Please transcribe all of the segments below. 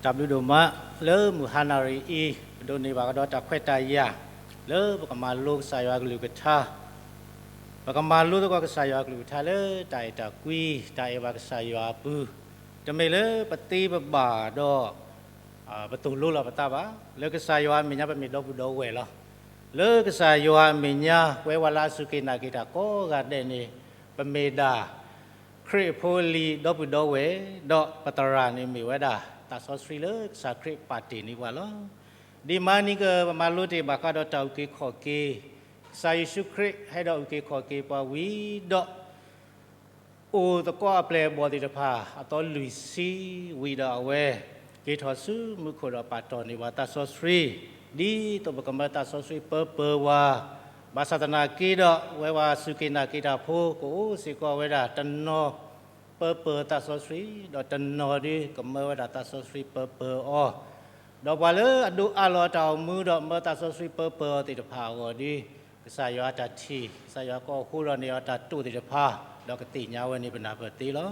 တၢ်ဘျုးဒိၣ်မး လၢမုၢ်ဟါနၣ်ရံၣ်အံၤ ပဒိးန့ၢ်ဘၣ်ကဒီးတၢ်ခွဲးတၢ်ယာ် လၢပကမၤလိကစၢ်ယွၤအကလုၢ်ကထါ, ပကမၤလိသကိးကစၢ်ယွၤအကလုၢ်ကထါလၢတၢ်အဲၣ်တၢ်ကွံ တၢ်အဲၣ်ဘၣ်ကစၢ်ယွၤအပူၤ, တမ့ၢ်လၢပသ့ပဘၣ်ဒီး ပသိၣ်လိလီၤပသးဘၣ်. လၢကစၢ်ယွၤအမဲာ်ညါ ပမ့ၢ်ဒီပုၢ်ဒီဝဲၢ်လီၤ. လၢကစၢ်ယွၤအမဲာ်ညါ ပဝဲပှၤလၢအစူၢ်က့ၤနာ်က့ၤတၢ်ကိးဂၤဒဲးန့ၣ် ပမ့ၢ်ဒၣ် ခရံာ်ဖိအလံၤ ဒီပုၢ်ဒီဝဲၢ်, ဒီးပသရၣ်န့ၣ်မ့ၢ်ဝဲဒၣ် သးစီဆှံလၢကစၢ်ခရံာ်ပာ်တ့ၢ်န့ၢ်ပှၤလီၤ. ဒ်မၤနံၤက ပမၤလိတ့ၢ်ဘၣ်ဃးဒီးတၢ်အုၣ်က့ၤခီၣ်က့ၤ, ကစၢ်ယ့ၣ်ၡူးခရံာ်ဟဲဒီးအုၣ်က့ၤခီၣ်က့ၤပှၤဝံၤဒီး အိၣ်သကိးအပျဲၢ်အဘီၣ်သ့ၣ်တဖၣ် အသီလွံၢ်ဆံဝံၤဒီးအဝဲ က့ၤထီၣ်ဆူမူခိၣ်ဒီးပာ်တီၢ်န့ၢ်ပှၤသးစီဆှံ, ဒ်သိးပကမၢသးစီဆှံပၢပၢၤပှၤ, ဘၣ်ဆၣ်သနာ်က့ဒီး ဝဲပှၤစူၢ်က့ၤနာ်က့ၤတၢ်ဖိ ကအိၣ်စ့ၢ်ကီးဝဲဒၣ်တနီၤ ပၢပၢၤသးစီဆှံ, ဒီးတနီၤဒုးကမၢဝဲဒၣ်သးစီဆှံပၢပၢၤအီၤ, ဒီးပှၤလၢအဒိးအးလီၤတၢ်အိၣ်မူဒီးမၢသးစီဆှံပၢပၢၤအီၤသ့ၣ်တဖၣ်အဂီၢ်ဒုး ကစၢ်ယွၤအတၢ်ထံၣ်, ကစၢ်ယွၤကအိၣ်ဃိဒီးန့ၢ်အီၤတၢ်တိာ်သ့ၣ်တဖၣ်, ဒီးကသ့ၣ်ညါဝဲန့ၣ်ပနၢ်ပၢၢ်သ့လီၤ.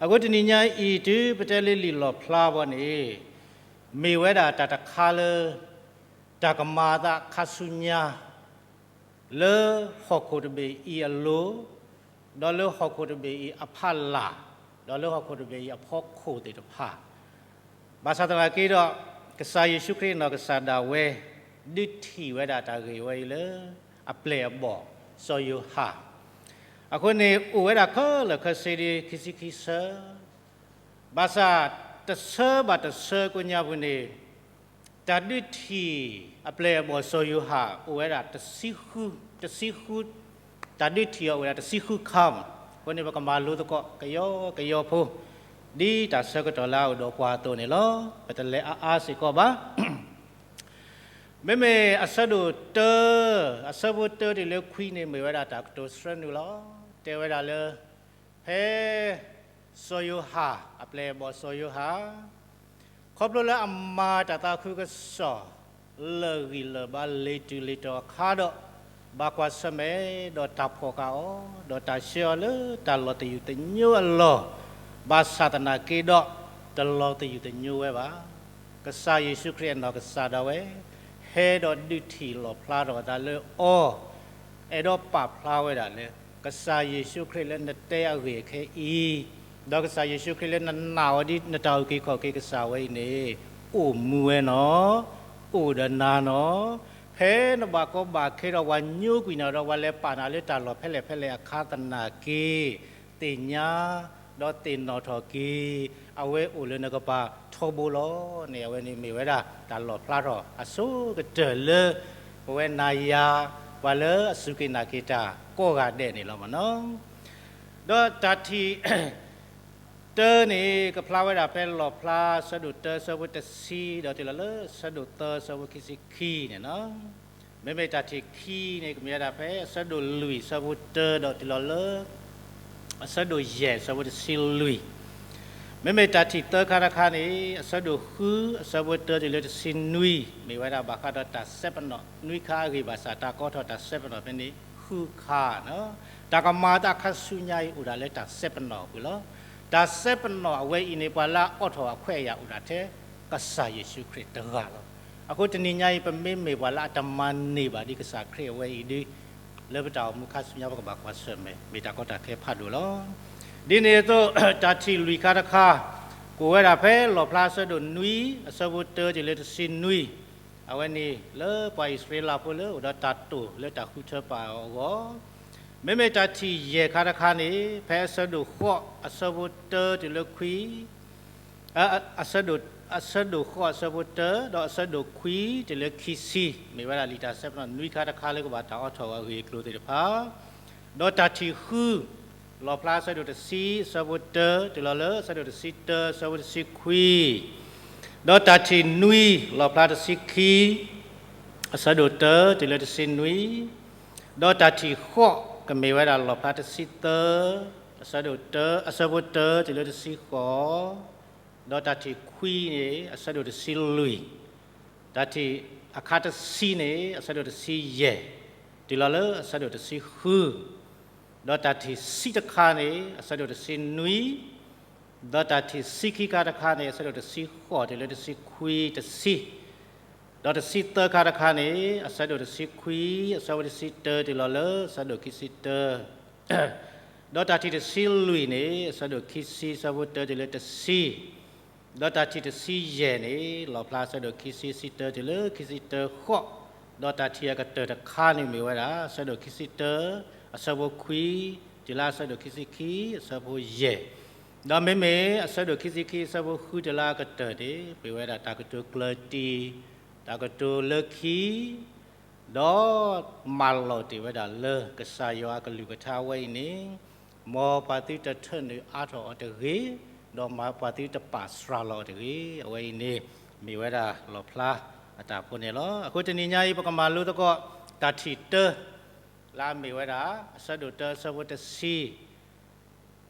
အဃိတနံၤညါအံၤ တုၤပတဲလၢလံာ်လီၣ်ဖျါဘီန့ၣ် မ့ၢ်ဝဲဒၣ်တၢ်တခါလၢ တၢ်ကမၤအသးခါဆူညါ လၢဟီၣ်ခိၣ်တဘ့ၣ်အံၤအလိၤ, ဒီးလၢဟီၣ်ခိၣ်တဘ့ၣ်အံၤအဖီလာ်, ဒီးလၢဟီၣ်ခိၣ်တဘ့ၣ်အံၤအဖီခိၣ်သ့ၣ်တဖၣ်, ဘၣ်ဆၣ်သနာ်က့ဒီး ကစၢ်ယ့ၣ်ၡူးခရံာ်အနီၢ်ကစၢ်ဒၣ်ဝဲ ဒုးထံၣ်ဝဲဒၣ်တၢ်ဂ့ၢ်ဝဲအံၤလၢ အပျဲၢ်အဘီၣ်စီၤယိၤဟၣ်, အဃိန့ၣ် အိၣ်ဝဲဒၣ်ခဲလၢာ်ခဲဆ့ဒ်ခံဆံခံဆၢ, ဘၣ်ဆၣ်တဆၢဘၣ်တဆၢကိးညါပူၤန့ၣ် တၢ်ဒုးထံၣ်အပျဲၢ်အဘီၣ်စီၤယိၤဟၣ်အိၣ်ဝဲဒၣ်တဆံဃု, တၢ်ဒုးထံၣ်အီၤအိၣ်ဝဲဒၣ်တဆံဃုခါမး. အဃိန့ၣ် ပကမၤလိသကိးကယီကယီဖိ ဒ်တၢ်ဆၢကတီၢ်လၢအအိၣ်ဒီးပှၤအသိးန့ၣ်လီၤ. ပတလဲၤအါအါစ့ၢ်ကီးဘၣ်. မ့မ့ၢ်အဆၢဒိၣ်တၢ, အဆၢဖိတၢတုၤလၢခွံန့ၣ် မ့ၢ်ဝဲဒၣ်တၢ်ကတိၤဆှၢနုာ်လီၤ. တဲဝဲဒၣ်လၢ ဖဲစီၤယိၤဟၣ်, အပျဲၢ်အဘီၣ်စီၤယိၤဟၣ် ခီဖျိလၢအမၤတၢ်သးခုကစီၣ် လၢာ်ဂံၢ်လၢာ်ဘါလ့ၤတုၤလ့ၤတီၤအခါဒီး, ဘၣ်ကွၢ်ဆၢၣ်မဲာ်ဒီးတၢ်ဖီၣ်ဃာ်အီၤ, ဒီးတၢ်ဆှၢအီၤလၢတၢ်လီၤသယုၢ်သညိအလီၢ်, ဘၣ်ဆၣ်သနာ်က့ဒီး တလီၤသယုၢ်သညိဝဲဘၣ်. ကစၢ်ယ့ၣ်ၡူးခရံာ်အနီၢ်ကစၢ်ဒၣ်ဝဲ ဟဲဒီးဒုးထံၣ်လီၣ်ဖျါထီၣ်အသးလၢအီၤ, အဲၣ်ဒိးပာ်ဖျါဝဲဒၣ်လၢ ကစၢ်ယ့ၣ်ၡူးခရံာ်လၢနတဲအဂ့ၢ်အခဲအံၤ, ဒီးကစၢ်ယ့ၣ်ၡူးခရံာ်လၢနနာ်အီၤဒ်နတၢ်အုၣ်က့ၤခီၣ်က့ၤကစၢ်ဝဲအံၤန့ၣ် အိၣ်မူဝဲနီၤ, အိၣ်ဒီးနၤနီၤ, ဖဲနဘၣ်ကီဘၣ်ခဲဒီးပှၤညိကွံာ်နၤဒီး ပှၤလဲၤပာ်နၤလၢတၢ်လီၢ်ဖဲလဲၣ်ဖဲလဲၣ်အခါသနာ်က့ သ့ၣ်ညါ ဒီးသ့ၣ်နီၣ်ထီၣ်က့ၤ အဝဲအိၣ်လၢနကပၤထီဘိလီၤန့ၣ် အဝဲန့ၣ်မ့ၢ်ဝဲဒၣ်တၢ်လီၣ်ဖျါထီၣ်အဆိကတၢၢ်လၢ ပဝဲနၤယၤ ပှၤလၢအစူၢ်က့ၤနာ်က့ၤတၢ်ကိးဂၤဒဲးန့ၣ်လီၤမ့ၢ်နီၤ. ဒီးတၢ်ထံၣ် တၢန့ၣ် ကဖျါဝဲဒၣ်ဖဲလီၣ်ဖျါဆၢဒိၣ်တၢဆၢဖိတဆံ ဒီးတုၤလီၤလၢဆၢဒိၣ်သၢဆၢဖိခံဆံခံန့ၣ်လီၤ. မ့မ့ၢ်တၢ်ထံၣ်ခံန့ၣ် ကမ့ၢ်ဝဲဒၣ်ဖဲအဆၢဒိၣ်လွံၢ်ဆၢဖိတၢ ဒီးတုၤလီၤလၢ အဆၢဒိၣ်ယဲၢ်ဆၢဖိတဆံလွံၢ်, မ့မ့ၢ်တၢ်ထံၣ်သၢခါတခါန့ၣ် အဆၢဒိၣ်ဃုအဆၢဖိတၢတုၤလၢတဆံနွံ မ့ၢ်ဝဲဒၣ်ဘၣ်ဃးဒီးတၢ်စဲပနီၣ်နွံခါအဂ့ၢ်ဘၣ်ဆၣ် တၢ်ကိးထီၣ်တၢ်စဲပနီၣ်ဖဲန့ၣ်ဃုခါ, တၢ်ကမၤအသးခါဆူညါအံၤအိၣ်ဒၣ်လၢတၢ်စဲပနီၣ်အပူၤလီၤ. တၢ်စဲပနီၣ်အဝဲအံၤန့ၣ် ပှၤလၢအအိးထီၣ်အခွဲးအယာ်အိၣ်ဒၣ်ထဲ ကစၢ်ယ့ၣ်ၡူးခရံာ်တဂၤလီၤ. အဃိတနံၤညါအံၤ ပမ့မ့ၢ်ပှၤလၢအတမၤန့ၢ်ဘၣ်ဒ်ကစၢ်ခရံာ်အဝဲအံၤဒီး လၢပတၢ်အိၣ်မူခါဆူညါ ပကဘၣ်ကွၢ်ဆၢၣ်မဲာ် မ့ၢ်တၢ်ကီတၢ်ခဲဖးဒိၣ်လီၤ. ဒ်န့ၣ်အသိး တၢ်ထံၣ်လွံၢ်ခါတခါ ကအိၣ်ဝဲဒၣ်ဖဲလီၣ်ဖျါအဆၢဒိၣ်နွံ အဆၢဖိတၢတုၤလၢတဆံနွံ, အဝဲန့ၣ်လၢပှၤအံၣ်စရ့လးဖိလၢအိၣ်ဒီးတၢ်တိာ်လၢတၢ်ဃုထၢပာ်အီၤအဂီၢ်, မ့မ့ၢ်တၢ်ထံၣ်ယဲၢ်ခါတခါန့ၣ် ဖဲအဆၢဒိၣ်ဃိးအဆၢဖိတၢတုၤလၢခွံ အဆၢဒိၣ်ဃိးအဆၢဖိတၢ ဒီးအဆၢဒိၣ်ခွံတုၤလၢခံဆံ မ့ၢ်ဝဲဒၣ်လံာ်တၢ်စဲပနီၣ်နွံခါတခါလၢကဘၣ်တၢ်အိးထီၣ်အဂ့ၢ်အကျိၤသ့ၣ်တဖၣ်, ဒီးတၢ်ထံၣ်ဃု လီၣ်ဖျါအဆၢဒိၣ်တဆံအဆၢဖိတၢ တုၤလီၤလၢအဆၢဒိၣ်တဆံတၢအဆၢဖိတဆံခွံ, ဒီးတၢ်ထံၣ်နွံ လီၣ်ဖျါတဆံခံ အဆၢဒိၣ်တၢတုၤလၢတဆံနွံ, ဒီးတၢ်ထံၣ်ဃိး ကမ့ၢ်ဝဲဒၣ်လီၣ်ဖျါတဆံသၢ အဆၢဒိၣ်တၢ အဆၢဖိတၢတုၤလၢတဆံဃိး, ဒီးတၢ်ထံၣ်ခွံန့ၣ် အဆၢဒိၣ်တဆံလွံၢ်, တၢ်ထံၣ်အခါတဆံန့ၣ် အဆၢဒိၣ်တဆံယဲၢ် တုၤလီၤလၢအဆၢဒိၣ်တဆံဃု, ဒီးတၢ်ထံၣ်ဆံးတခါန့ၣ် အဆၢဒိၣ်တဆံနွံ ဒီးတၢ်ထံၣ်ဆံခံခါတခါန့ၣ် အဆၢဒိၣ်တဆံဃိးတုၤလၢတဆံခွံတဆံ, ဒီးတဆံသၢခါတခါန့ၣ် အဆၢဒိၣ်တဆံခွံ အဆၢဖိတဆံတၢ တုၤလီၤလၢအဆၢဒိၣ်ခံဆံတၢ, ဒီးတၢ်ထံၣ်တဆံလွံၢ်န့ၣ် အဆၢဒိၣ်ခံဆံ အဆၢဖိတၢ တုၤလၢတဆံ, ဒီးတၢ်ထံၣ်တဆံယဲၢ်န့ၣ် လီၣ်ဖျါအဆၢဒိၣ်ခံဆံ ဆံတၢ တုၤလၢခံဆံတၢဃိး, ဒီးတၢ်ထံၣ်အကတၢၢ်တခါန့ၣ်မ့ၢ်ဝဲဒၣ် အဆၢဒိၣ်ခံဆံတၢ အဆၢဖိခွံ တုၤလၢအဆၢဒိၣ်ခံဆံခံ အဆၢဖိယဲၢ်, ဒီးမ့မ့ၢ်အဆၢဒိၣ်ခံဆံခံ အဆၢဖိဃု တုၤလၢအကတၢၢ်န့ၣ် မ့ၢ်ဝဲဒၣ်တၢ်ကတိၤကျၢၢ်တံၢ်, တၢ်ကတိၤလၢခံ ဒီးမၤလီၤတ့ၢ်ဝဲဒၣ်လၢကစၢ်ယွၤအကလုၢ်ကထါအဝဲအံၤန့ၣ်, မ်ပှၤသုတထၢနုာ်အါထီၣ်အီၤတဂ့ၤ, ဒီးမ်ပှၤသုတပာ်စှၤလီၤအီၤတဂ့ၤ. အဝဲအံၤန့ၣ် မ့ၢ်ဝဲဒၣ်လီၣ်ဖျါအတၢ်ဖိန့ၣ်လီၤ. အဃိတနံၤညါအံၤ ပကမၤလိသကိးတၢ်ထံၣ်တၢ လၢအမ့ၢ်ဝဲဒၣ် အဆၢဒိၣ်တၢ အဆၢဖိတဆံ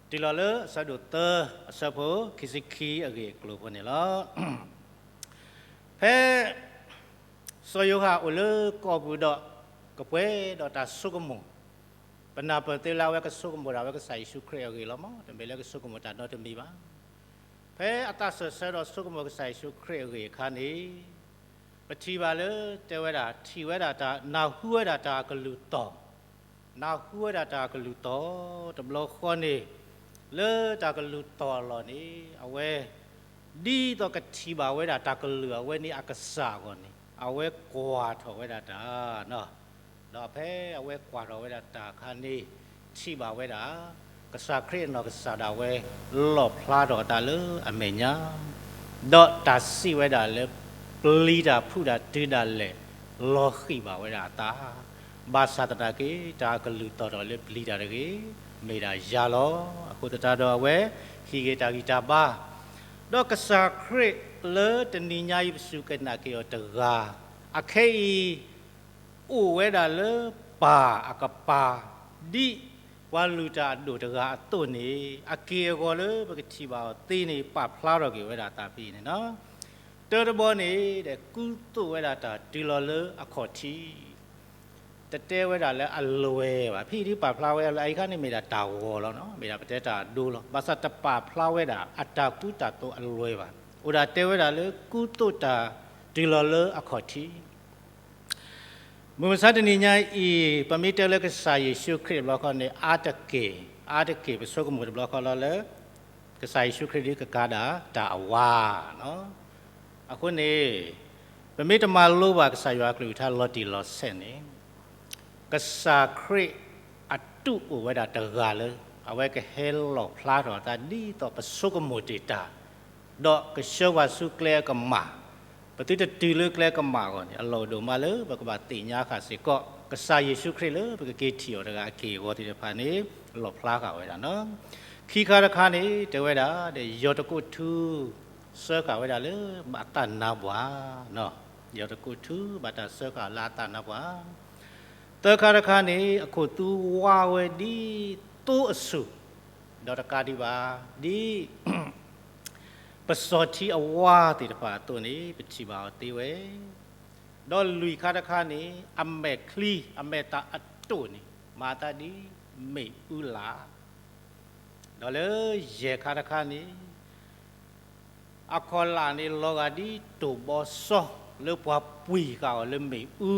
တုၤလီၤလၢအဆၢဒိၣ်သၢ အဆၢဖိခံဆံခံအဂ့ၢ်အကျိၤဖိန့ၣ်လီၤ. ဖဲ စီၤယိၤဟၣ်အိၣ်လၢကီၢ်ပူၤဒီး ကပှဲၤဒီးတၢ်ဆိကမိၣ်, ပနၢ်ပၢၢ်သ့လၢအဝဲကဆိကမိၣ်ဒၣ်ဝဲကစၢ်ယ့ၣ်ၡူးခရံာ်အဂ့ၢ်လီၤမး, တမ့ၢ်လၢကဆိကမိၣ်တၢ်နီတမံၤဘၣ်. ဖဲအသးစၢၢ်ဆၢဒီးဆိကမိၣ်ကစၢ်ယ့ၣ်ၡူးခရံာ်အဂ့ၢ်အခါန့ၣ်, ပထံၣ်ဘၣ်လၢတဲဝဲဒၣ် ထံၣ်ဝဲဒၣ်တၢ် နၢ်ဟူဝဲဒၣ်တၢ်ကလုၢ်တီၢ်, နၢ်ဟူဝဲဒၣ်တၢ်ကလုၢ်တီၢ် တဘျီဃီန့ၣ်, လၢတၢ်ကလုၢ်တီၢ်အလီၢ်န့ၣ် အဝဲ ဒ်သိးကထံၣ်ဘၣ်ဝဲဒၣ်တၢ်ကလုၢ်အဝဲန့ၣ်အကစၢ်အဂီၢ်န့ၣ် အဝဲကွၢ်ထီၣ်ဝဲဒၣ်တၢ် ဒီးဖဲအဝဲကွၢ်ထီၣ်ဝဲဒၣ်တၢ်အခါန့ၣ် ထံၣ်ဘၣ်ဝဲဒၣ် ကစၢ်ခရံာ်အနီၢ်ကစၢ်ဒၣ်ဝဲ လီၣ်ဖျါထီၣ်အသးလၢအမဲာ်ညါ, ဒီးတၢ်စံးဝဲဒၣ်လၢ ပျံၤတၢ်ဖုးတၢ်တုၤဒၣ်လဲာ် လီၤဃံၣ်ဘၣ်ဝဲဒၣ်အသး, ဘၣ်ဆၣ်သနာ်က့ တၢ်ကလုၢ်တီၢ်ထီၣ်လၢပျံၤတၢ်တဂ့ၤ, မ့ၢ်ဒၣ်ယၤလီၤ. အဃိသတးဒီးအဝဲ ဟံးဂ့ၤတၢ်ဂံၢ်တၢ်ဘါ, ဒီးကစၢ်ခရံာ်လၢတနံၤညါအံၤပစူၢ်က့ၤနာ်က့ၤအီၤတဂၤ, အခဲအံၤ အိၣ်ဝဲဒၣ်လၢပၢ်အကပၤ ဒ်ပှၤလုၢ်တၢ်အဒိၣ်တဂၤအသိးန့ၣ် အက့ၢ်အဂီၤလၢပကထံၣ်ဘၣ်အီၤသ့န့ၣ် ပာ်ဖျါထီၣ်က့ၤဝဲဒၣ်အသးဖဲအံၤန့ၣ်လီၤ. တၢတဘီန့ၣ် ကူသိးဝဲဒၣ်တၢ်တုၤလီၤလၢအခီၣ်ထံး, တတဲဝဲဒၣ်လၢအလွဲၢ်ဘၣ်. ဖဲအံၤဒ်ပာ်ဖျါဝဲလၢအအံၤခါန့ၣ် မ့ၢ်ဒၣ်တၢ်ဂီၤလီၤ, မ့ၢ်ဒၣ်ပတဲတၢ်အဒိလီၤ. ဘၣ်ဆၣ်တပာ်ဖျါဝဲဒၣ်အတၢ်ကူတၢ်သိးအလွဲၢ်ဘၣ်. အိၣ်ဒၣ်တဲဝဲဒၣ်လၢကူသိးတၢ်တုၤလီၤလၢအခီၣ်ထံး မုၢ်မဆါတနံၤညါအံၤ ပမ့ၢ်တဲလၢကစၢ်ယ့ၣ်ၡူးခရံာ်တဘျီဃီန့ၣ် အါတက့ၢ်, အါတက့ၢ်ပဆိကမိၣ်တဘျီဃီလီၤလၢ ကစၢ်ယ့ၣ်ၡူးခရံာ်ဒ်ကကးဒၣ်တၢ်အဝၤ. အဃိန့ၣ် ပမ့ၢ်တမၤလိဘၣ်ကစၢ်ယွၤအကလုၢ်ကထါလီၤတံၢ်လီၤဆဲးန့ၣ် ကစၢ်ခရံာ်အတူၢ်အိၣ်ဝဲဒၣ်တဂၤလၢ အဝဲကဟဲလီၣ်ဖျါထီၣ်အသးဒ်သိးပဆိကမိၣ်တ့ၢ်တၢ် ဒီးကဆှၢပှၤဆူကျဲအကမၣ်, ပသုတတုၤလၢကျဲကမၣ်အဂီၢ်န့ၣ် အလီၢ်အိၣ်ဒိၣ်မးလၢပကဘၣ်သ့ၣ်ညါဃာ်စ့ၢ်ကီး ကစၢ်ယ့ၣ်ၡူးခရံာ်လၢပကက့ၤထံၣ်အီၤတဂၤအက့ၢ်အဂီၤသ့ၣ်တဖၣ်န့ၣ် လီၣ်ဖျါဃာ်ဝဲဒၣ်လီၤ. ခံခါတခါန့ၣ် တဲဝဲဒၣ် ဒီးယီၤတကိးထူ စၢဃာ်ဝဲဒၣ်လၢဘၣ်တၢ်နါပှၢ်, ယီၤတကိးထူ ဘၣ်တၢ်စၢဃာ်လၢအတၢ်နါပှၢ်. သၢခါတခါန့ၣ် အခိၣ်သူဝါဝဲဒ်သိအဆူၣ်, ဒီးတကးဒံးဘၣ် ဒ် ပစီၤထံအဝါသ့ၣ်တဖၣ်အသိးန့ၣ် ပထံၣ်ဘၣ်အီၤသ့ဝဲ, ဒီးလွံၢ်ခါတခါန့ၣ် အမဲာ်ချံ အမဲာ်တၢ်အတိာ်န့ၣ် မၤသးဒ်မ့ၣ်အူလၣ်, ဒီးလၢယဲၢ်ခါတခါန့ၣ် အခီၣ်လာ်န့ၣ် လီၤဂာ်ဒ်တိၢ်ဘီစီ လၢပှၤပှံၢ်ဃာ်အီၤလၢမ့ၣ်အူ,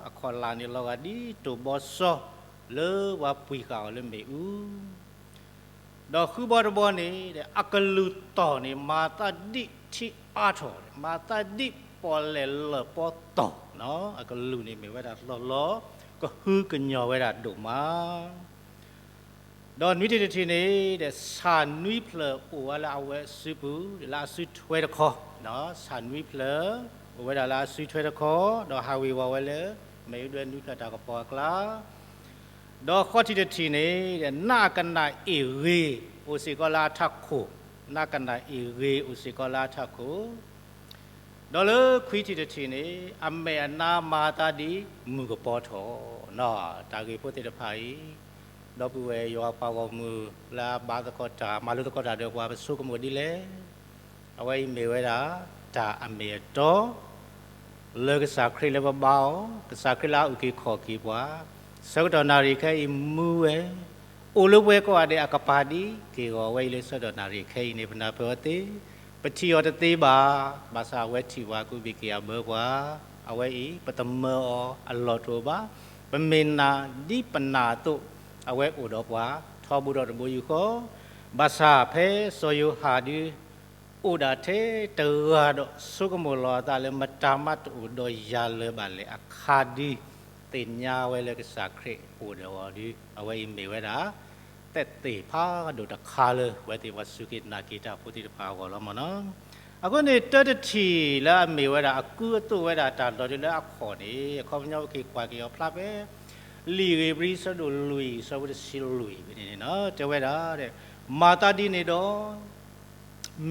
အခီၣ်လာ်န့ၣ် လီၤဂာ်ဒ်တိၢ်ဘီစီ လၢပှၤပှံၢ်ဃာ်အီၤလၢမ့ၣ်အူ, ဒီးဃုဘီတဘီန့ၣ် အကလုၢ်တီၢ်န့ၣ် မၤသးဒ်ထံအါထီၣ်, မၤသးဒ်ပီၣ်လဲၣ်လၢၢ်ပီတီၢ်, အကလုၢ်န့ၣ်မ့ၢ်ဝဲဒၣ်လီၤလီၤ ကဟုကညီၢ်ဝဲဒၣ်ဒိၣ်မး ဒီးနွံထံၣ်တထံၣ်န့ၣ် ဆၣ်နွံဖျၢၣ်အိၣ်ဝဲလၢအဝဲအစုပူၤ လၢအစုထွဲတခီ, ဆၣ်နွံဖျၢၣ် အိၣ်ဝဲဒၣ်လၢအစုထွဲတခီ, ဒီးဟးဝ့ၤဝီၤဝဲလၢ မ့ၣ်အူဒွဲနွံဖျၢၣ်တၢ်ကပီၤအကျါ, ဒီးဃိးထံၣ်တထံၣ်န့ၣ် နးကနၣ်အ့ၣ်ဂ့ၤ အိၣ်စ့ၢ်ကီးလၢအထးခိၣ်, နးကနၣ်အ့ၣ်ဂ့ၤ အိၣ်စ့ၢ်ကီးလၢအထးခိၣ် ဒီးလၢခွံထံၣ်တထံၣ်န့ၣ် အမဲာ်အနါမၤသးဒ်မုၢ်ကပီၤထီၣ်, တၢ်ဂ့ၢ်ဖိသ့ၣ်တဖၣ်အံၤ, ဒီပုၢ်ဝဲၢ်ယွၤပှၤဂီၢ်မုၢ်လၢအဘါသကိးတၢ် မၤလိသကိးတၢ်ဒီးပှၤ ပဆိကမိၣ်ဒ်လဲၣ်, အဝဲအံၤမ့ၢ်ဝဲဒၣ် တၢ်အမ့ၢ်အတီ လၢကစၢ်ခရံာ်လၢပဘါအီၤ, ကစၢ်ခရံာ်လၢအအုၣ်က့ၤခီၣ်က့ၤပှၤ, ဆၢကတီၢ်နၣ်ရံၣ်ခဲအံၤမူဝဲ, အိၣ်လၢပဝဲကိးဂၤဒဲးအကပၤဒ်က့ၢ်ဂီၤ အဝဲအံၤလၢဆၢကတီၢ်နၣ်ရံၣ်ခဲအံၤန့ၣ် ပနၢ်ပၢၢ်အီၤသ့, ပထံၣ်အီၤတသ့ဘၣ်, ဘၣ်ဆၣ်အဝဲထံၣ်ပှၤ ကူးဘ့ၣ်က့ၤအဘၢပှၤ, အဝဲအံၤ ပတမၢအီၤအလီၢ်တအိၣ်ဘၣ်, ပမ့ၢ်နာ်ဒ်ပနာ်အသိး အဝဲအိၣ်ဒီးပှၤ ထီဘိဒီးတဘိယူၢ်ဃီ, ဘၣ်ဆၣ်ဖဲစီၤယိၤဟၣ်ဒုး အိၣ်ဒၣ်ထဲတဂၤဒီးဆိကမိၣ်လီၤအသးလၢ မတၤမးတအိၣ်ဒီးယၤလၢၤဘၣ်လဲၣ်အခါဒုး သ့ၣ်ညါဝဲလၢကစၢ်ခရံာ်အိၣ်ဒီးအီၤဒုး အဝဲအံၤမ့ၢ်ဝဲဒၣ် သက်သေဖးဒိၣ်တခါလၢ ပဝဲသ့ၣ်ပှၤစူၢ်က့ၤနာ်က့ၤတၢ်ဖိသ့ၣ်တဖၣ်အဂီၢ်လီၤမ့ၢ်နီၤ. အဃိန့ၣ် တၢတထံၣ်လၢအမ့ၢ်ဝဲဒၣ် အကူအသိးဝဲဒၣ်တၢ်လီၢ်ဒုးလၢအခီၣ်န့ၣ် အခီပညီပက့ၤကွၢ်က့ၤအီၤဖျါဖဲ လံာ်ဧ့ၤဘြံၤ ဆၢဒိၣ်လွံၢ် ဆၢဖိတဆံလွံၢ်ဖဲန့ၣ်န့ၣ်နီၤ တဲဝဲဒၣ် မၤသးဒ်န့ၣ်ဒီး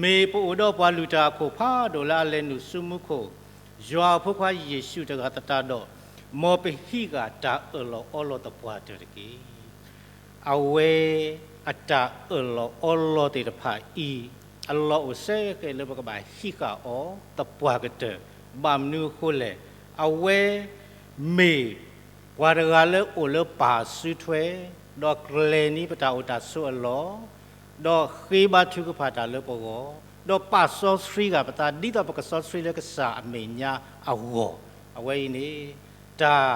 မ့ၢ်ပအိၣ်ဒီးပှၤလုၢ်တၢ်အခိၣ်ဖးဒိၣ်လၢအလဲၤနုာ်ဆူမူခိၣ်, ယွၤအဖိခွါယ့ၣ်ၡူးတဂၤသတးဒီး, မ်ပဟံးဃာ်တၢ်အၢၣ်လီၤအီလီၤသပှၢ်တၢၢ်တက့ၢ်. အဝဲအတၢ်အၢၣ်လီၤအီလီၤသ့ၣ်တဖၣ်အံၤ အလီၢ်အိၣ်စ့ၢ်ကီးလၢပကဘၣ်ဟံးဃာ်အီၤသပှၢ်ကတၢၢ်, ဘၣ်မနုၤအဃိလဲၣ်, အဝဲမ့ၢ် ပှၤတဂၤလၢအိၣ်လၢပၢ်စုထွဲ, ဒီးကျဲၤန့ၢ်ပတၢ်အိၣ်တၢ်ဆိးအလီၢ်, ဒီးဃ့ဘါထုကဖၣ်တၢ်လၢပဂီၢ်, ဒီးပာ်စီဆှံဃာ်ပသး ဒ်သိးပကစီဆှံလၢကစၢ်အမဲာ်ညါအဂီၢ်, အဝဲအံၤန့ၣ် တၢ်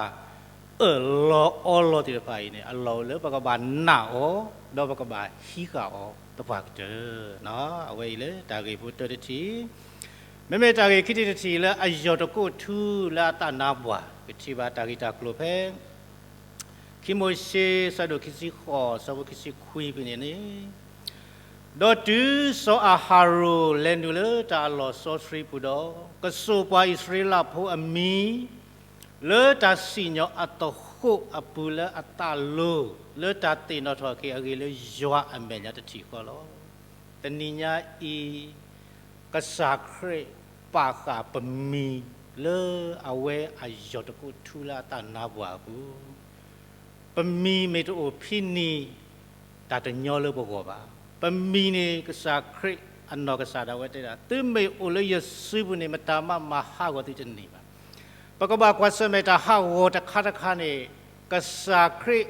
အၢၣ်လီၤအီလီၤသ့ၣ်တဖၣ်အံၤန့ၣ် အလီၢ်အိၣ်လၢပကဘၣ်နာ်အီၤ, ဒီးပကဘၣ်ဟံးဃာ်အီၤသပှၢ်ကတၢၢ်. အဝဲအံၤလၢတၢ်ဂ့ၢ်ဖိတၢတထံၣ် မ့မ့ၢ်တၢ်ဂ့ၢ်ခံထံၣ်တထံၣ်လၢအသးနါပှၢ် ကထံၣ်ဘၣ်တၢ်ဂ့ၢ်တၢ်ကျိၤဖဲ ခံမိၤၡ့ ဆၢဒိၣ်ခံဆံဃိး ဆၢဖိခံဆံခွံဖဲန့ၣ်န့ၣ်, ဒီးတုၤစီၤအၤဟရိၣ်လဲၤနုာ်လၢတၢ်အလီၢ်စီဆှံပူၤဒီး ကစိာ်ပှၤအံၣ်စရ့လးဖိအမံၤ လၢတၢ်စံၣ်ညီၣ်အသဟိၣ်အပူၤလၢအသးလိၤ လၢတၢ်သ့ၣ်နီၣ်ထီၣ်က့ၤအဂ့ၢ်လၢယွၤအမဲာ်ညါတထံၣ်ဃီလီၤ. တနံၤညါအံၤ ကစၢ်ခရံာ်ပာ်ဃာ်ပမံၤလၢ အဝဲအယီၢ်တကူၣ်ထူလၢအသးနါပှၢ်အပူၤ, ပမံၤမ့ၢ်တအိၣ်ဖဲန့ၣ် တၢ်တညီလၢပဂီၢ်ဘၣ်. ပမံၤန့ၣ် ကစၢ်ခရံာ်အနီၢ်ကစၢ်ဒၣ်ဝဲတဲဒၣ် သုမ့ၢ်အိၣ်လၢယစုပူၤန့ၣ် မတၤမးမၤဟးဂီၤသုတန့ၢ်ဘၣ်. ပကဘၣ်ကွၢ်ဆၢၣ်မဲာ်တၢ်ဟးဂီၤတခါတခါန့ၣ် ကစၢ်ခရံာ်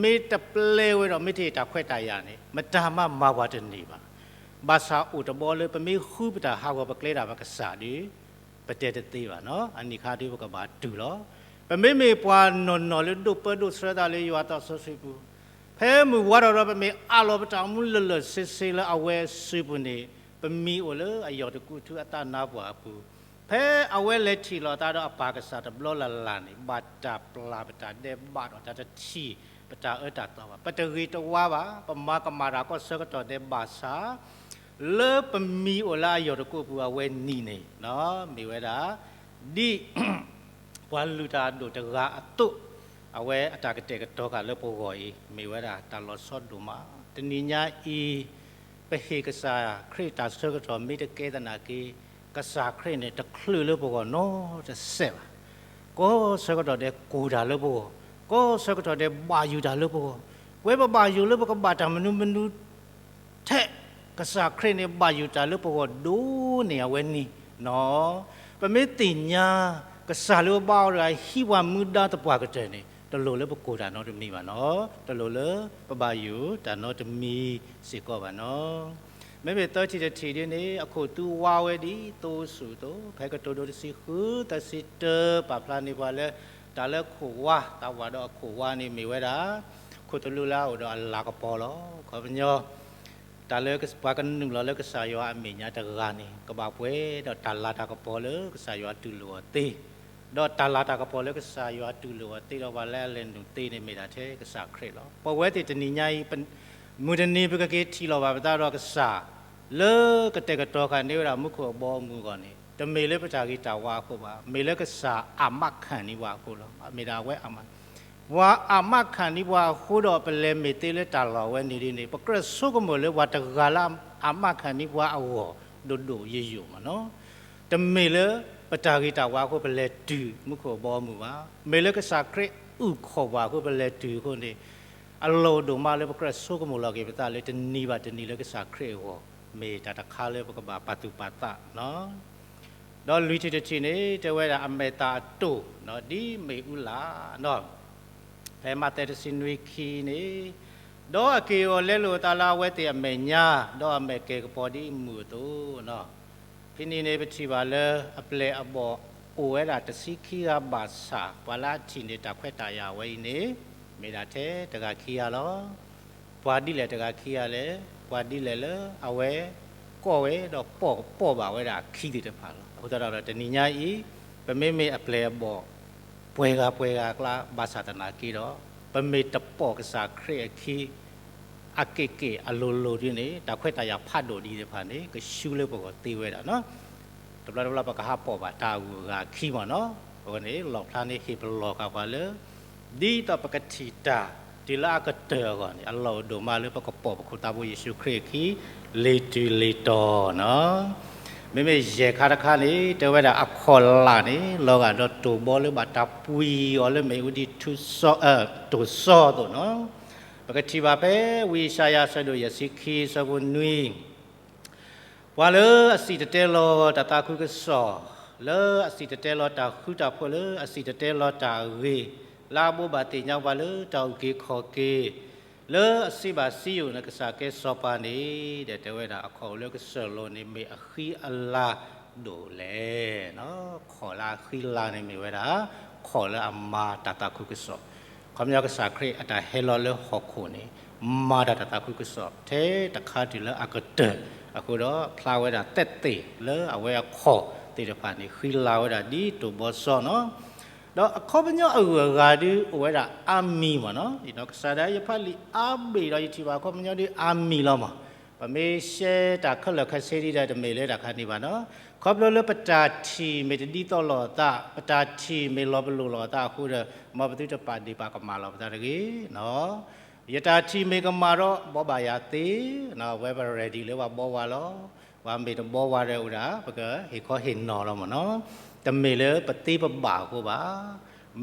မ့ၢ်တပျဲဝဲဒီး မ့ၢ်တဟ့ၣ်တၢ်ခွဲးတၢ်ယာ်န့ၣ် မတၤမးမၤပှၤတန့ၢ်ဘၣ်. ဘၣ်ဆၣ်အိၣ်တဘျီလၢပမ့ၢ်ဃုပတၢ်ဟးဂီၤပကျဲဒၣ်ပကစၢ်ဒီး ပတဲတသ့ဘၣ်နီၤ. အနံၣ်ခါဒုးပကဘၣ်တူၢ်လီၤ. ပမ့မ့ၢ်ပှၤနီၢ်နီၢ်လၢဒိးပၢဒိးဆှၢသးလၢယွၤသးစီဆှံပူၤ, ဖဲမုၢ်ဝါထီၣ်ဒီး ပမ့ၢ်အးလီၤပတၢ်အိၣ်မူလၢာ်လၢာ်ဆ့ဆ့လၢအဝဲစုပူၤန့ၣ် ပမံၤအိၣ်လၢအယီၢ်တကူၣ်ထူအသးနါပှၢ်အပူၤ, ဖဲအဝဲလဲၤထံၣ်လိာ်သးဒီးအပၢ်ကစၢ်တဘျီလၢ်လၢ်န့ၣ် ဘၣ်တၢ်ပျၢ်ပတၢ်ဒဲးဘးဒီး တၢ်တထံၣ်ပတၢ်အၢတၢ်သီဘၣ်. ပတဂ့ၤတဝါဘၣ်. ပမၤကမၣ်တၢ်ကီၢ်ဆၢကတီၢ်ဒဲးဘးဆၣ် လၢပမံၤအိၣ်လၢအယီၢ်တကူၣ်ပူၤအဝဲနံၤန့ၣ် မ့ၢ်ဝဲဒၣ် ဒ် ပှၤလုၢ်တၢ်အဒိၣ်တဂၤအသိး, အဝဲအတၢ်ကတဲာ်ကတီၤဃာ်လၢပဂီၢ်အံၤ မ့ၢ်ဝဲဒၣ်တၢ်လီၤဆီဒိၣ်မး. တနံၤညါအံၤ ပဟ့ၣ်ကစၢ်ခရံာ်တၢ်ဆၢကတီၢ်မ့ၢ်တကဲသနာ်က့ ကစၢ်ခရံာ်န့ၣ် တချုးလၢပဂီၢ်နီတစဲးဘၣ်. ကီၢ်ဆၢကတီၢ်ဒဲးကူၣ်တၢ်လၢပဂီၢ်, ကီၢ်ဆၢကတီၢ်ဒဲးဘၣ်ယိၣ်တၢ်လၢပဂီၢ်, ပဝဲပဘၣ်ယိၣ်လၢပကဘၣ်တၢ်မနုၤမနုၤ ထဲကစၢ်ခရံာ်န့ၣ် ဘၣ်ယိၣ်တၢ်လၢပဂီၢ်ဒိၣ်န့ၢ်အဝဲန့ၣ်နီၤ. ပမ့ၢ်သ့ၣ်ညါ ကစၢ်လၢပဘါအီၤတဂၤ ဟံးပှၤမူဒါသပှၢ်ကတၢၢ်န့ၣ် တလိၣ်လၢပကူၣ်တၢ်နီတမံၤဘၣ်နီၤ. တလိၣ်လၢပဘၣ်ယိၣ်တၢ်နီတမံၤစ့ၢ်ကီးဘၣ်နီၤ. မ့မ့ၢ်သၢထံၣ်တထံၣ်ဒ်န့ၣ် အခိၣ်သူဝါဝဲဒ်သိစူၣ်အသိး ဖဲကတိၤဒိတဆံဃု သၢဆံတၢ ပာ်ဖျါန့ၢ်ပှၤလၢ တၢ်လၢခိၣ်ဝါ တၢ်ဝးဒီးအခိၣ်ဝါန့ၣ်မ့ၢ်ဝဲဒၣ် ခိၣ်သလုးလၢအအိၣ်ဒီးအလၤကပီၤလီၤ. ခီပညီ တၢ်လၢပှၤကနုာ်လီၤလၢကစၢ်ယွၤအမဲာ်ညါတဂၤန့ၣ် ကဘၣ်ပှဲၤဒီးတၢ်လၤတၢ်ကပီၤလၢကစၢ်ယွၤတူၢ်လိာ်အီၤသ့, ဒီးတၢ်လၤတၢ်ကပီၤလၢကစၢ်ယွၤတူၢ်လိာ်အီၤသ့ဒီးပှၤလၢအလဲၤနုာ်သ့န့ၣ် မ့ၢ်ဒၣ်ထဲကစၢ်ခရံာ်လီၤ. ပဝဲသ့ၣ်တနံၤညါအံၤ မုၢ်တနံၤပကက့ၤထံၣ်လိာ်ဘၣ်ပသးဒီးကစၢ် လၢကတဲာ်ကတီၤဃာ်န့ၢ်ဝဲဒၣ်မူခိၣ်အဘီအမုၢ်အဂီၢ်န့ၣ် တမ့ၢ်လၢပတၢ်ဂ့ၤတၢ်ဝါအဃိဘၣ်, မ့ၢ်လၢကစၢ်အမးခၢၣ်န့ၢ်ပှၤအဃိလီၤ. မ့ၢ်ဒၣ်အဝဲအမး ပှၤအမးခၢၣ်န့ၢ်ပှၤအဃိဒီး ပလဲၤမ့ၢ်သ့လၢတၢ်လီၢ်ဝဲန့ၣ်ဒ်န့ၣ် ပကြၢးဆိကမိၣ်လၢပှၤတဂၤလၢအမးခၢၣ်န့ၢ်ပှၤအဂီၢ် ဒိၣ်ဒိၣ်ယိာ်ယိာ်မးနီၤ. တမ့ၢ်လၢပတၢ်ဂ့ၤတၢ်ဝါအဃိ ပလဲၤတုၤမူခိၣ်အဘီအမုၢ်ဘၣ်. မ့ၢ်လၢကစၢ်ခရံာ်အုၣ်ခီၣ်ပှၤအဃိ ပလဲၤတုၤအဃိန့ၣ် အလီၢ်ဒိၣ်မးလၢပကြၢးဆိကမိၣ်လီၤက့ၤပသးလၢတနံၤဘၣ်တနံၤလၢကစၢ်ခရံာ်အဂီၢ် မ့ၢ်တၢ်တခါလၢပကဘၣ်ပာ်သူၣ်ပာ်သးနီၤ. ဒီးလွံၢ်ထံၣ်တထံၣ်န့ၣ် တဲဝဲဒၣ်အမဲာ်သၣ်အတိၢ် ဒ်မ့ၣ်အူလၣ်နီၤ. ဖဲမးသဲတဆံနွံခံန့ၣ် ဒီးအက့ၢ်အဂီၤလဲလိာ်အသးလၢအဝဲသ့ၣ်အမဲာ်ညါ, ဒီးအမဲာ်ကဲၤကပီၤဒ်အမုၢ်အသိးနီၤ. ဖဲန့ၣ်န့ၣ် ပထံၣ်ဘၣ်လၢ အပျဲၢ်အဘီၣ်အိၣ်ဝဲဒၣ်တဆံခံဂၤဘၣ်ဆၣ် ပှၤလၢအထံၣ်န့ၢ်တၢ်ခွဲးတၢ်ယာ်ဝဲအံၤန့ၣ် မ့ၢ်ဒၣ်ထဲတဂၤခံဂၤလီၤ. ပှၤဒ်လဲၣ်တဂၤခံဂၤလဲၣ်, ပှၤဒ်လဲၣ်လၢအဝဲ ကီၢ်ဝဲဒီးပိာ်ကပီၤဘၣ်ဝဲဒၣ်အခံသ့ၣ်တဖၣ်လီၤ. အဃိသတးဒီးတနံၤညါအံၤ ပမ့မ့ၢ်အပျဲၢ်အဘီၣ် ပှဲၤဂၤပှဲၤဂၤအကျါ ဘၣ်ဆၣ်သနာ်က့ဒီး ပမ့ၢ်တပိာ်ကစၢ်ခရံာ်အခံ အက့ၢ်က့ၢ်အလိၤလိၤဒ်န့ၣ် တၢ်ခွဲးတၢ်ယာ်ဖးဒိၣ်ဒ်သ့ၣ်တဖၣ်န့ၣ် ကဆူလၢပဂီၢ်သ့ဝဲဒၣ်နီၤ. တဘျီတဘျီပကဟးပိာ်ဘၣ်တၢ်အဂုၤအဂၤအခံမ့ၢ်နီၤ. အဃိန့ၣ် လီၣ်ဖျါန့ၣ်ဟ့ၣ်ပလီၢ်ဃာ်ပှၤလၢ ဒ်သိးပကထံၣ်တၢ်တုၤလၢအကတၢၢ်အဂီၢ်န့ၣ် အလီၢ်အိၣ်ဒိၣ်မးလၢပကပိာ်ပခိၣ်သးဘိယ့ၣ်ၡူးခရံာ်အခံ လ့ၤတုၤလ့ၤတီၤနီၤ. မ့မ့ၢ်ယဲၢ်ခါတခါန့ၣ် တဲဝဲဒၣ်အခီၣ်လာ်န့ၣ် လီၤဂာ်ဒီးတိၢ်ဘီလၢဘၣ်တၢ်ပှံၤအီၤလၢမ့ၣ်အူဒ် တိၢ်စီအသိးနီၤ. ပကထံၣ်ဘၣ်ဖဲဝံယၡါယၤအဆၢဒိၣ်ယဲၢ်ဆံခံအဆၢဖိနွံ ပှၤလၢအစံၣ်တဲၤတဲလီၤတၢ်သးခုကစီၣ်, လၢအစံၣ်တဲၤတဲလီၤတၢ်ဃူတၢ်ဖိးလၢအစံၣ်တဲၤတဲလီၤတၢ်ဂ့ၤ, လၢအဘိးဘၣ်သ့ၣ်ညါပှၤလၢတၢ်အုၣ်က့ၤခီၣ်က့ၤ, လၢအစံးဘၣ်စံယိၣ်န့ၣ် ကစၢ်ကဲစီၤပၤန့ၣ် ဒီးတဲဝဲဒၣ်အခီၣ်အိၣ်လၢကစၢၢ်လိၤန့ၣ် မ့ၢ်အဃံအလၤဒိၣ်လဲၣ်. ခီၣ်လၢအဃံလၤန့ၣ်မ့ၢ်ဝဲဒၣ် ခီၣ်လၢအမၤတၢ်သးခုကစီၣ် ခီပညီကစၢ်ခရံာ်အတၢ်ဟဲလီၤလၢဟီၣ်ခိၣ်န့ၣ် မၤတၢ်တၢ်သးခုကစီၣ် ထဲတခါတုၤလၢအကတၢၢ်, အဃိဒီးဖျါဝဲဒၣ်သက်သေလၢအဝဲအခီၣ်သ့ၣ်တဖၣ်န့ၣ် ဃံလၤဝဲဒၣ်ဒ်တိၢ်ဘီစီနီၤ. ဒီးအခီပညီအဂုၤအဂၤဒုးအိၣ်ဝဲဒၣ်အါမံၤမ့ၢ်နီၤ. ယနီၢ်ကစၢ်ဒၣ်ယဖးလံာ်အါဘ့ၣ်ဒီးယထံၣ်ဘၣ်အခီပညီဒုးအါမံၤလီၤမး. ပမ့ၢ်ရှဲတၢ်ခဲလၢာ်ခဲဆ့ဒ်ဒီးတမ့ၢ်လၢတၢ်ခါန့ၣ်ဘၣ်နီၤ. ခီဖျိလၢပတၢ်ထံၣ်မ့ၢ်တဒ်သိးလိာ်အသး, ပတၢ်ထံၣ်မ့ၢ်လီၤပလိာ်လိာ်အသးအဃိဒီး မ်ပသုတပာ်ဒ့ၣ်ပာ်ကမၣ်လီၤပသးတဂ့ၤနီၤ. ယတၢ်ထံၣ်မ့ၢ်ကမၣ်ဒီး ဘှီဘၣ်ယၤသ့, အဝဲပ ready လၢပှၤဘှီဝါလီၤ. ပှၤမ့ၢ်တဘှီဝါဒီးအိၣ်ဒၣ် ပကဟ့ၣ်ခီဟ့ၣ်နီၤလီၤမ့ၢ်နီၤ. တမ့ၢ်လၢပသ့ပဘၣ်အဃိဘၣ်.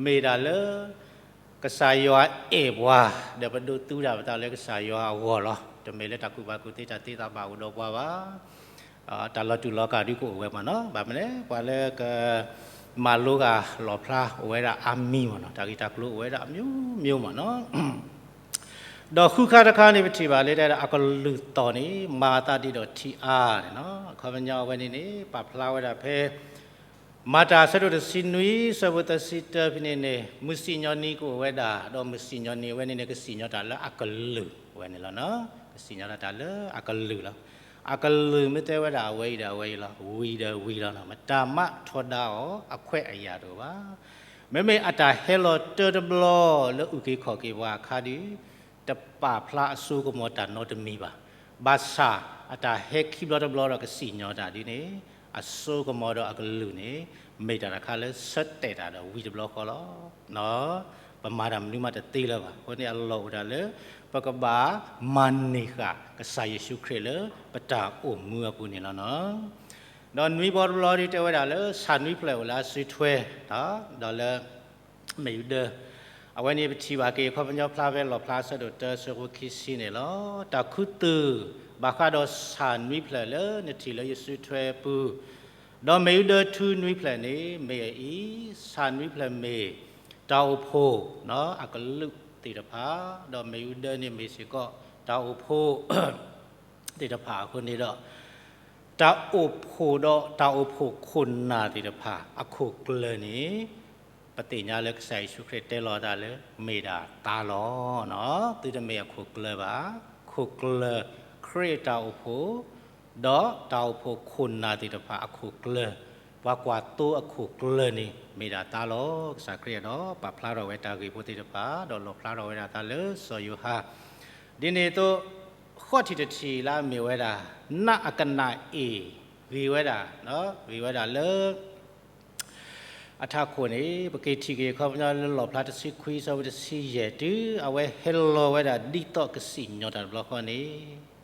မ့ၢ်ဒၣ်လၢ ကစၢ်ယွၤအဲၣ်ပှၤ ဒီးပဒိးသူဒၣ်ပသးလၢကစၢ်ယွၤအဂီၢ်လီၤ. တမ့ၢ်လၢတၢ်ကူၣ်ဘၣ်ကူၣ်သ့တၢ်သ့တၢ်ဘၣ်အိၣ်ဒီးပှၤဘၣ်. တၢ်လီၤတူာ်လီၤကာ်ဒုကအိၣ်ဝဲမ့ၢ်နီၤ. ဘၣ်မနုၤလဲၣ် ပှၤလၢကမၤလိဂၤလီၣ်ဖျါအိၣ်ဝဲဒၣ်အါမံၤမ့ၢ်နီၤ. တၢ်ဂ့ၢ်တၢ်ကျိၤအိၣ်ဝဲဒၣ်အမျိုးမျိုးမ့ၢ်နီၤ. ဒီးဃုခါတခါန့ၣ် ပထံၣ်ဘၣ်လၢတဲဒၣ်အကလုၢ်သီၣ်န့ၣ် မၤအသးဒ်ဒီးထံအါန့ၣ်နီၤ. အခီပညီအဝဲန့ၣ်န့ၣ် ပာ်ဖျါဝဲဒၣ်ဖဲ မၤတၢ်အဆၢဒိၣ်တဆံနွံ အဆၢဖိသၢဆံတၢဖဲန့ၣ်န့ၣ် မုၢ်စံၣ်ညီၣ်နံၤကအိၣ်ဝဲဒၣ်, ဒီးမုၢ်စံၣ်ညီၣ်နံၤအဝဲန့ၣ်န့ၣ် ကစံၣ်ညီၣ်တၢ်လၢအကလုၢ်ဝဲန့ၣ်လီၤနီၤ. ကစံၣ်ညီၣ်တၢ်လၢအကလုၢ်လီၤ. အကလုၢ်မ့ၢ်တဲဝဲဒၣ်အဝဲအံၤဒီးအဝဲအံၤလီၤ, ဝံၤဒီးဝံၤလီၤနီၤ, မတၤမးထီဒါအီၤအခွဲးအယာ်တအိၣ်ဘၣ်. မ့မ့ၢ်အတၢ်ဟဲလီၤတၢတဘျီလၢအုၣ်က့ၤခီၣ်က့ၤပှၤအခါဒုး တပာ်ဖျါအစိကမီၤတၢ်နီတမံၤဘၣ်. ဘၣ်ဆၣ်အတၢ်ဟဲခံဘျီတဘျီဒီးကစံၣ်ညီၣ်တၢ်ဒ်န့ၣ် အစိကမီၤဒီးအကလုၢ်န့ၣ် မ့ၢ်တၢ်တခါလၢဆၢတဲာ်တၢ်ဒီးဝံၤတဘျီဃီလီၤ. ပမၤတၢ်မနုၤမးတသ့လၢၤဘၣ်. အဃိန့ၣ်အလီၢ်အိၣ်ဒၣ်လၢ ပကဘၣ်မၤန့ၢ်ဃာ်ကစၢ်ယ့ၣ်ၡူးခရံာ်လၢပတၢ်အိၣ်မူအပူၤန့ၣ်လီၤနီၤ. ဒီးနွံဘီတဘျီဒ်တဲဝဲဒၣ်လၢ ဆၣ်နွံဖျၢၣ်အိၣ်လၢအစုထွဲ ဒီးလၢ မ့ၣ်အူဒၢ အဝဲန့ၣ်ပထံၣ်ဘၣ်က့ၤ အခီပညီဖျါဖဲလီၣ်ဖျါအဆၢဒိၣ်တၢအဆၢဖိခံဆံန့ၣ်လီၤ. တၢ်ခူသူၣ်ဘၣ်ဃးဒီးဆၣ်နွံဖျၢၣ်လၢနထံၣ်လၢယစုထွဲပူၤ, ဒီးမ့ၣ်အူဒၢထူနွံဖျၢၣ်န့ၣ် မ့ၢ်အအံၤ, ဆၣ်နွံဖျၢၣ်မ့ၢ် တၢ်အိၣ်ဖှိၣ် အကလုာ်သ့ၣ်တဖၣ်, ဒီးမ့ၣ်အူဒၢန့ၣ်မ့ၢ်စ့ၢ်ကီး တၢ်အိၣ်ဖှိၣ် သ့ၣ်တဖၣ်အဃိန့ၣ်ဒီး တၢ်အိၣ်ဖှိၣ်ဒီးတၢ်အိၣ်ဖှိၣ်ခိၣ်နၢ်သ့ၣ်တဖၣ်အခိၣ်ကျၢၢ်န့ၣ် ပသ့ၣ်ညါလၢကစၢ်ယ့ၣ်ၡူးခရံာ်တဲလီၤတၢ်လၢ မ့ၢ်ဒၣ်သါလီၤ. သုတမ့ၢ်အခိၣ်ကျၢၢ်ဘၣ်. ခိၣ်ကျၢၢ် ခရံာ်အတၢ်အိၣ်ဖှိၣ် ဒီးတၢ်အိၣ်ဖှိၣ်ခိၣ်နၢ်သ့ၣ်တဖၣ်အခိၣ်ကျၢၢ်, ပှၤကွၢ်သိအခိၣ်ကျၢၢ်န့ၣ် မ့ၢ်ဒၣ်သါလီၤ. ကစၢ်ခရံာ်ဒီးပာ်ဖျါထီၣ်ဝဲတၢ်ဂ့ၢ်ဖိသ့ၣ်တဖၣ် ဒီးလီၣ်ဖျါထီၣ်ဝဲဒၣ်သါလၢစီၤယိၤဟၣ် ဒ်န့ၣ်အသိး ဃီထံၣ်တထံၣ်လၢအမ့ၢ်ဝဲဒၣ် နးအကနၣ်အ့ၣ် ဂ့ၤဝဲဒၣ်, ဂ့ၤဝဲဒၣ်လၢ အထးခိၣ်န့ၣ် ပက့ၤထံၣ်က့ၤအခီပညီလၢလီၣ်ဖျါတဆံခွံ အဆၢဖိတဆံယဲၢ် တုၤအဝဲဟဲလီၤဝဲဒၣ်ဒ်သိးကစံၣ်ညီၣ်တၢ်တဘျီဃီန့ၣ်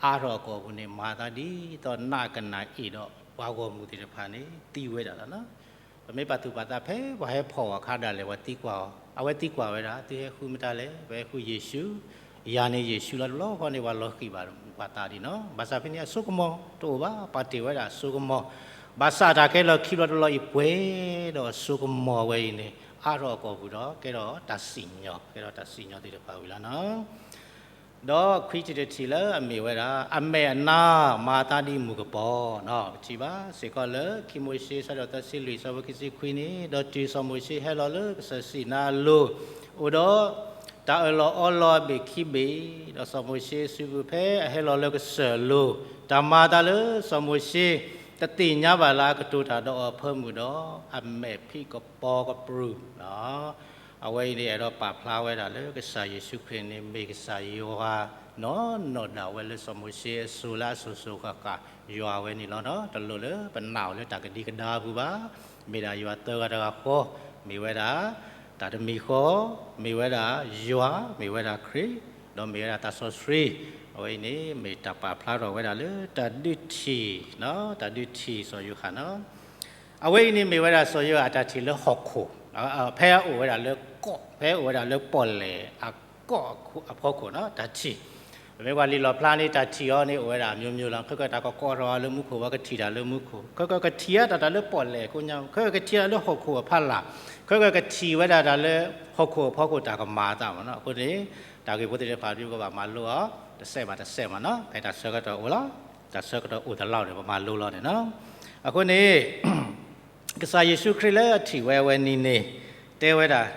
အါထီၣ်အကီၢ်ပူၤန့ၣ် မၤသးဒ်သိးနးအကနၣ်အ့ၣ်ဒီးပှၤဂီၢ်မုၢ်သ့ၣ်တဖၣ်န့ၣ် သံဝဲဒၣ်လီၤ. ပမ့ၢ်ပာ်သူၣ်ပာ်သးဖဲပှၤဟဲဖီၣ်အီၤအခါဒၣ်လဲာ် ပှၤသံကွၢ်အီၤ, အဝဲသံကွၢ်ဝဲဒၣ် သုဟဲဃုမတၤလဲၣ်, ပဟဲဃုယ့ၣ်ၡူး, ယၤန့ၣ်ယ့ၣ်ၡူးလီၤ. တဘျီဃီန့ၣ် ပှၤလီၤဃံၣ်ဘၣ်ပှၤသးဒ်နီၤ. ဘၣ်ဆၣ်ဖဲန့ၣ်အစိကမီၤတအိၣ်ဘၣ်, ပှၤတ့ၢ်ဝဲဒၣ်အစိကမီၤ, ဘၣ်ဆၣ်တၢ်ကဲလီၤခံဘျီတဘျီအံၤပှဲၤဒီးအစိကမီၤဝဲအံၤန့ၣ် အါထီၣ်အကီၢ်ပူၤဒီး ကဲထီၣ်တၢ်စံၣ်ညီၣ်, ကဲထီၣ်တၢ်စံၣ်ညီၣ်သ့ၣ်တဖၣ်ဝံၤလီၤနီၤ. ဒီးခွံထံၣ်တထံၣ်လၢအမ့ၢ်ဝဲဒၣ် အမဲာ်အနါမၤအသးဒ်မုၢ်ကပီၤန့ၣ် ပထံၣ်ဘၣ်စ့ၢ်ကီးလၢ ခံမိၤၡ့ အဆၢဒိၣ်သၢဆံလွံၢ် အဆၢဖိခံဆံခွံန့ၣ်, ဒီးတုၤစီၤမိၤၡ့ဟဲလီၤလၢကစၢၢ်စံၤနါအလိၤ, အိၣ်ဒီးတၢ်အၢၣ်လီၤအီလီၤအဘ့ၣ်ခံဘ့ၣ်, ဒီးစီၤမိၤၡ့အစုပူၤဖဲအဟဲလီၤလၢကစၢၢ်အလိၤ, တၢ်မၤအသးလၢစီၤမိၤၡ့ တသ့ၣ်ညါဘၣ်လၢအကတိၤတၢ်ဒီးအီၤအဖၢမုၢ်ဒီး အမဲာ်ဖံးကပီၤကပြုၢ် အဝဲအံၤန့ၣ် အဲၣ်ဒိးပာ်ဖျါဝဲဒၣ်လၢ ကစၢ်ယ့ၣ်ၡူးခရံာ်န့ၣ် မ့ၢ်ကစၢ်ယွၤနီၢ်နီၢ်ဒၣ်ဝဲလၢစီၤမိၤၡ့အစိၤလၢအစိၤစိၤဃၣ်ဃၣ်ယွၤဝဲန့ၣ်လီၤ. တလိၣ်လၢပနာ်အီၤလၢတၢ်ကဒံကဒါအပူၤဘၣ်. မ့ၢ်ဒၣ်ယွၤသၢဂၤတဂၤဃီ, မ့ၢ်ဝဲဒၣ် တၢ်တမံၤဃီ, မ့ၢ်ဝဲဒၣ်ယွၤ, မ့ၢ်ဝဲဒၣ်ခရံာ်, ဒီးမ့ၢ်ဝဲဒၣ်သးစီဆှံ, အဝဲအံၤန့ၣ် မ့ၢ်တၢ်ပာ်ဖျါထီၣ်ဝဲဒၣ်လၢတၢ်ဒုးထံၣ်, တၢ်ဒုးထံၣ်စီၤယိၤဟၣ်န့ၣ် အဝဲအံၤန့ၣ်မ့ၢ်ဝဲဒၣ်စီၤယိၤဟၣ်အတၢ်ထံၣ်လၢဟီၣ်ခိၣ်, ဖဲအအိၣ်ဝဲဒၣ်လၢကီၢ်, ဖဲအအိၣ်ဝဲဒၣ်လၢပီၣ်လဲၣ်အကီၢ်အဖီခိၣ်န့ၣ် တၢ်ထံၣ်, ပမ့ၢ်ကွၢ်လံာ်လီၣ်ဖျါန့ၣ် တၢ်ထံၣ်အီၤန့ၣ် အိၣ်ဝဲဒၣ်အမျိုးမျိုးလီၤ. ခဲကတၢၢ်တၢ်ကကိးထီၣ်အီၤလၢမူခိၣ် ပှၤကထံၣ်တၢ်လၢပီၣ်လဲၣ်အကိးညါ, ခဲကတၢၢ်ကထံၣ်တၢ်လၢဟီၣ်ခိၣ်အဖီလာ်, ခဲကတၢၢ်ကထံၣ်ဝဲဒၣ်တၢ်လၢဟီၣ်ခိၣ်အဖီခိၣ်တၢ်ကမၤအသးမ့ၢ်နီၤ. အဃိန့ၣ် တၢ်ဂ့ၢ်ဖိသ့ၣ်တဖၣ်ဒုးကဘၣ်မၤလိအီၤ တစဲးဘၣ်တစဲးမ့ၢ်နီၤ. ဖဲတၢ်ဆၢကတီၢ်အိၣ်လီၤ, တၢ်ဆၢကတီၢ်အိၣ်သလီန့ၣ် ပမၤလိလီၤန့ၣ်လီၤ. အဃိန့ၣ် ကစၢ်ယ့ၣ်ၡူးခရံာ်လၢအထံၣ်ဝဲအဝဲန့ၣ်န့ၣ် တဲဝဲဒၣ်,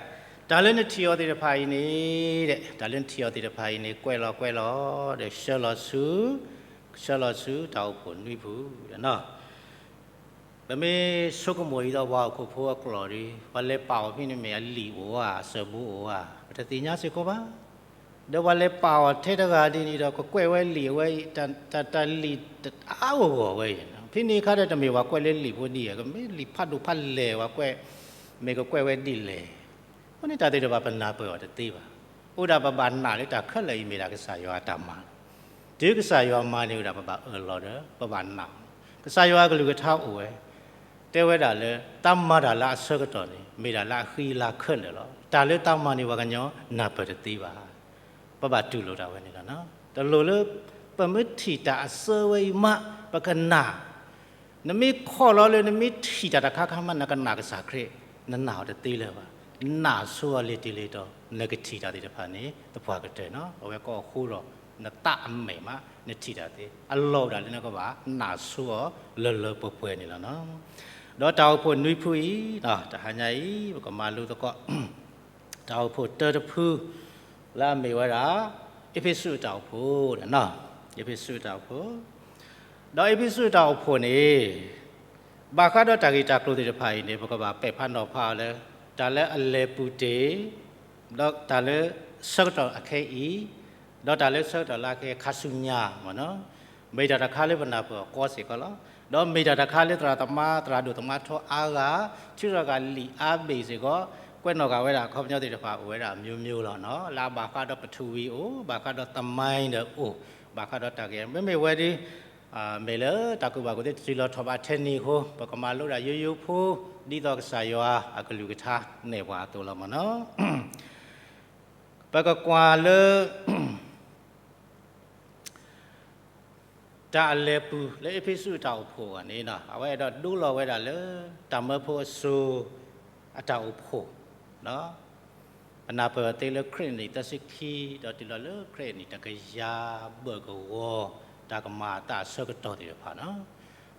တၢ်လၢနထံၣ်အီၤသ့ၣ်တဖၣ်အံၤန့ၣ်, တၢ်လၢနထံၣ်အီၤသ့ၣ်တဖၣ်အံၤန့ၣ် ကွဲးလီၤကွဲးလီၤဒီး ဆှၢလီၤဆူ, ဆှၢလီၤဆူတၢ်အိၣ်ဖှိၣ်နွံဖုန့ၣ်လီၤ. ပမ့ၢ်ဆိကမိၣ်အံၤဒီးပှၤဟီၣ်ခိၣ်ဖိအကျိာ်ဒီး ပှၤလဲၤပာ်အီၤဖဲန့ၣ်မ့ၢ်အလံာ်အိၣ်ဧါ အစၢၤဘိအိၣ်ဧါ ပတသ့ၣ်ညါစ့ၢ်ကီးဘၣ်. ဒီးပှၤလဲၤပာ်အီၤထဲတဂၤဒ်န့ၣ်ဒီး ကကွဲးဝဲလံာ်အဝဲအံၤ တၢ်လံာ်အါအါဂီၢ်ဂီၢ်ဝဲအံၤ, ဖဲန့ၣ်အခါဒီးတမ့ၢ်ပှၤကွဲးလၢလံာ်ဖိဒ်အံၤ, ကမ့ၢ်လံာ်ဖးဒိၣ်ဖးလဲၢ်ပှၤကွဲး, မ့ၢ်ကကွဲးဝဲဒ်လဲၣ်. အဃိန့ၣ်တၢ်သ့ၣ်တဖၣ်ပနၢ်ပၢၢ်အီၤတသ့ဘၣ်. အိၣ်ဒၣ်ပဘၣ်နာ်လၢတၢ်ခဲလၢာ်အံၤမ့ၢ်ဒၣ်ကစၢ်ယွၤအတၢ်မၤ, တုၤကစၢ်ယွၤမၤန့ၢ်ဝဲဒၣ် ပဘၣ်အၢၣ်လီၤဒီး ပဘၣ်နာ်, ကစၢ်ယွၤအကလုၢ်ကထါအိၣ်ဝဲ တဲဝဲဒၣ်လၢ တၢ်မၤတၢ်လၢအဆၢကတီၢ်န့ၣ် မ့ၢ်ဒၣ်လၢအဃံလၤခဲလၢာ်လီၤ. တၢ်လၢတၢ်မၤန့ၣ် ပှၤကညီနၢ်ပၢၢ်တသ့ဘၣ်. ပဘၣ်တူၢ်လိာ်တၢ်ဝဲန့ၣ်လီၤ. တလိၣ်လၢ ပမ့ၢ်ထံၣ်တၢ်အစၢဝဲအံၤမး ပကနာ်, နမ့ၢ်ခီၣ်လီၤလၢနမ့ၢ်ထံၣ်တၢ်တခါခါမး နကနာ်ကစၢ်ခရံာ်, နနာ်အီၤတသ့လၢၤဘၣ်. နာ်ဆိအီၤလ့ၤတံၢ်လ့ၤတီၤ နကထံၣ်တၢ်သ့ၣ်တဖၣ်န့ၣ် သပှၢ်ကတၢၢ်န့ၣ်လီၤ. အဝဲကအဃိဒီး နသးအမဲာ်မး နထံၣ်တၢ်သ့ အလီၢ်အိၣ်ဒၣ်လၢနကဘၣ်နာ်ဆိအီၤလၢလၢပှဲၤပှဲၤန့ၣ်လီၤ. ဒီးတၢ်အိၣ်ဖှိၣ်နွံဖုအံၤ တဟါညါအံၤ ပကမၤလိသကိး တၢ်အိၣ်ဖှိၣ်တၢတဖု လၢအမ့ၢ်ဝဲဒၣ် အ့းဖ့းစူးအတၢ်အိၣ်ဖှိၣ်န့ၣ်လီၤ. အ့းဖ့းစူးအတၢ်အိၣ်ဖှိၣ်, ဒီးအ့းဖ့းစူးအတၢ်အိၣ်ဖှိၣ်န့ၣ် ဘၣ်ဃးဒီးတၢ်ဂ့ၢ်တၢ်ကျိၤသ့ၣ်တဖၣ်အံၤန့ၣ် ပကဘၣ်ပဲာ်ဖးနီၤဖးအီၤလၢ တၢ်လၢအလဲၤပူၤတ့ၢ်, ဒီးတၢ်လၢဆၢကတီၢ်အခဲအံၤ, ဒီးတၢ်လၢဆၢကတီၢ်လၢအခဲခါဆူညါမ့ၢ်နီၤ. မ့ၢ်တၢ်တခါလၢပနၢ်ပၢၢ်အီၤကီစ့ၢ်ကီးလီၤ. ဒီးမ့ၢ်တၢ်တခါလၢသရၣ်သမါ သရၣ်ဒိၣ်သမါထီအါဂၤ ထုးထီၣ်က့ၤလံာ်အါဘ့ၣ်စ့ၢ်ကီး ကွဲးနီၣ်ဃာ်ဝဲဒၣ်အခီပညီသ့ၣ်တဖၣ် အိၣ်ဝဲဒၣ်အမျိုးမျိုးလီၤနီၤ. လၢအဘၣ်ဃးဒီးပထဝီအိၣ်, ဘၣ်ဃးဒီးသမိုင်းဒီးအိၣ်, ဘၣ်ဃးဒီးတၢ်ဂ့ၢ် မ့မ့ၢ်ဝဲဒၣ် မ့ၢ်လၢတၢ်ကူၣ်ဘၣ်ကူၣ်သ့တတုၤလီၤထီၣ်ဘးထဲန့ၣ်အဃိ ပကမၤလိဒၣ်ယိယိဖိ ဒ်သိးကစၢ်ယွၤအကလုၢ်ကထါနဲၣ်ပှၤအသိးလီၤမ့ၢ်နီၤ. ပကကွၢ်လၢ တၢ်အလဲၤပူၤလၢအ့းဖ့းစူးအတၢ်အိၣ်ဖှိၣ်အဂီၢ်န့ၣ် အဝဲအဲၣ်ဒိးဒိလီၤဝဲဒၣ်လၢ တၢ်မၢဖိအစိၤ အတၢ်အိၣ်ဖှိၣ် ပနၢ်ပၢၢ်သ့လၢခရံာ်အနံၣ်သၢဆံခံ ဒီးတုၤလီၤလၢခရံာ်အနံၣ်တကယၤဘၢၣ်ကဝီၤ တၢ်ကမၤအသးအဆၢကတီၢ်သ့ၣ်တဖၣ်လီၤ.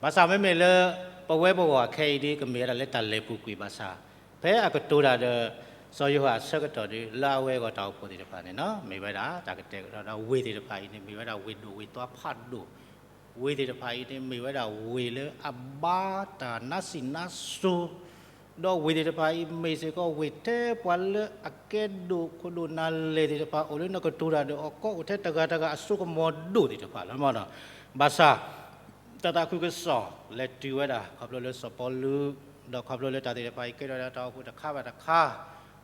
ဘၣ်ဆၣ်မ့မ့ၢ်လၢ ပဝဲပဂီၢ်ခဲအံၤဒ် ကမ့ၢ်ဝဲဒၣ်လၢတၢ်လဲၤပူၤကွံာ်ဘၣ်ဆၣ် ဖဲအကတိၤတၢ်ဒီး စီၤယိၤဟၣ်အဆၢကတီၢ်ဒီး လၢအဝဲအဂီၢ်တၢ်အိၣ်ဖှိၣ်သ့ၣ်တဖၣ်န့ၣ် မ့ၢ်ဝဲဒၣ်တၢ်ကတဲာ်ကတီၤဒီးဝ့ၢ်သ့ၣ်တဖၣ်အံၤန့ၣ် မ့ၢ်ဝဲဒၣ်ဝ့ၢ်ဒိၣ်ဝ့ၢ်သွါဖးဒိၣ် ဝ့ၢ်သ့ၣ်တဖၣ်အံၤန့ၣ် မ့ၢ်ဝဲဒၣ်ဝ့ၢ်လၢအဘါတၢ်နါစံးနါစိၤ, ဒီးဝ့ၢ်သ့ၣ်တဖၣ်အံၤမ့ၢ်စ့ၢ်ကီးဝ့ၢ်ထဲပှၤလၢအကဲဒိၣ်ခိၣ်ဒိၣ်နၢ်လဲၢ်သ့ၣ်တဖၣ် အိၣ်လၢနကတိၤတၢ်ဒီးအီၤကီအိၣ်ထဲတဂၤတဂၤအစိကမီၤဒိၣ်သ့ၣ်တဖၣ်လီၤ. ဘၣ်ဆၣ် တၢ်သးခုကစီၣ်လဲၤတုၤဝဲဒၣ် ခီဖျိလၢစီၤပီလူး ဒီးခီဖျိလၢတၢ်သ့ၣ်တဖၣ်အံၤကဲထီၣ်ဝဲဒၣ်တၢ်အိၣ်ဖှိၣ်တခါဘၣ်တခါ,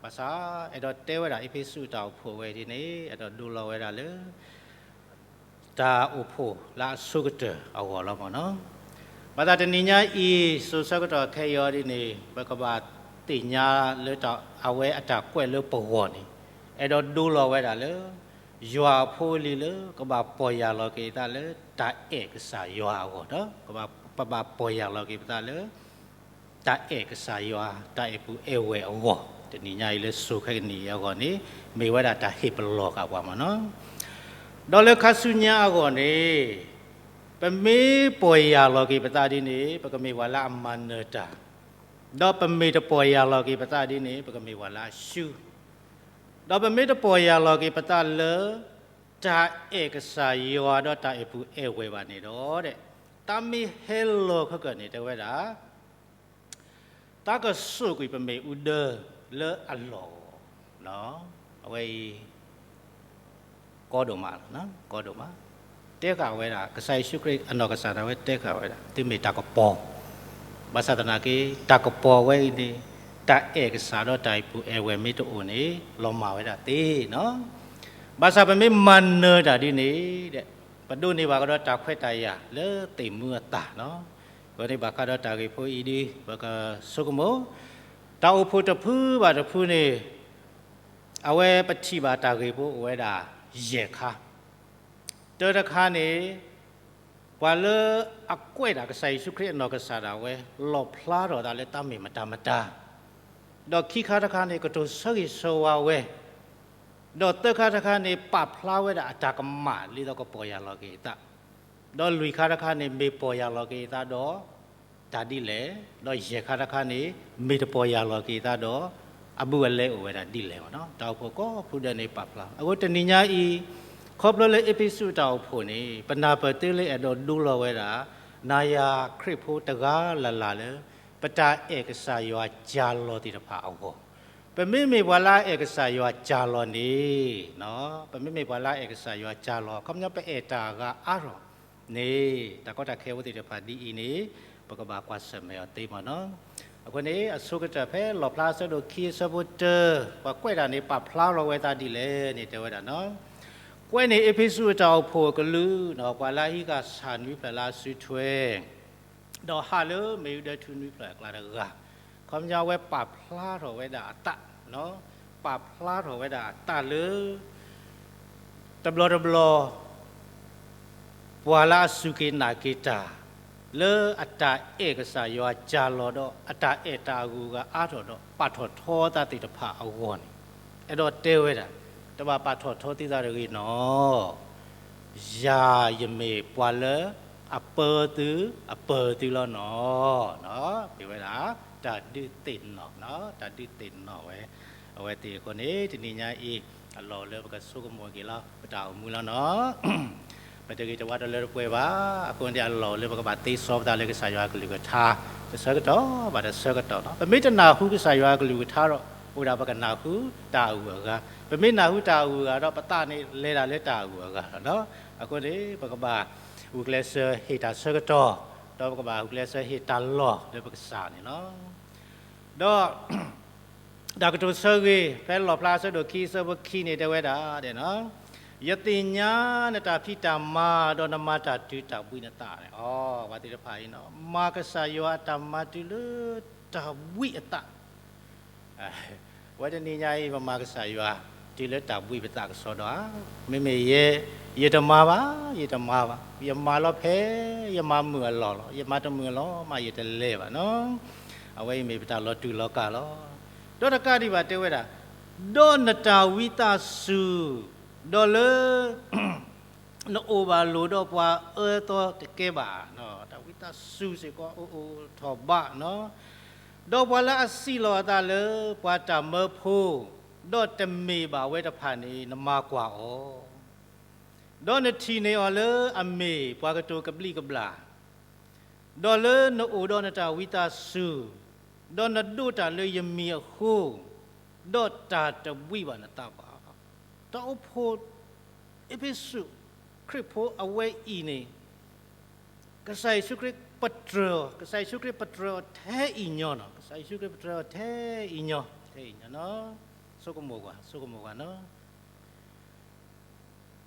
ဘၣ်ဆၣ် အဲၣ်ဒိးတဲဝဲဒၣ်အ့းဖ့းစူးတၢ်အိၣ်ဖှိၣ်ဝဲဒ်န့ၣ် အဲၣ်ဒိးဒိလီၤဝဲဒၣ်လၢ တၢ်အိၣ်ဖှိၣ်လၢအဆိကတၢၢ်အဂီၢ်လီၤမ့ၢ်နီၤ. ဘၣ်ဆၣ်တနံၤညါအံၤ စိၤဆၢကတီၢ်ခဲအံၤအီၤဒ်န့ၣ် ပကဘၣ်သ့ၣ်ညါလၢအဝဲအတၢ်ကွဲးလၢပဂီၢ်န့ၣ် အဲၣ်ဒိးဒိလီၤဝဲဒၣ်လၢ ယွၤအဖိအလံၤလၢ ကဘၣ်ပီၢ်ယၢ်လီၤက့ၤသးလၢတၢ်အဲၣ်ကစၢ်ယွၤအဂီၢ်ဒီး ပဘၣ်ပီၢ်ယၢ်လီၤက့ၤပသးလၢ တၢ်အဲၣ်ကစၢ်ယွၤ တၢ်အဲၣ်ပုၢ်အဲၣ်ဝဲၢ်အဂီၢ်, တနံၤညါအံၤလၢစိၤခဲကနံၣ်အံၤအဂီၢ်န့ၣ် မ့ၢ်ဝဲဒၣ်တၢ်ဟ့ၣ်ပလီၢ်ဃာ်ပှၤမ့ၢ်နီၤ. ဒီးလၢခါဆူညါအဂီၢ်န့ၣ်, ပမ့ၢ်ပီၢ်ယၢ်လီၤက့ၤပသးဒ်န့ၣ် ပကမ့ၢ်ပှၤလၢအမၤနၢၤတၢ်, ဒီးပမ့ၢ်တပီၢ်ယၢ်လီၤက့ၤပသးဒ်န့ၣ် ပကမ့ၢ်ပှၤလၢအရှုံး, ဒီးပမ့ၢ်တပီၢ်ယၢ်လီၤက့ၤပသးလၢ တၢ်အဲၣ်ကစၢ်ယွၤဒီးတၢ်အဲၣ်ပုၢ်အဲၣ်ဝဲၢ်ဘၣ်န့ၣ်ဒီး, တၢ်မ့ၢ်ဟဲလီၤခဲကၢၢ်န့ၣ် တဲဝဲဒၣ် တၢ်ကစိာ်ကွံာ်ပမ့ၣ်အူဒၢလၢအလီၢ်အဂီၢ်, အဝဲအံၤ ကီဒိၣ်မးလီၤ, ကီဒိၣ်မး, တဲဃာ်ဝဲဒၣ် ကစၢ်ယ့ၣ်ၡူးခရံာ်အနီၢ်ကစၢ်ဒၣ်ဝဲတဲဃာ်ဝဲဒၣ် သုမ့ၢ်တၢ်ကပီၤ, ဘၣ်ဆၣ်သနာ်က့ တၢ်ကပီၤဝဲအံၤန့ၣ် တၢ်အဲၣ်ကစၢ်ဒီးတၢ်အဲၣ်ပုၢ်အဲၣ်ဝဲၢ်မ့ၢ်တအိၣ်န့ၣ် လီၤမၢ်ဝဲဒၣ်သ့နီၤ. ဘၣ်ဆၣ်ပမ့ၢ်မၤနၢၤတၢ်ဒ်န့ၣ်ဒီး ပဒိးန့ၢ်ဘၣ်ကဒီးတၢ်ခွဲးတၢ်ယာ်လၢသ့ၣ်မူအသၣ်နီၤ. အဃိန့ၣ်ဘၣ်ဃးဒီးတၢ်ဂ့ၢ်ဖိအံၤဒ် ပကဆိကမိၣ်, တၢ်အိၣ်ဖှိၣ်တဖုဘၣ်တဖုန့ၣ် အဝဲပထံၣ်ဘၣ်တၢ်ဂ့ၢ်ဖိအိၣ်ဝဲဒၣ်ယဲၢ်ခါ, တၢတခါန့ၣ် ပှၤလၢအကွဲးဒၣ်ကစၢ်ယ့ၣ်ၡူးခရံာ်အနီၢ်ကစၢ်ဒၣ်ဝဲ လီၣ်ဖျါထီၣ်သးလၢတၢ်မ့ၢ်မတၤမတၤ, ဒီးခံခါတခါန့ၣ် ကတိၤဆၢဂ့ၤဆၢဝါဝဲ, ဒီးသၢခါတခါန့ၣ် ပာ်ဖျါဝဲဒၣ်အတၢ်ကမၣ်လံဒီးကပီၢ်ယၢ်လီၤက့ၤအသး, ဒီးလွံၢ်ခါတခါန့ၣ် မ့ၢ်ပီၢ်ယၢ်လီၤက့ၤအသးဒီး တၢ်ဒ်လဲၣ်, ဒီးယဲၢ်ခါတခါန့ၣ် မ့ၢ်တပီၢ်ယၢ်လီၤက့ၤအသးဒီး အဘူးအလဲအိၣ်ဝဲဒၣ်ဒ်လဲၣ်. တၢ်အိၣ်ဖှိၣ်ကိးဖုဒၢန့ၣ်ပာ်ဖျါ. အဃိတနံၤညါအံၤ ခီဖျိလၢအ့းဖ့းစူးတၢ်အိၣ်ဖှိၣ်န့ၣ် ပနၢ်ပၢၢ်သ့လၢအဲၣ်ဒိးဒိလီၤဝဲဒၣ် နၤယၤခရံာ်ဖိတဂၤလၢ်လၢ်လၢ ပတၢ်အဲၣ်ကစၢ်ယွၤကၢ်လီၤသ့ၣ်တဖၣ်အဂီၢ်, ပမ့မ့ၢ်ပှၤလၢအအဲၣ်ကစၢ်ယွၤကၢ်လီၤန့ၣ်, ပမ့မ့ၢ်ပှၤလၢအအဲၣ်ကစၢ်ယွၤကၢ်လီၤ ခီပညီပအဲၣ်တၢ်အဂၤအါထီၣ် န့ၣ် တၢ်ကီတၢ်ခဲအဝဲသ့ၣ်တဖၣ်ဒ်အံၤန့ၣ် ပကဘၣ်ကွၢ်ဆၢၣ်မဲာ်အီၤသ့မ့ၢ်နီၤ. အဃိန့ၣ် အဆိကတၢၢ်ဖဲလီၣ်ဖျါအဆၢဒိၣ်ခံအဆၢဖိတၢ ပှၤကွဲးတၢ်န့ၣ် ပာ်ဖျါထီၣ်ဝဲသးဒ်လဲၣ်န့ၣ် တဲဝဲဒၣ်နီၤ. ကွဲးန့ၢ်အ့းဖ့းစူးအတၢ်အိၣ်ဖှိၣ်အကလုာ်နီၤ ပှၤလၢအဟံးဃာ်ဆၣ်နွံဖျၢၣ်လၢအစုထွဲ ဒီးဟးလၢမ့ၣ်အူဒၢထူနွံဖျၢၣ်အကျါတဂၤ, ခီပညီဝဲပာ်ဖျါထီၣ်ဝဲဒၣ်အသး, ပာ်ဖျါထီၣ်ဝဲဒၣ်အသးလၢ တဘျီတဘျီ ပှၤလၢအစူၢ်က့ၤနာ်က့ၤတၢ် လၢအတၢ်အဲၣ်ကစၢ်ယွၤကၢ်လီၤဒီး အတၢ်အဲၣ်တၢ်အဂုၤအဂၤအါထီၣ်ဒီး ပာ်ထီၣ်ထီသးသ့ၣ်တဖၣ်အဂီၢ်န့ၣ်, အဲၣ်ဒိးတဲဝဲဒၣ်, တဘၣ်ပာ်ထီၣ်ထီသ့သးတဂ့ၤနီၤ. ယၤယမ့ၢ်ပှၤလၢအပၢသု အပၢသုလီၤနီၤ. မ့ၢ်ဝဲဒၣ် တၢ်ဒုးသ့ၣ်နီၣ်, တၢ်ဒုးသ့ၣ်နီၣ်ဝဲ အဝဲသ့ၣ်အဃိန့ၣ် တနံၤညါအံၤ အလီၢ်လၢပကဆိကမိၣ်က့ၤလီၤ ပတၢ်အိၣ်မူလီၤနီၤ. ပတဂ့ၤတဝါတလၢတပှဲၤဘၣ်. အဃိန့ၣ် အလီၢ်လၢပကဘၣ်သ့စီပသးလၢကစၢ်ယွၤအကလုၢ်ကထါ တဆၢကတီၢ်ဘၣ်တဆၢကတီၢ်နီၤ. ပမ့ၢ်တနၢ်ဟူကစၢ်ယွၤအကလုၢ်ကထါဒီး အိၣ်ဒၣ်ပကနၢ်ဟူတၢ်အဂုၤအဂၤ, ပမ့ၢ်နၢ်ဟူတၢ်အဂုၤအဂၤဒီး ပသးန့ၣ်လဲၤဒၣ်လၢတၢ်အဂုၤအဂၤလီၤ. အဃိန့ၣ် ပကဘၣ်ဂုာ်ကျဲးစၢးဟ့ၣ်တၢ်ဆၢကတီၢ်, ဒီးပကဘၣ်ဂုာ်ကျဲးစၢးဟ့ၣ်တၢ်လီၢ်လၢပကစၢ်န့ၣ်လီၤ. ဒီး တၢ်ကတိၤဆၢဂ့ၤ ဖဲလီၣ်ဖျါအဆၢဒိၣ်ခံ အဆၢဖိခံန့ၣ် တဲဝဲဒၣ်, ယသ့ၣ်ညါနတၢ်ဖံးတၢ်မၤ ဒီးနမၤတၢ်တုၤတၢ်ဘှံးနသးန့ၣ်, အဝဲသ့ၣ်တဖၣ်အံၤနီၤ မၤကစၢ်ယွၤအတၢ်မၤတုၤလၢတၢ်ဘှံးအသး အဝဲတနံၤညါအံၤ ပမၤကစၢ်ယွၤ တုၤလၢတၢ်ဘှံးပသးကစီဒီဧါ, မ့မ့ၢ်ယဲ ယတမၤဘၣ်, ယတမၤဘၣ်, ယမၤလီၤဖဲ ယမၤမုာ်အလီၢ်လီၤ, ယမၤတမုာ်အလီၢ်မး ယတလဲၤဘၣ်နီၤ. အဝဲအံၤမ့ၢ်ပတၢ်လီၤတူာ်လီၤကာ်လီၤ. ဒီးတကးဒံးဘၣ်တဲဝဲဒၣ်, ဒီးနတၢ်ဝံသးစူၤ, ဒီးလၢ နအိၣ်ဘၣ်လိာ်ဒီးပှၤအၢသီတကဲဘၣ်, တၢ်ဝံသးစူၤစ့ၢ်ကီးအိၣ်အိၣ်ထီၣ်ဘးနီၤ, ဒီးပှၤလၢအစံးလီၤအသးလၢပှၤတၢ်မၢဖိ, ဒီးတမ့ၢ်ဘၣ်ဝဲတဖၣ်န့ၣ် နမၤကွၢ်အီၤ, ဒီးနထံၣ်န့ၢ်အီၤလၢအမ့ၢ်ပှၤကတိၤကဘျံးကဘျၣ် ဒီးလၢနအိၣ်ဒီးနတၢ်ဝံသးစူၤ, ဒီးနဒိးတၢ်လၢယမံၤအဃိ, ဒီးတၢ်တဘှံးဘၣ်နသးဘၣ်. တၢ်အိၣ်ဖှိၣ်အ့းဖ့းစူး ခရံာ်ဖိအဝဲအံၤန့ၣ် ကစၢ်ယ့ၣ်ၡူးခရံာ်ပတြၢၤ, ကစၢ်ယ့ၣ်ၡူးခရံာ်ပတြၢၤအီၤထဲအံၤညီနီၤ, ကစၢ်ယ့ၣ်ၡူးခရံာ်ပတြၢၤအီၤထဲအံၤညီ, ထဲအံၤညီနီၤ, ဆိကမိၣ်ကွၢ်, ဆိကမိၣ်ကွၢ်နီၤ.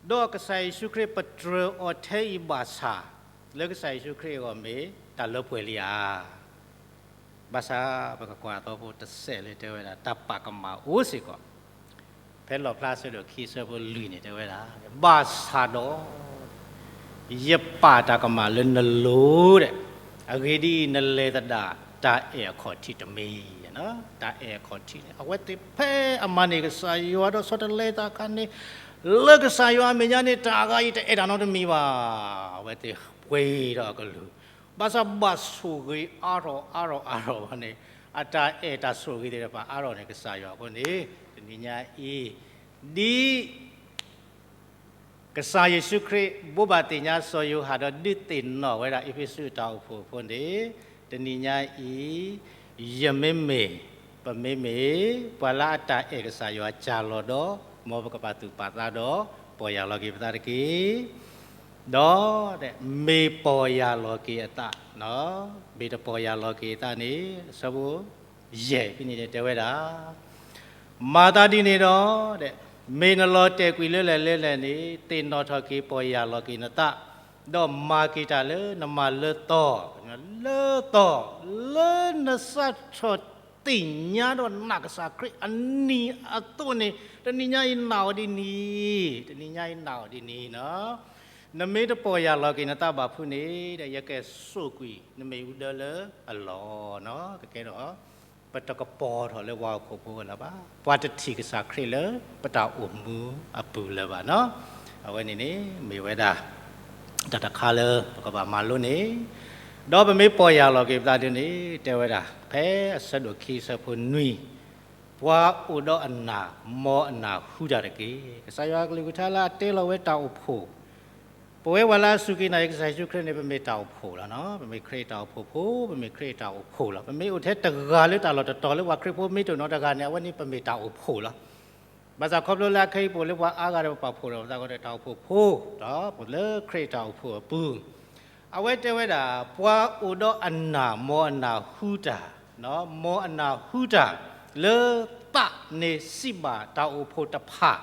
ဒီးကစၢ်ယ့ၣ်ၡူးခရံာ်ပတြၢၤအီၤထဲအံၤဘၣ်ဆၣ်, လၢကစၢ်ယ့ၣ်ၡူးခရံာ်အဂီၢ်မ့ၢ်တၢ်လၢပှဲၤလံဧါ. ဘၣ်ဆၣ်ပကကွၢ်အသီဖိတစဲးလၢတဲဝဲဒၣ် တၢ်ပာ်ကမၣ်အိၣ်စ့ၢ်ကီး, ဖဲလီၣ်ဖျါအဆၢဒိၣ်ခံအဆၢဖိလွံၢ်န့ၣ် တဲဝဲဒၣ်, ဘၣ်ဆၣ်ဒီး ယပာ်တၢ်ကမၣ်လၢနလိၤဒဲး, အဂ့ၢ်ဒ်အံၤ, နလဲၤသဒၣ်တၢ်အဲၣ်အခီၣ်ထံးတမံၤ, တၢ်အဲၣ်အခီၣ်ထံးန့ၣ် အဝဲသ့ၣ်ဖဲအမၤန့ၢ်ကစၢ်ယွၤဒီးဆီတလဲသးအခါန့ၣ် လၢကစၢ်ယွၤအမဲာ်ညါန့ၣ် တၢ်အဂၤအံၤတအဲၣ်တၢ်နီတမံၤဘၣ်. အဝဲသ့ၣ်ပှ့ၤထီၣ်အကလုၢ်, ဘၣ်ဆၣ်ဘၣ်ဆိၣ်ဂ့ၤအါထီၣ်အါထီၣ်အါထီၣ်ဘၣ်န့ၣ်, အတၢ်အဲၣ်တၢ်ဆိၣ်ဂ့ၤသ့ၣ်တဖၣ်အါထီၣ်န့ၣ် ကစၢ်ယွၤအဃိန့ၣ် တနံၤညါအံၤ ဒ် ကစၢ်ယ့ၣ်ၡူးခရံာ် ဘိးဘၣ်သ့ၣ်ညါစီၤယိၤဟၣ် ဒီးဒုးသ့ၣ်နီၣ်ဝဲဒၣ်အ့းဖ့းစူးအတၢ်အိၣ်ဖှိၣ်အဃိန့ၣ်, တနံၤညါအံၤ ယမ့မ့ၢ်, ပမ့မ့ၢ် ပှၤလၢအတၢ်အဲၣ်ကစၢ်ယွၤကၢ်လီၤဒီး မ်ပကပာ်သူၣ်ပာ်သးဒီး ပီၢ်ယၢ်လီၤက့ၤပသးတက့ၢ်. ဒီး မ့ၢ်ပီၢ်ယၢ်လီၤက့ၤအသး, မ့ၢ်တပီၢ်ယၢ်လီၤက့ၤအသးန့ၣ် အဆၢဖိ ယဲၢ်ဖဲန့ၣ်န့ၣ်တဲဝဲဒၣ်, မၤသးဒ်န့ၣ်ဒီး, မ့ၢ်နလီၤတဲာ်ကွံာ်လၢလဲၣ်လၢလဲၣ်န့ၣ် သ့ၣ်နီၣ်ထီၣ်က့ၤပီၢ်ယၢ်လီၤက့ၤနသး, ဒီးမၤက့ၤတၢ်လၢနမၤလၢသီ, လၢသီ, လၢနစးထီၣ်သ့ၣ်ညါဒီးနာ်ကစၢ်ခရံာ်အနံၤအသိးန့ၣ် တနံၤညါအံၤနာ်အီၤဒ်န့ၣ်, တနံၤညါအံၤနာ်အီၤဒ်န့ၣ်နီၤ. နမ့ၢ်တပီၢ်ယၢ်လီၤက့ၤနသးဘၣ်ဖုးန့ၣ်ဒီး ယကစိာ်ကွံာ်နမ့ၣ်အူဒၢလၢအလီၢ်နီၤ. ကကဲထီၣ် ပတကပီၤထီၣ်လၢပှၤဟီၣ်ခိၣ်ဖိဝဲလၢၤဘၣ်, ပှၤတထံၣ်ကစၢ်ခရံာ်လၢပတၢ်အိၣ်မူအပူၤလၢၤဘၣ်နီၤ. အဝဲန့ၣ်န့ၣ် မ့ၢ်ဝဲဒၣ် တၢ်တခါလၢပကဘၣ်မၤလိန့ၣ်, ဒီးပမ့ၢ်ပီၢ်ယၢ်လီၤက့ၤပသးဒ်န့ၣ် တဲဝဲဒၣ် ဖဲအဆၢဒိၣ်ခံအဆၢဖိနွံ, ပှၤအိၣ်ဒီးအနာ် မ်အနာ်ဟူတၢ်တက့ၢ်. ကစၢ်ယွၤအကလုၢ်ကထါလၢအတဲလီၤဝဲတၢ်အိၣ်ဖှိၣ် ပဝဲပှၤလၢအစူၢ်က့ၤနာ်က့ၤကစၢ်ယ့ၣ်ၡူးခရံာ်န့ၣ် ပမ့ၢ်တၢ်အိၣ်ဖှိၣ်လီၤ. ပမ့ၢ်ခရံာ်တၢ်အိၣ်ဖှိၣ်ဖိ, ပမ့ၢ်ခရံာ်တၢ်အိၣ်ဖှိၣ်လီၤ. ပမ့ၢ်အိၣ်ထဲတဂၤလၢတၢ်လီၢ်တတီၤလၢပှၤခရံာ်ဖိမ့ၢ်တအိၣ်နီတဂၤန့ၣ် အဝဲန့ၣ်ပမ့ၢ်တၢ်အိၣ်ဖှိၣ်လီၤ. ဘၣ်ဆၣ်ခီဖျိလၢအခဲအံၤပအိၣ်လၢပှၤအါဂၤဒီးပပာ်ဖှိၣ်ဒီးပသးဒီးတၢ်အိၣ်ဖှိၣ်ဖိ, ဒီးပလၢခရံာ်တၢ်အိၣ်ဖှိၣ်အပူၤ, အဝဲတဲဝဲဒၣ် ပှၤအိၣ်ဒီးအနာ် မ်အနာ်ဟူတၢ်, မ်အနာ်ဟူတၢ် လၢသးန့ၣ်စံးဘၣ်တၢ်အိၣ်ဖှိၣ်တဖၣ်,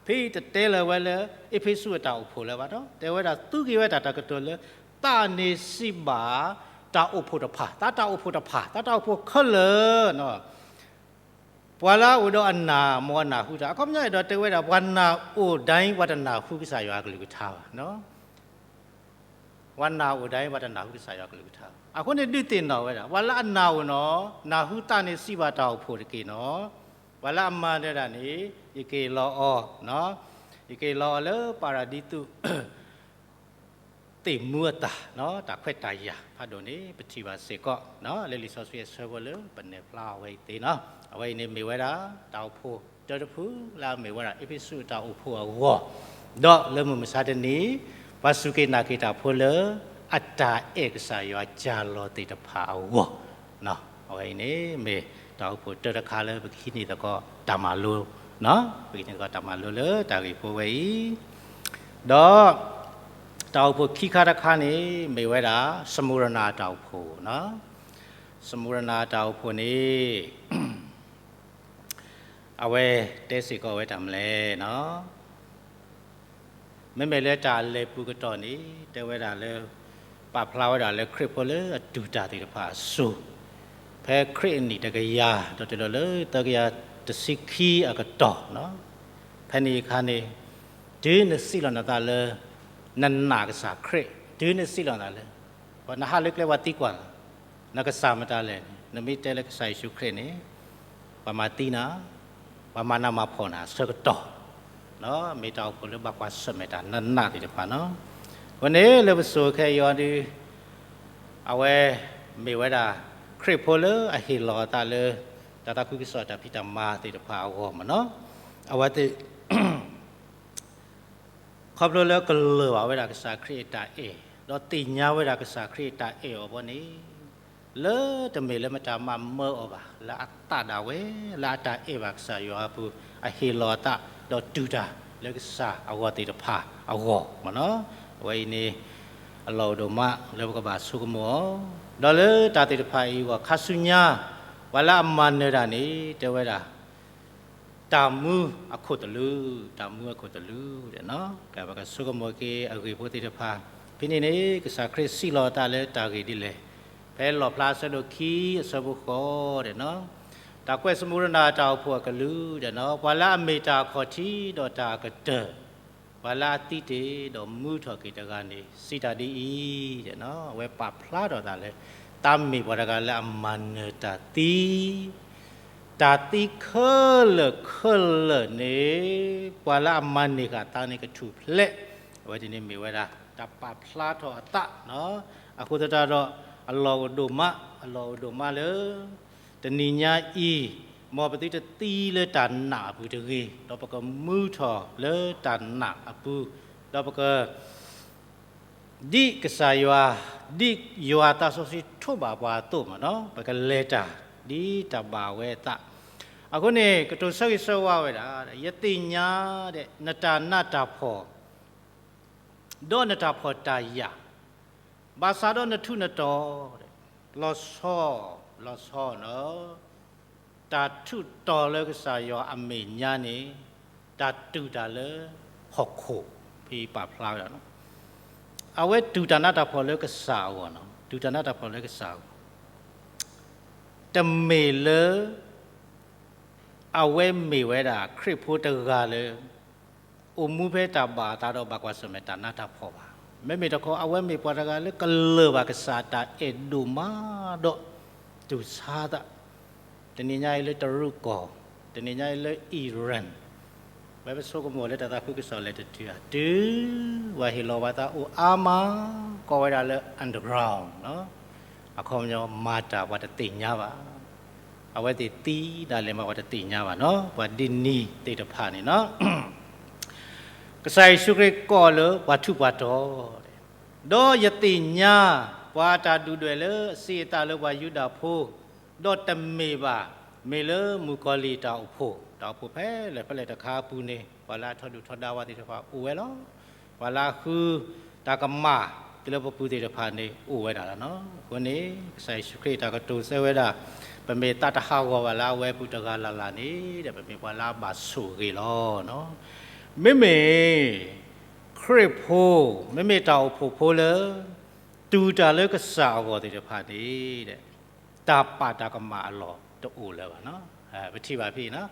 ဖဲအံၤတတဲလၢၤဝဲလၢ အ့းဖ့းစူးအတၢ်အိၣ်ဖှိၣ်လၢၤဘၣ်ဒီး တဲဝဲဒၣ်သူက့ၤဝဲတၢ်တၢ်ကတိၤလၢ သးန့ၣ်စံးဘၣ် တၢ်အိၣ်ဖှိၣ်တဖၣ်, သးတၢ်အိၣ်ဖှိၣ်တဖၣ်, သးတၢ်အိၣ်ဖှိၣ်ခဲလၢာ် ပှၤလၢအအိၣ်ဒီးအနာ် မ်အနာ်ဟူတၢ်, အခီပညီအဲၣ်ဒိးတဲဝဲဒၣ် ပှၤနာ်အိၣ်ဒၣ်အံၤ ပှၤတနာ်ဟူကစၢ်ယွၤအကလုၢ်ကထါဘၣ်. ပှၤနာ်အိၣ်ဒၣ်အံၤ ပှၤတနာ်ဟူကစၢ်ယွၤအကလုၢ်ကထါ, အဃိန့ၣ်ဒုးသ့ၣ်နီၣ်ဝဲဒၣ် ပှၤလၢအနာ်အိၣ်နီၤ, နာ်ဟူသးန့ၣ်စံးဘၣ်တၢ်အိၣ်ဖှိၣ်တက့ၢ်နီၤ, ပှၤလၢအမၤနၢၤတၢ်န့ၣ် ယက့ၤလီၤအီၤ, ယက့ၤလီၤအီၤလၢပၤရၤဒံသူး သ့ၣ်မူအသၣ်, တၢ်ခွဲးတၢ်ယာ်ဖးဒိၣ်န့ၣ် ပထံၣ်ဘၣ်စ့ၢ်ကီး လၢလံာ်စီဆှံအဆၢဖိလၢပနဲၣ်ဖျါအဝဲအံၤသ့နီၤ. အဝဲအံၤန့ၣ်မ့ၢ်ဝဲဒၣ် တၢ်အိၣ်ဖှိၣ်တၢတဖုလၢအမ့ၢ်ဝဲဒၣ် အ့းဖ့းစူးအတၢ်အိၣ်ဖှိၣ်အဂီၢ်, ဒီးလၢမုၢ်မဆါတနံၤ ပှၤစူၢ်က့ၤနာ်က့ၤတၢ်ဖိလၢ အတၢ်အဲၣ်ကစၢ်ယွၤကၢ်လီၤသ့ၣ်တဖၣ်အဂီၢ် အဝဲအံၤန့ၣ် မ့ၢ်တၢ်အိၣ်ဖှိၣ်တၢတခါလၢပကဟံးန့ၢ်သကိးတၢ်မၤလိ, ပကဟံးန့ၢ်သကိးတၢ်မၤလိလၢတၢ်ဂ့ၢ်ဖိဝဲအံၤ, ဒီး တၢ်အိၣ်ဖှိၣ်ခံခါတခါန့ၣ် မ့ၢ်ဝဲဒၣ် စမူရနၤအတၢ်အိၣ်ဖှိၣ်, စမူရနၤအတၢ်အိၣ်ဖှိၣ်န့ၣ် အဝဲတဲစ့ၢ်ကီးဝဲတၢ်မနုၤလဲၣ်နီၤ. မ့မ့ၢ်လၢတၢ်လဲၤပူၤကတီၢ်န့ၣ် တဲဝဲဒၣ်လၢ ပာ်ဖျါဝဲဒၣ်လၢခရံာ်ဖိလၢအတူၢ်တၢ်သ့ၣ်တဖၣ်အစိၤ, ဖဲခရံာ်အနံၣ်တကယၤ ဒီးတုၤလီၤလၢသၢကယၤတဆံခံအကတီၢ်, ဖဲန့ၣ်အခါန့ၣ် တုၤနစံးလီၤနသးလၢ နနာ်ကစၢ်ခရံာ်, တုၤနစံးလီၤနသးလၢ ပှၤနဟးလၢကျဲပှၤသံကွၢ်လီၤ, နကစၢ်မတၤလဲၣ်န့ၣ် နမ့ၢ်တဲလၢကစၢ်ယ့ၣ်ၡူးခရံာ်န့ၣ် ပှၤမၤသံနၤ, ပှၤမၤနးမၤဖှီၣ်နၤအဆၢကတီၢ်, မ့ၢ်တၢ်အိၣ်ဖှိၣ်လၢဘၣ်ကွၢ်ဆၢၣ်မဲာ်တၢ်နးနးသ့ၣ်တဖၣ်နီၤ. အဃိန့ၣ်လၢပစိၤခဲအံၤအီၤဒုး အဝဲ မ့ၢ်ဝဲဒၣ် ခရံာ်ဖိလၢအဟ့ၣ်လီၤအသးလၢ တၢ်သးခုကစီၣ်တၢ်ဖံးတၢ်မၤသ့ၣ်တဖၣ်အဂီၢ်မ့ၢ်နီၤ, အဝဲသ့ၣ် ခီဖျိလၢကလၢၢ်ဘၣ်ဝဲဒၣ်ကစၢ်ခရံာ်အတၢ်အဲၣ်, ဒီးသ့ၣ်ညါဝဲဒၣ်ကစၢ်ခရံာ်အတၢ်အဲၣ်အီၤဘီန့ၣ်, လၢတမ့ၢ်လၢမတၤမၤမၢအီၤဘၣ်, လၢအသးဒၣ်ဝဲ, လၢအတၢ်အဲၣ်ဘၣ်ကစၢ်ယွၤအပူၤ, အဟ့ၣ်လီၤအသး, ဒီးတူၢ်တၢ်လၢကစၢ်အဂီၢ်သ့ၣ်တဖၣ်အဂီၢ်မ့ၢ်နီၤ. အဝဲအံၤန့ၣ် အလီၢ်အိၣ်ဒိၣ်မးလၢပကဘၣ်ဆိကမိၣ်အီၤ, ဒီးလၢတၢ်သ့ၣ်တဖၣ်အံၤအဂီၢ် ခါဆူညါ ပှၤလၢအမၤနၢၤတၢ်န့ၣ် တဲဝဲဒၣ် တၢ်မူအခိၣ်သလုး, တၢ်မူအခိၣ်သလုး, ပကဆိကမိၣ်က့ၤအဂ့ၢ်ဖိသ့ၣ်တဖၣ်, ဖဲန့ၣ်န့ၣ် ကစၢ်ခရံာ်စံးလီၤအသးလၢတၢ်ဂ့ၢ်ဒ်လဲၣ်, ဖဲလီၣ်ဖျါအဆၢဒိၣ်ခံအဆၢဖိဃိး, တၢ်ကွဲးစမူရနၤတၢ်အိၣ်ဖှိၣ်အကလုၢ်, ပှၤလၢအမ့ၢ်တၢ်အခီၣ်ထံးဒီးတၢ်အကတၢၢ်, ပှၤလၢအသံတ့ၢ်ဒီးမူထီၣ်က့ၤတဂၤန့ၣ် စံးတၢ်ဒ်အံၤ, အဝဲပာ်ဖျါထီၣ်သးလၢ သးမ့ၢ်ပှၤတဂၤလၢအမၤနၢၤတၢ်သံ တၢ်သံခဲလၢာ်ခဲလၢာ်န့ၣ် ပှၤလၢအမၤန့ၢ်ဃာ်သးန့ၣ်ကထူၣ်ဖျဲး, အဝဲန့ၣ်မ့ၢ်ဝဲဒၣ် တၢ်ပာ်ဖျါထီၣ်အသး, အဃိသတးဒီး အလီၢ်အိၣ်ဒိၣ်မး, အလီၢ်အိၣ်ဒိၣ်မးလၢ တနံၤညါအံၤ, မ်ပသုတသံလၢတၢ်နာ်အပူၤတဂ့ၤ, ဒီးပကမူထီၣ်လၢတၢ်နာ်အပူၤ, ဒီးပက ဒ်ကစၢ်ယွၤ, ဒ်ယွၤသးစီဆှံထိးဘၣ်ပှၤအသိးမ့ၢ်နီၤ, ပကလဲၤတၢ် ဒ်တၢ်ဘၣ်ဝဲအသး, အဃိန့ၣ် ကတိၤဆၢဂ့ၤဆၢဝါဝဲဒၣ်, ယသ့ၣ်ညါဒီး နတၢ်နးတၢ်ဖှီၣ် ဒီးနတၢ်ဖှီၣ်တၢ်ယာ်, ဘၣ်ဆၣ်ဒီးနထူးနတီၤ, လီၤဆီ, လီၤဆီနီၤ, တၢ်ထူးတီၤလၢကစၢ်ယွၤအမဲာ်ညါန့ၣ်, တၢ်တူၢ်တၢ်လၢဟီၣ်ခိၣ်, ဖဲပာ်ဖျါဝဲဒၣ်နီၤ, အဝဲတူၢ်တၢ်နးတၢ်ဖှီၣ်လၢကစၢ်အဂီၢ်နီၤ, တူၢ်တၢ်နးတၢ်ဖှီၣ်လၢကစၢ်အဂီၢ်, တမ့ၢ်လၢ အဝဲမ့ၢ်ဝဲဒၣ်ခရံာ်ဖိတဂၤလၢ အိၣ်မူဖဲတၢ်ဘၣ်အသးဒီးဘၣ်ကွၢ်ဆၢၣ်မဲာ်တၢ်နးတၢ်ဖှီၣ်ဘၣ်. မ့မ့ၢ်တခီ အဝဲမ့ၢ်ပှၤတဂၤလၢကလၢၢ်ဘၣ်ကစၢ်တၢ်အဲၣ်ဒိၣ်မးဒီး တူၢ်ဆါသး, တနံၤညါအံၤလၢတရူးကီၢ်, တနံၤညါအံၤလၢ Iran, ဝဲပဆိကမိၣ်လၢတၢ်သးခုကစီၣ်လဲၤတတုၤအတုၤ, ပှၤဟ့ၣ်လီၤဘၣ်သးအိၣ်အါမး, ကိးဝဲဒၣ်လၢ underground အခီပညီမၤတၢ်ပှၤတသ့ၣ်ညါဘၣ်. အဝဲသ့ၣ်သံဒၣ်လဲာ်မးပှၤတသ့ၣ်ညါဘၣ်နီၤ, ပှၤဒ်န့ၣ်သ့ၣ်တဖၣ်န့ၣ်နီၤ, ကစၢ်ယ့ၣ်ၡူးခရံာ်ကိးလၢပှၤထူးပှၤတီၤ, ဒီးယသ့ၣ်ညါ ပှၤအတၢ်ဒုၣ်ဒွဲၣ်လၢအစံးအသးလၢပှၤယူဒၤဖိ, ဒီးတမ့ၢ်ဘၣ်, မ့ၢ်လၢမုၣ်ကီၤလံၢ်တၢ်အိၣ်ဖှိၣ်, တၢ်အိၣ်ဖှိၣ်ဖဲလဲၣ်ဖဲလဲၣ်တခါအပူၤန့ၣ် ပှၤလၢအထီဒုၣ်ထီဒါဝဲသ့ၣ်တဖၣ်အိၣ်ဝဲလီၤ. ပှၤလၢအဃုတၢ်ကမၣ်တုၤလၢပပူၤသ့ၣ်တဖၣ်န့ၣ် အိၣ်ဝဲဒၣ်လီၤနီၤ. အဃိန့ၣ် ကစၢ်ယ့ၣ်ၡူးခရံာ်တၢ်ကတိၤဆၢဝဲဒၣ်, ပမ့ၢ်သးတဟးဂီၤဘၣ်လၢအဝဲအပူၤတဂၤလၢ်လၢ်န့ၣ်ဒီး ပမ့ၢ်ပှၤလၢအဘၣ်ဆိၣ်ဂ့ၤလီၤနီၤ. မ့မ့ၢ် ခရံာ်ဖိ, မ့မ့ၢ်တၢ်အိၣ်ဖှိၣ်ဖိလၢ တူၢ်တၢ်လၢကစၢ်အဂီၢ်သ့ၣ်တဖၣ်န့ၣ်, တၢ်ပာ်တၢ်ကမၣ်အလီၢ်တအိၣ်လၢၤဘၣ်နီၤ. ပထံၣ်ဘၣ်ဖဲအံၤနီၤ,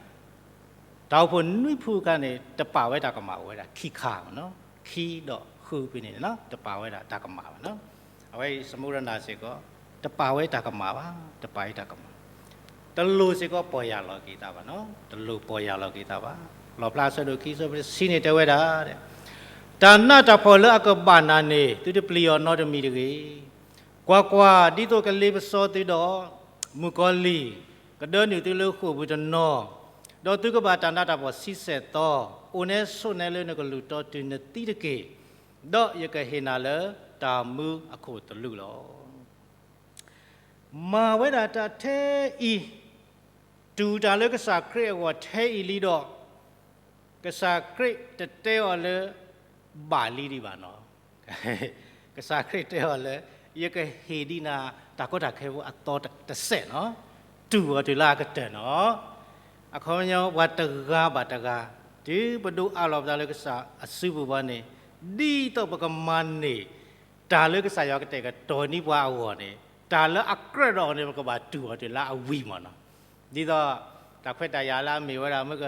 တၢ်အိၣ်ဖှိၣ်နွံဖုအခါန့ၣ် တပာ်ဝဲတၢ်ကမၣ်အိၣ်ဝဲဒၣ်ခံခါနီၤ, ခံဒီးဃုဖဲန့ၣ် တပာ်ဝဲဒၣ်တၢ်ကမၣ်ဘၣ်နီၤ. အဝဲအံၤ စမူရနၤစ့ၢ်ကီး တပာ်ဝဲတၢ်ကမၣ်ဘၣ်, တပာ်ဝဲတၢ်ကမၣ်, တလိၣ်စ့ၢ်ကီးပီၢ်ယၢ်လီၤက့ၤသးဘၣ်နီၤ, တလိၣ်ပီၢ်ယၢ်လီၤက့ၤသးဘၣ်. လီၣ်ဖျါအဆၢဒိၣ်ခံ အဆၢဖိတဆံန့ၣ်တဲဝဲဒၣ်, တၢ်နးတၢ်ဖှီၣ်လၢအကဘၣ်နၤန့ၣ် သုတပျံၤအီၤနီတမံၤတဂ့ၤ. ကွၢ်ကွၢ်, ဒ်သိးကလ့ပစီသုဒီး မုၣ်ကီၤလံၢ်ကဒၢနုာ်သုလၢဃိာ်ပူၤတနီၤ, ဒီးသုကဘၣ်တၢ်နးတၢ်ဖှီၣ်ဆံဆဲၣ်သီ, အိၣ်နဲဆိးနဲလၢနကလုၢ်တီတုၤနသံတက့ၢ်, ဒီးယကဟ့ၣ်နၤလၢတၢ်မူအခိၣ်သလုးလီၤ. မၤဝဲဒၣ်တၢ်ထဲအံၤ, တူၢ်တၢ်လၢကစၢ်ခရံာ်အဂီၢ်ထဲအံၤလံဒီး, ကစၢ်ခရံာ်တတဲအီၤလၢ ဘၣ်လံဒံးဘၣ်နီၤ. ကစၢ်ခရံာ်တဲအီၤလၢ ယကဟ့ၣ်ဒံးနၤတၢ်ကီတၢ်ခဲဖိအသီတစဲးနီၤ, တူၢ်အီၤတုၤလၢအကတၢၢ်နီၤ. အခီပညီ ပှၤတဂၤဘၣ်တဂၤ, တုၤပဒိးအးလီၤပသးလၢကစၢ်အစုပူၤဘၣ်န့ၣ်, ဒ်သိးပကမၤန့ၢ် တၢ်လၢကစၢ်ယွၤကတဲာ်ကတီၤန့ၢ်ပှၤအဂီၢ်န့ၣ်, တၢ်လၢအကြၢးဒီးအီၤန့ၣ် ပကဘၣ်တူၢ်အီၤတုၤလၢအဝံၤမးနီၤ. ဒ်သိး တၢ်ခွဲးတၢ်ယာ်လၢအမ့ၢ်ဝဲဒၣ် မ့ၢ်က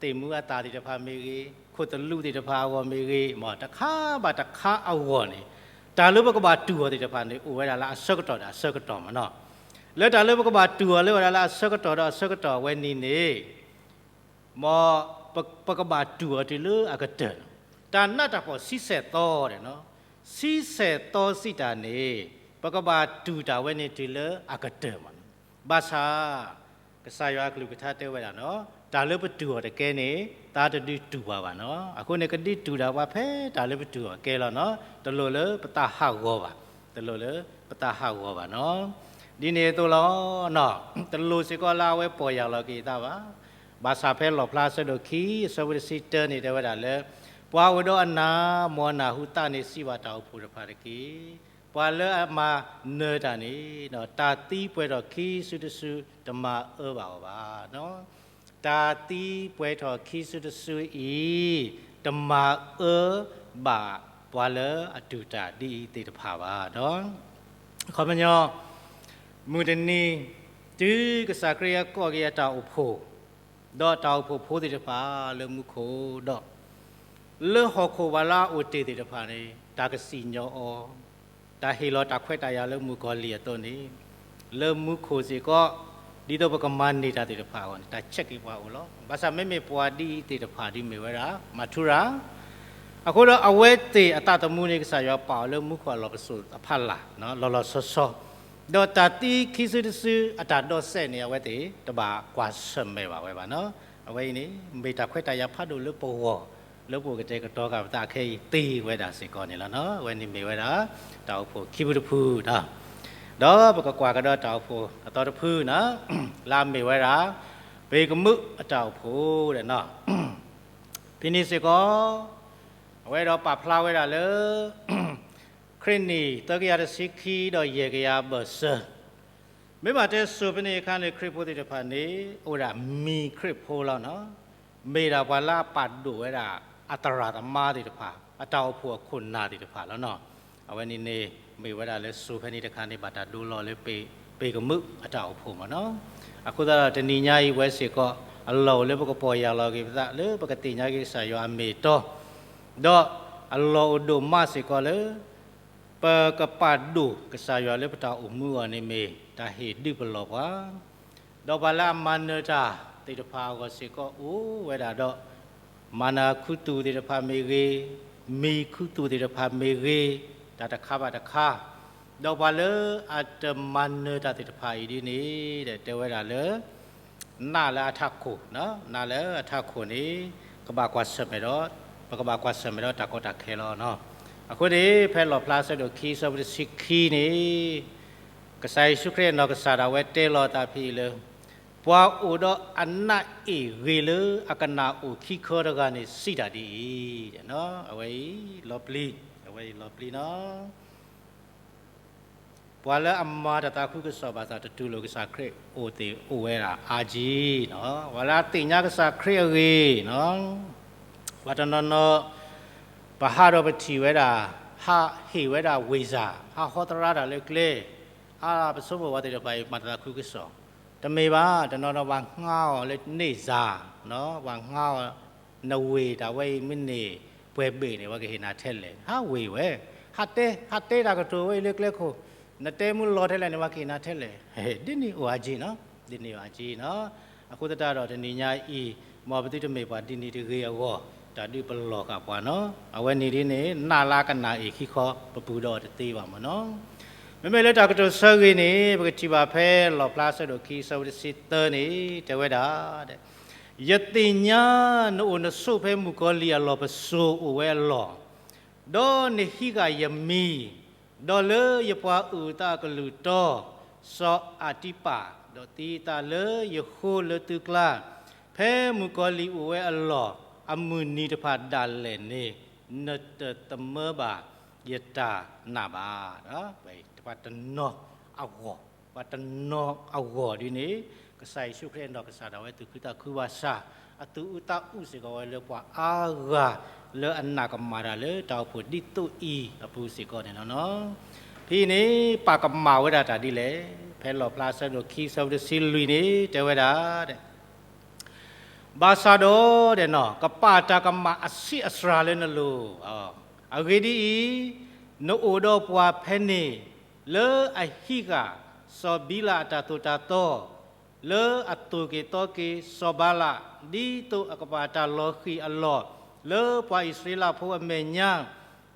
သ့ၣ်မူအသၣ်သ့ၣ်တဖၣ်မ့ၢ်ဂ့ၤ, ခိၣ်သလုးသ့ၣ်တဖၣ်အဂီၢ်မ့ၢ်ဂ့ၤ, မ်တခါဘၣ်တခါအဂီၢ်န့ၣ်, တၢ်လၢပကဘၣ်တူၢ်အီၤသ့ၣ်တဖၣ်န့ၣ် အိၣ်ဝဲဒၣ်လၢအဆၢကတီၢ်ဒီးအဆၢကတီၢ်မးနီၤ. လၢတၢ်လၢပကဘၣ်တူၢ်အီၤလၢဝဲဒၣ်လၢအဆၢကတီၢ်ဒီးအဆၢကတီၢ်အဝဲန့ၣ်န့ၣ် မ်ပကဘၣ်တူၢ်အီၤတုၤလၢအကတၢၢ်နီၤ. တၢ်နးတၢ်ဖှီၣ်ဆံဆဲၣ်သီန့ၣ်နီၤ, ဆံဆဲၣ်သီစံးတၢ်န့ၣ်, ပကဘၣ်တူၢ်တၢ်ဝဲန့ၣ်တုၤလၢအကတၢၢ်မးနီၤ. ဘၣ်ဆၣ် ကစၢ်ယွၤအကလုၢ်ကထါတဲဝဲဒၣ်နီၤ, တၢ်လၢပတူၢ်အီၤတကဲန့ၣ် သးတဒုးတူၢ်ဘၣ်ဘၣ်နီၤ. အဃိန့ၣ် ကဒုးတူၢ်ဒၣ်ပှၤဖဲတၢ်လၢပတူၢ်အီၤကဲလီၤနီၤ. တလိၣ်လၢပသးဟးဂီၤဘၣ်, တလိၣ်လၢပသးဟးဂီၤဘၣ်နီၤ. ဒ်န့ၣ်အသိးလီၤ. တလိၣ်စ့ၢ်ကီးလၢအဝဲပီၢ်ယၢ်လီၤက့ၤသးဘၣ်. ဘၣ်ဆၣ်ဖဲလီၣ်ဖျါအဆၢဒိၣ်ခံ အဆၢဖိတဆံတၢန့ၣ်တဲဝဲဒၣ်လၢ, ပှၤအိၣ်ဒီးအနၢ်, မ်အနၢ်ဟူသးန့ၣ်စံးဘၣ်တၢ်အိၣ်ဖှိၣ်တဖၣ်တက့ၢ်. ပှၤလၢအမၤနၢၤတၢ်န့ၣ်, တၢ်သံပှဲၤထီၣ်ခံစုတစု တမၤအၢဘၣ်အီၤဘၣ်. တၢ်သံပှဲၤထီၣ်ခံစုတစုအံၤ, တမၤအၢဘၣ်ပှၤလၢအတူၢ်တၢ်ဒ်အံၤသ့ၣ်တဖၣ်ဘၣ်. အခီပညီ, မုၢ်တနံၤ, တုၤကစၢ်ခရံာ်အကိးက့ၤအတၢ်အိၣ်ဖှိၣ်, ဒီးတၢ်အိၣ်ဖှိၣ်ဖိသ့ၣ်တဖၣ်လၢမူခိၣ်ဒီး, လၢဟီၣ်ခိၣ်ပှၤလၢအအိၣ်တ့ၢ်သ့ၣ်တဖၣ်န့ၣ် တၢ်ကစံၣ်ညီၣ်အီၤ, တၢ်ဟ့ၣ်လီၤတၢ်ခွဲးတၢ်ယာ်လၢမုၣ်ကီၤလံၢ်အသိးန့ၣ်, လၢမူခိၣ်စ့ၢ်ကီး ဒ်သိးပကမၤန့ၢ်တၢ်သ့ၣ်တဖၣ်အဂီၢ်န့ၣ် တၢ်ဆဲးက့ၤပှၤအိၣ်လီၤ. ဘၣ်ဆၣ်မ့မ့ၢ်ပှၤဒ်အံၤသ့ၣ်တဖၣ်ဒ်မ့ၢ်ဝဲဒၣ် မၤထူရၤ အဃိဒီးအဝဲသ့ၣ်အသးသမူန့ၣ် ကစၢ်ယွၤပာ်အီၤလၢမူခိၣ်အလီၢ်ပစိာ်အဖီလာ် လီၤလီၤဆီဆီ, ဒီးတၢ်သံခံစုတစုအတၢ်ဒိးစဲးန့ၣ် အဝဲသ့ၣ်တဘၣ်ကွၢ်ဆၢၣ်မဲာ်ဘၣ်ဝဲဘၣ်နီၤ. အဝဲအံၤန့ၣ် မ့ၢ်တၢ်ခွဲးတၢ်ယာ်ဖးဒိၣ်လၢပဂီၢ် လၢပအိၣ်ကတဲာ်ကတီၤဃာ်ပသးခဲအံၤသ့ဝဲဒၣ်စ့ၢ်ကီးန့ၣ်လီၤနီၤ. အဝဲန့ၣ်မ့ၢ်ဝဲဒၣ် တၢ်အိၣ်ဖှိၣ်ခံဖုတဖုနီၤ. ဒီးပကကွၢ်ကဒီးတၢ်အိၣ်ဖှိၣ်အသီတဖုနီၤ လၢအမ့ၢ်ဝဲဒၣ် ပ့ၤကမူးအတၢ်အိၣ်ဖှိၣ်ဒီးနီၤ ဖဲန့ၣ်စ့ၢ်ကီး အဝဲဒီးပာ်ဖျါဝဲဒၣ်လၢ ခရံာ်နံၣ်သၢကယၤတဆံခံဒီးယဲၢ်ကယၤဘၢၣ်စၢၤ, မ့ၢ်ဘၣ်တဲစိၤဖဲန့ၣ်အခါန့ၣ် ခရံာ်ဖိသ့ၣ်တဖၣ်န့ၣ် အိၣ်ဝဲဒၣ်မံၤခရံာ်ဖိလီၤနီၤ. မ့ၢ်ဒၣ်ပှၤလၢအပာ်ဒိၣ်ဝဲဒၣ် အသရၣ်သမါသ့ၣ်တဖၣ် အတၢ်အိၣ်ဖှိၣ်အခိၣ်နၢ်သ့ၣ်တဖၣ်လီၤနီၤ. အဝဲန့ၣ်န့ၣ် မ့ၢ်ဝဲဒၣ်လၢစိၤဖဲန့ၣ်တခါန့ၣ် ဘၣ်တၢ်ဒိလီၤလၢ ပ့ၤကမူးအတၢ်အိၣ်ဖှိၣ်မ့ၢ်နီၤ. အဃိသတးဒီးတနံၤညါအံၤဝဲစ့ၢ်ကီး အလီၢ်အိၣ်လၢပကပီၢ်ယၢ်လီၤက့ၤပသးလၢပကသ့ၣ်ညါက့ၤကစၢ်ယွၤအမ့ၢ်အတီ ဒီးအလီၢ်အိၣ်ဒိၣ်မးစ့ၢ်ကီးလၢ ပကပာ်ဒိၣ်ကစၢ်ယွၤလၢပတၢ်အိၣ်မူအဂီၢ်န့ၣ်မ့ၢ် တၢ်ဟ့ၣ်ဒုးပလီၢ်ပှၤ, ဒီးပှၤလၢအမၤနၢၤတၢ်သ့ၣ်တဖၣ်အဂီၢ်စ့ၢ်ကီးအိၣ်ဝဲဒၣ်ဒီး မၤနၢၤခူသူၣ်သ့ၣ်တဖၣ်မ့ၢ်ဂ့ၤ, မံၤခူသူၣ်သ့ၣ်တဖၣ်မ့ၢ်ဂ့ၤ, တၢ်တခါဘၣ်တခါ, ဒီးပှၤလၢအတမၤနၢၤတၢ်သ့ၣ်တဖၣ်အံၤဒ်န့ၣ် တဲဝဲဒၣ်လၢ နးလၢအထးခိၣ်, နးလၢအထးခိၣ်န့ၣ် ကဘၣ်ကွၢ်ဆၢၣ်မဲာ်ဒီး, ပကဘၣ်ကွၢ်ဆၢၣ်မဲာ်ဒီးတၢ်ကီတၢ်ခဲလီၤ. အဃိန့ၣ် ဖဲလီၣ်ဖျါဆၢဒိၣ်ခံ ဆၢဖိတဆံခံန့ၣ် ကစၢ်ယ့ၣ်ၡူးခရံာ်အနီၢ်ကစၢ်ဒၣ်ဝဲတဲလီၤအသးဖဲအံၤလၢ ပှၤအိၣ်ဒီးအနးအ့ၣ်ဂ့ၤလၢအကနၣ်အိၣ်ခံခၢတဂၤန့ၣ် စံးတၢ်ဒ်အံၤ, အဝဲအံၤလီၤပျံၤ, အဝဲအံၤလီၤပျံၤနီၤ. ပှၤလၢအမၤတၢ်သးခုကစီၣ်ဘၣ်ဆၣ်တတူၢ်လိာ်ကစၢ်ခရံာ်အိၣ်သ့ၣ်အိၣ်ဝဲဒၣ်အါကံနီၤ, ပှၤလၢအသ့ၣ်ညါကစၢ်ခရံာ်အဂ့ၢ်နီၤ, ပှၤတနီၤနီၤ ပဟးဒီးပထံၣ်ဝဲဒၣ်, ဟးဟ့ၣ်ဝဲဒၣ်ဝ့ၢ်စၢ်, ဟးဟီသရၣ်တၢ်လၢကျဲ, အါပဆိကမိၣ်ပှၤသ့ၣ်တဖၣ်အံၤမၤတၢ်သးခုကစီၣ်, တမ့ၢ်ဘၣ်, တနီၤနီၤပှၤငါအီၤလၢန့ၢ်စၢ်, ပှၤငါအီၤ နဝ့ၢ်တၢ်ဝဲအံၤမ့ၢ်န့ၢ်ပှဲၤဘ့ၣ်န့ၣ် ပှၤကဟ့ၣ်နၤထဲလဲၣ်, ဟးဝ့ၢ်ဝဲ, ဟးတဲ, ဟးတဲတၢ်ကတိၤဝဲအံၤလၢကျဲခိၣ်, နတဲမုၢ်လီၤထဲလဲၣ်န့ၣ် ပှၤကဟ့ၣ်နၤထဲလဲၣ်, ဒ်န့ၣ်အိၣ်အါကံနီၤ, ဒ်န့ၣ်အိၣ်အါကံနီၤ. အဃိသတးဒီးတနံၤညါအံၤ မ်ပသုတမ့ၢ်ပှၤဒ်န့ၣ်တဂ့ၤအဂီၢ် တၢ်ဒုးပလီၢ်ဃာ်ပှၤနီၤ, အဝဲန့ၣ်ဒ်န့ၣ် နးလၢအကနၣ်အ့ၣ်ခံခီ ပပူၤဒီးတသ့ဘၣ်မ့ၢ်နီၤ. မ့မ့ၢ်လၢတၢ်ကတိၤဆၢဂ့ၤန့ၣ် ပကထံၣ်ဘၣ်ဖဲလီၣ်ဖျါဆၢဒိၣ်ခံ ဆၢဖိတဆံသၢန့ၣ် တဲဝဲဒၣ် ယသ့ၣ်ညါနအိၣ်နဆိးဖဲမုၣ်ကီၤလံၢ်အလီၢ်ပစိာ်အိၣ်ဝဲအလီၢ်, ဒီးနဟံးဃာ်ယမံၤ, ဒီးလၢယပှၤအုၣ်အသးအကလုၢ်တီ, စီၤအၤတံပၤ, ဒီးသံအသးလၢယဃိလၢသုကျါ, ဖဲမုၣ်ကီၤလံၢ်အိၣ်ဝဲအလီၢ် အမုၢ်နံၤတဖၣ်ဒၣ်လဲာ်န့ၣ် နတသမၢဘၣ်ယတၢ်နာ်ဘၣ်. ပှၤတနီၤအဂီၢ်, ပှၤတနီၤအဂီၢ်ဒ်န့ၣ် ကစၢ်ယ့ၣ်ၡူးခရံာ်အနီၢ်ကစၢ်ဒၣ်ဝဲသူၣ်ခုသးခုဘၣ်ဆၣ် အသူၣ်အုးသးအုးစ့ၢ်ကီးဝဲလၢပှၤအါဂၤလၢအနာ်ကမၣ်တၢ်လၢတၢ်အိၣ်ဖှိၣ်ဒ်သိးအံၤအပူၤစ့ၢ်ကီးန့ၣ်လီၤ. ဖဲအံၤန့ၣ် ပာ်ကမၣ်ဝဲဒၣ်တၢ်ဒ်လဲၣ်, ဖဲလီၣ်ဖျါဆၢဒိၣ်ခံ ဆၢဖိတဆံလွံၢ်န့ၣ် တဲဝဲဒၣ် ဘၣ်ဆၣ်ဒီး ကပာ်တၢ်ကမၣ်အဆံးအစှၤလၢနလိၤ, အဂ့ၢ်ဒ်အံၤ, နအိၣ်ဒီးပှၤဖဲန့ၣ် လၢအဟံးဃာ်စီၤဘံလးအတၢ်သိၣ်တၢ်သီ, လၢအသိၣ်က့ၤသီက့ၤစီၤဘၤလး, ဒ်သိးအကပာ်တၢ်လီၤဃံၤအလီၢ် လၢပှၤအံၣ်စရ့လးဖိအမဲာ်ညါ, ဒ်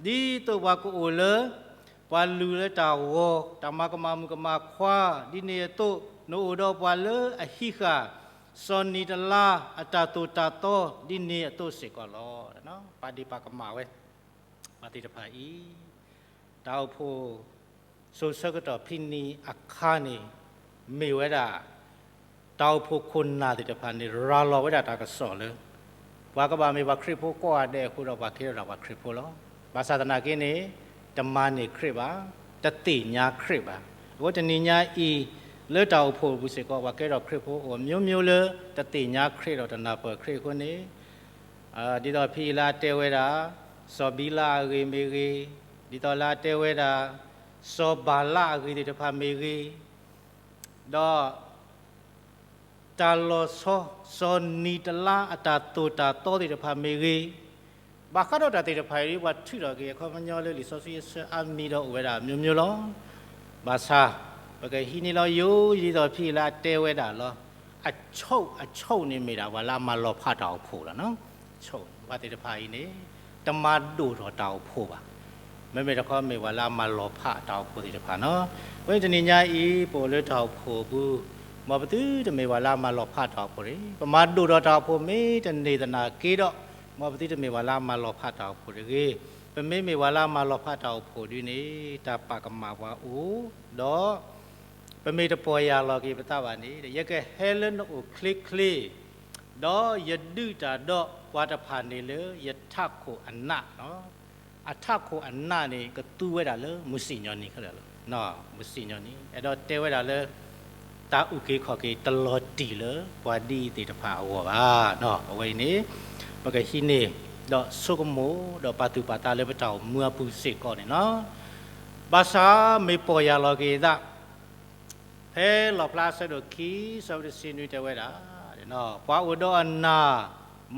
သိးပှၤကအိၣ်လၢ ပှၤလုၢ်လၢတၢ်ဂီၤ, တၢ်မၤကမၣ်မုၣ်ကမၣ်ခွါ, ဒ်န့ၣ်အသိး နအိၣ်ဒီးပှၤလၢအဟံးဃာ် စီၤနံၤတလါအတၢ်သိၣ်တၢ်သီ ဒ်န့ၣ်အသိးစ့ၢ်ကီးလီၤ. ပာ်ဒ့ၣ်ပာ်ကမၣ်ဝဲ ပှၤသ့ၣ်တဖၣ်အံၤ တၢ်အိၣ်ဖှိၣ် စိၤဆၢကတီၢ်ဖဲန့ၣ်အခါန့ၣ် မ့ၢ်ဝဲဒၣ် တၢ်အိၣ်ဖှိၣ်ခိၣ်နၢ်သ့ၣ်တဖၣ်န့ၣ် ရၤလီၤဝဲဒၣ်တၢ်ကစီၣ်လၢ ပှၤကဘၣ်မ့ၢ်ပှၤခရံာ်ဖိကိးဂၤဒဲးအဃိဒီး ပှၤကဲထီၣ်ဒၣ်ပှၤခရံာ်ဖိလီၤ. ဘၣ်ဆၣ်သနာ်က့န့ၣ် တမၤန့ၢ်ခရံာ်ဘၣ်, တသ့ၣ်ညါခရံာ်ဘၣ်. အဃိတနံၤညါအံၤ လၢတၢ်အိၣ်ဖှိၣ်အပူၤစ့ၢ်ကီး ပှၤကဲထီၣ်ခရံာ်ဖိအိၣ် မျိုးမျိုးလၢ တသ့ၣ်ညါခရံာ်ဒီးတနၢ်ပၢၢ်ခရံာ်အဃိန့ၣ် ဒ်သိးဖဲအံၤလၢအတဲဝဲဒၣ် စီၤဘံလးအဂ့ၢ်မ့ၢ်ဂ့ၤ, ဒ်သိးလၢအတဲဝဲဒၣ် စီၤဘၤလးအဂ့ၢ်သ့ၣ်တဖၣ်မ့ၢ်ဂ့ၤ, ဒီး တၢ်လီၤဆီ စီၤနံၤတလါအတၢ်သိၣ်တၢ်သီသ့ၣ်တဖၣ်မ့ၢ်ဂ့ၤ, ဘၣ်ဃးဒီးတၢ်သ့ၣ်တဖၣ်အံၤ ပှၤထုးထီၣ်က့ၤအခီပညီလၢလံာ်စီဆှံအဆၢအါမံၤဒီးအိၣ်ဝဲဒၣ် မျိုးမျိုးလီၤ. ဘၣ်ဆၣ် ပကဟံးန့ၢ်လီၤယိယိဒ်သိးဖဲအံၤလၢအတဲဝဲဒၣ်လီၤ. အဆိၣ်အဆိၣ်န့ၣ်မ့ၢ်ဒၣ်ပှၤလၢအမၤလီၤဖးတၢ်အိၣ်ဖှိၣ်လီၤ. ဆိၣ်ဘၣ်သ့ၣ်တဖၣ်အံၤန့ၣ် တမၤဒိၣ်ထီၣ်တၢ်အိၣ်ဖှိၣ်ဘၣ်. မ့မ့ၢ်တခီမ့ၢ်ပှၤလၢအမၤလီၤဖးတၢ်အိၣ်ဖှိၣ်သ့ၣ်တဖၣ်လီၤ. အဃိန့ၣ်တနံၤညါအံၤ ပအိၣ်လၢတၢ်အိၣ်ဖှိၣ်အပူၤ, မ်ပသုတမ့ၢ်ပှၤလၢအမၤလီၤဖးတၢ်အိၣ်ဖှိၣ်တဂ့ၤ. ပမၤဒိၣ်ထီၣ်တၢ်အိၣ်ဖှိၣ်မ့ၢ်တန့ၢ်သနာ်က့ဒီး, မ်ပသုတမ့ၢ်ပှၤလၢအမၤလီၤဖးတၢ်အိၣ်ဖှိၣ်တဂ့ၤ. ပမ့မ့ၢ်ပှၤလၢအမၤလီၤဖးတၢ်အိၣ်ဖှိၣ်ဒ်န့ၣ် တၢ်ပာ်ကမၣ်ပှၤအိၣ်, ဒီး ပမ့ၢ်တပီၢ်ယၢ်လီၤက့ၤပသးဘၣ်န့ၣ်, ယကဟဲလၢနအိၣ်ချ့ချ့, ဒီးယဒုးတၢ်ဒီးပှၤတဖၣ်န့ၣ်လၢယထးခိၣ်အနးလီၤ. အထးခိၣ်အနးန့ၣ် ကသူဝဲဒၣ်လၢမုၢ်စံၣ်ညီၣ်နံၤခဲလၢာ်လီၤ. မုၢ်စံၣ်ညီၣ်နံၤ အဲၣ်ဒိးတဲဝဲဒၣ်လၢ တၢ်အုၣ်က့ၤခီၣ်က့ၤတလီၤတံၢ်လၢပှၤဒ်အံၤသ့ၣ်တဖၣ်အဂီၢ်ဘၣ်. အဝဲအံၤန့ၣ် ပကဟံးန့ၢ် ဒီးဆိကမိၣ် ဒီးပာ်သူၣ်ပာ်သးလၢပတၢ်အိၣ်မူအပူၤစ့ၢ်ကီးန့ၣ်လီၤ. ဘၣ်ဆၣ်မ့ၢ်ပီၢ်ယၢ်လီၤက့ၤသး ဖဲလီၣ်ဖျါအဆၢဒိၣ်ခံ ဆၢဖိတဆံနွံတဲဝဲဒၣ်, ပှၤအိၣ်ဒီးအနၢ်,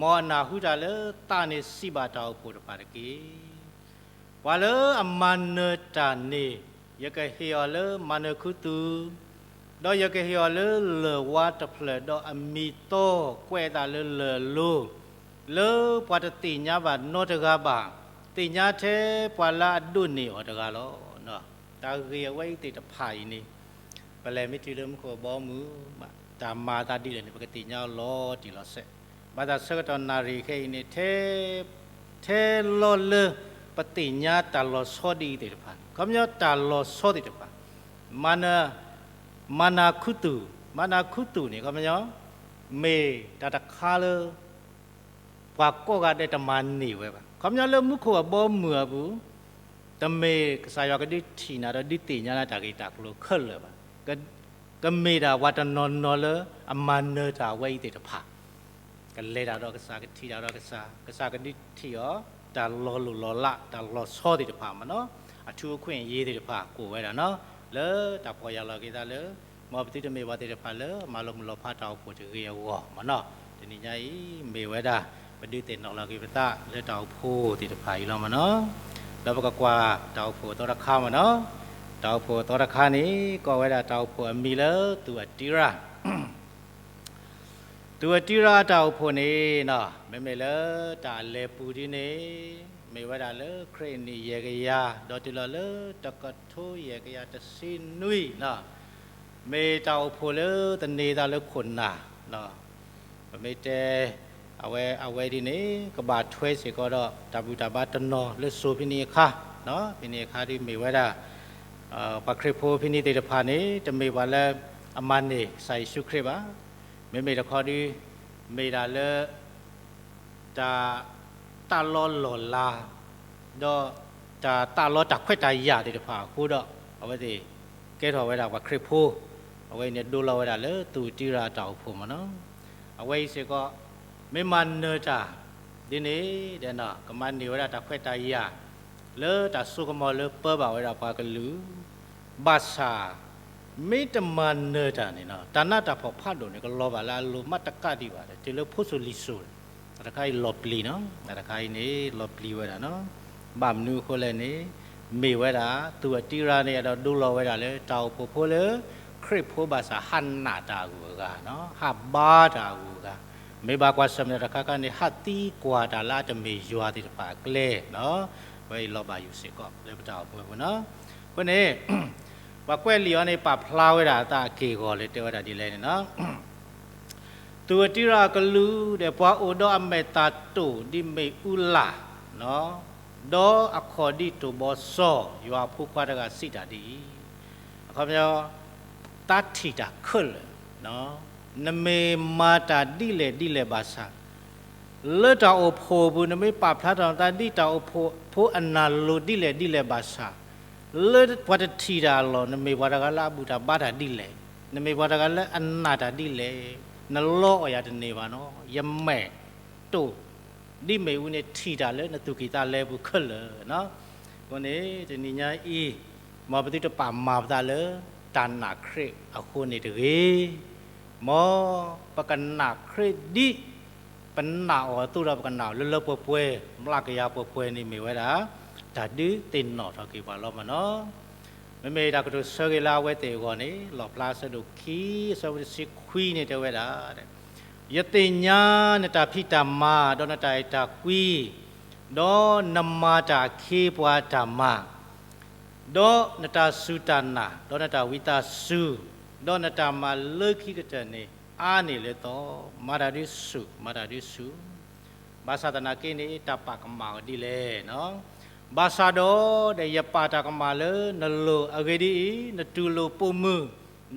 မ်အနၢ်ဟူတၢ်လၢသးန့ၣ်စံးဘၣ်တၢ်အိၣ်ဖှိၣ်တဖၣ်တက့ၢ်. ပှၤလၢအမၤနၢၤတၢ်န့ၣ်, ယကဟ့ၣ်အီၤလၢမၤနၢၤခူသူၣ်, ဒီးယကဟ့ၣ်အီၤလၢလၢၢ်ဝါတဖျၢၣ်ဒီးအမံၤသီကွဲးအသးလၢလၢၢ်အလိၤ, လၢပှၤတသ့ၣ်ညါဘၣ်နီတဂၤဘၣ်, သ့ၣ်ညါထဲပှၤလၢအဒိးန့ၢ်အီၤတဂၤလီၤ. တၢ်ဂ့ၢ်အဝဲအံၤသ့ၣ်တဖၣ်အံၤန့ၣ်, ပလဲၤမ့ၢ်တုၤလၢမူခိၣ်အဘီအမုၢ်, တၢ်မၤအသးဒ်လဲၣ်န့ၣ် ပကသ့ၣ်ညါအီၤလီၤတံၢ်လီၤဆဲး, ဘၣ်ဆၣ်ဆၢကတီၢ်နၣ်ရံၣ်ခဲအံၤန့ၣ်, ထဲလီၤလၢပသ့ၣ်ညါတၢ်လီၤဆီဒ်အံၤသ့ၣ်တဖၣ်, ခီပညီတၢ်လီၤဆီသ့ၣ်တဖၣ်, မၤနၢၤ, မၤနၢၤခူသူၣ်, မၤနၢၤခူသူၣ်န့ၣ် ခီပညီ မ့ၢ်တၢ်တခါလၢ ပှၤကိးဂၤဒဲးတမၤန့ၢ်ဝဲဘၣ်. ခီပညီလၢမူခိၣ်အဘီအမုၢ်အပူၤ, တမ့ၢ်ကစၢ်ယွၤကဒုးထံၣ်နၤဒီးဒုးသ့ၣ်ညါနၤတၢ်ဂ့ၢ်တၢ်ကျိၤခဲလၢာ်ဘၣ်. ကမ့ၢ်ဒၣ်ပှၤတနီၤနီၤလၢအမၤနၢၤတၢ်ဝဲအံၤသ့ၣ်တဖၣ်, ကလဲၤတၢ်ဒီးကစၢ်, ကထံၣ်တၢ်ဒီးကစၢ်, ကစၢ်ကဒုးထံၣ်အီၤ တၢ်လီၤလိၢ်လီၤလး တၢ်လီၤဆီသ့ၣ်တဖၣ်မ့ၢ်နီၤ, အထူအခွင့်အရေးသ့ၣ်တဖၣ် ကိးဝဲဒၣ်နီၤ, လၢတၢ်ပီၢ်ယၢ်လီၤက့ၤသးလၢ မ်ပသုတမ့ၢ်ပှၤသ့ၣ်တဖၣ်လၢမၤလီၤမုၢ်လီၤဖးတၢ်အိၣ်ဖှိၣ်တဂ့ၤအဂီၢ်မ့ၢ်နီၤ, တနံၤညါအံၤ မ့ၢ်ဝဲဒၣ် ပဒုးသ့ၣ်နီၣ်လီၤက့ၤပသးလၢတၢ်အိၣ်ဖှိၣ်သ့ၣ်တဖၣ်အံၤလီၤမ့ၢ်နီၤ, ဒီးပကကွၢ်တၢ်အိၣ်ဖှိၣ်အသီတခါမ့ၢ်နီၤ, တၢ်အိၣ်ဖှိၣ်အသီတခါန့ၣ် ကိးဝဲဒၣ်တၢ်အိၣ်ဖှိၣ်အမံၤလၢ သူၣ်အတံရၢ် သူၣ်အတံရၢ်အတၢ်အိၣ်ဖှိၣ်န့ၣ်, မ့မ့ၢ်လၢတၢ်အလဲၤပူၤဒ်န့ၣ်, မ့ၢ်ဝဲဒၣ်လၢခရံာ်အနံၣ်ယဲၢ်ကယၤ ဒီးတုၤလီၤလၢတကထိယဲၢ်ကယၤတဆံနွံ, မ့ၢ်တၢ်အိၣ်ဖှိၣ်လၢသန့ၤသးလၢခိၣ်နၢ်, ပမ့ၢ်တဲ အဝဲ အဝဲဒ်န့ၣ် ကဘၣ်ထွဲစ့ၢ်ကီးဒီး တၢ်ဘူၣ်တၢ်ဘါတနီၤလၢစိၤဖဲန့ၣ်အခါ, ဖဲန့ၣ်အခါဒ်မ့ၢ်ဝဲဒၣ် ပှၤခရံာ်ဖိဖဲန့ၣ်သ့ၣ်တဖၣ်န့ၣ် တမ့ၢ်ပှၤလၢအမၤန့ၢ်ကစၢ်ယ့ၣ်ၡူးခရံာ်ဘၣ်. မ့မ့ၢ်တခီဒ် မ့ၢ်ဒၣ်လၢ တၢ် တၢ်လီၤလီၢ်လၤ ဒီးတၢ် တၢ်လီၤတၢ်ခွဲးတၢ်ယာ်သ့ၣ်တဖၣ်အဃိဒီး အဝဲသ့ၣ်ကဲထီၣ်ဝဲဒၣ်ပှၤခရံာ်ဖိ, အဝဲအံၤန့ၣ်ဒိလီၤဝဲဒၣ်လၢသူၣ်တံရၢ်အတၢ်အိၣ်ဖှိၣ်မ့ၢ်နီၤ. အဝဲအံၤစ့ၢ်ကီး မ့ၢ်မၤနၢၤတၢ် ဒ်န့ၣ်ဒီး ကမၤန့ၢ်ဝဲဒၣ်တၢ်ခွဲးတၢ်ယာ် လၢတၢ်စိကမီၤလၢပၢဘၣ်ဝဲဒၣ်ပှၤကလုာ် ဘၣ်ဆၣ် မ့ၢ်တမၤနၢၤတၢ်န့ၣ် တၢ်နးတၢ်ဖှီၣ်ဖးဒိၣ်န့ၣ် ကလီၤဘၣ်လၢအလိၤမးတကးဒံးဘၣ် တုၤလၢဖိစိၤလံၤစိၤ, တၢ်တခါအံၤလီၤပျံၤနီၤ, တၢ်တခါအံၤန့ၣ် လီၤပျံၤဝဲဒၣ်နီၤ, ဘၣ်မနုၤအဃိလဲၣ်န့ၣ် မ့ၢ်ဝဲဒၣ် သူၣ်အတံရၢ်န့ၣ် အဲၣ်ဒိးဒိလီၤဝဲဒၣ်လၢ တၢ်အိၣ်ဖှိၣ်ဖိလၢ ခရံာ်ဖိဘၣ်ဆၣ်ဟးနးတၢ်အဂုၤအဂၤ, ဟးဘါတၢ်အဂုၤအဂၤ, မ့ၢ်ဘၣ်ကွၢ်ဆၢၣ်မဲာ်တၢ်တခါခါန့ၣ် ဟးသံကွၢ်တၢ်လၢအတမ့ၢ်ယွၤသ့ၣ်တဖၣ်အကျဲ, အဝဲအံၤလီၤဘၣ်ယိၣ်စ့ၢ်ကီးလၢပတၢ်အိၣ်မူအပူၤနီၤ. အဃိန့ၣ် ပှၤကွဲးလံာ်အီၤန့ၣ် ပာ်ဖျါဝဲဒၣ်အသးအက့ၢ်အဂီၤလၢတဲဝဲဒၣ်ဒ်လဲၣ်န့ၣ်နီၤ, သူၣ်အတံရၢ်အကလုာ်ဒီး ပှၤအိၣ်ဒီးအမဲာ်သၣ်တိၢ်ဒ်မ့ၣ်အူလာ်, ဒီးအခီၣ်ဒ်တိၢ်ဘီစီၤ, ယွၤအဖိခွါတဂၤစံးတၢ်ဒ်အံၤ, အခီပညီ သးထံၣ်တၢ်ခဲလၢာ်, နမ့ၢ်မၤတၢ်ဒ်လဲၣ်ဒ်လဲၣ်ဘၣ်ဆၣ် လၢတၢ်အိၣ်ဖှိၣ်အပူၤ နမ့ၢ်ပာ်ဖျါထီၣ်နသးဒ်တၢ်အိၣ်ဖှိၣ်ဖိအနၢ်လိၤဒ်လဲၣ်ဒ်လဲၣ်ဘၣ်ဆၣ်, လၢပှၤတထံၣ်တၢ်အလီၢ် နမ့ၢ်ပှၤတဂၤလၢအဘူၣ်တၢ်ဘါတၢ်ဒ်လဲၣ်, နမ့ၢ်ပှၤတဂၤလၢအနာ်တၢ်ဒ်လဲၣ်, နလီအီၣ်ယၤတန့ၢ်ဘၣ်နီၤ, ယမဲာ်တိၢ် ဒ်မ့ၣ်အူန့ၣ် ထံၣ်တၢ်လၢနသူၣ်ကံၢ်သးလဲပူၤခဲလၢာ်. အဃိန့ၣ် တနံၤညါအံၤ မ်ပသုတပာ်မၤပသးလၢ တၢ်နာ်ခရံာ်အဃိန့ၣ်တဂ့ၤ, မ်ပကနာ်ခရံာ်ဒ် ပနာ်အီၤအသိးဒီး ပကနာ်အီၤလၢလၢပှဲၤပှဲၤ မျးကယၤပှဲၤပှဲၤန့ၣ်မ့ၢ်ဝဲဒၣ် တၢ်ဒုးသ့ၣ်နီၣ်ထီၣ်က့ၤပှၤလီၤမ့ၢ်နီၤ. မ့မ့ၢ်တၢ်ကတိၤဆၢဂ့ၤလၢအဝဲသ့ၣ်အဂီၢ်န့ၣ် လီၣ်ဖျါအဆၢဒိၣ်ခံ အဆၢဖိတဆံခွံန့ၣ်တဲဝဲဒၣ်, ယသ့ၣ်ညါနတၢ်ဖံးတၢ်မၤ ဒီးနတၢ်အဲၣ်တၢ်ကွံ, ဒီးနမၤတၢ်အခ့အပှၤအတၢ်မၤ, ဒီးနတၢ်စူၢ်တၢ်နာ်, ဒီးနတၢ်ဝံသးစူၤ, ဒီးနတၢ်မၤလၢခံကတၢၢ်န့ၣ် အါန့ၢ်လၢသီ, မၤတၢ်ဒုးဆူၣ်, မၤတၢ်ဒုးဆူၣ်. ဘၣ်ဆၣ်သနာ်က့န့ၣ် တၢ်ပာ်ကမၣ်အီၤဒ်လဲၣ်. ဘၣ်ဆၣ်ဒီး ဒီးယပာ်တၢ်ကမၣ်လၢနလိၤ, အဂ့ၢ်ဒ်အံၤ, နတူၢ်လိာ်ပိာ်မုၣ်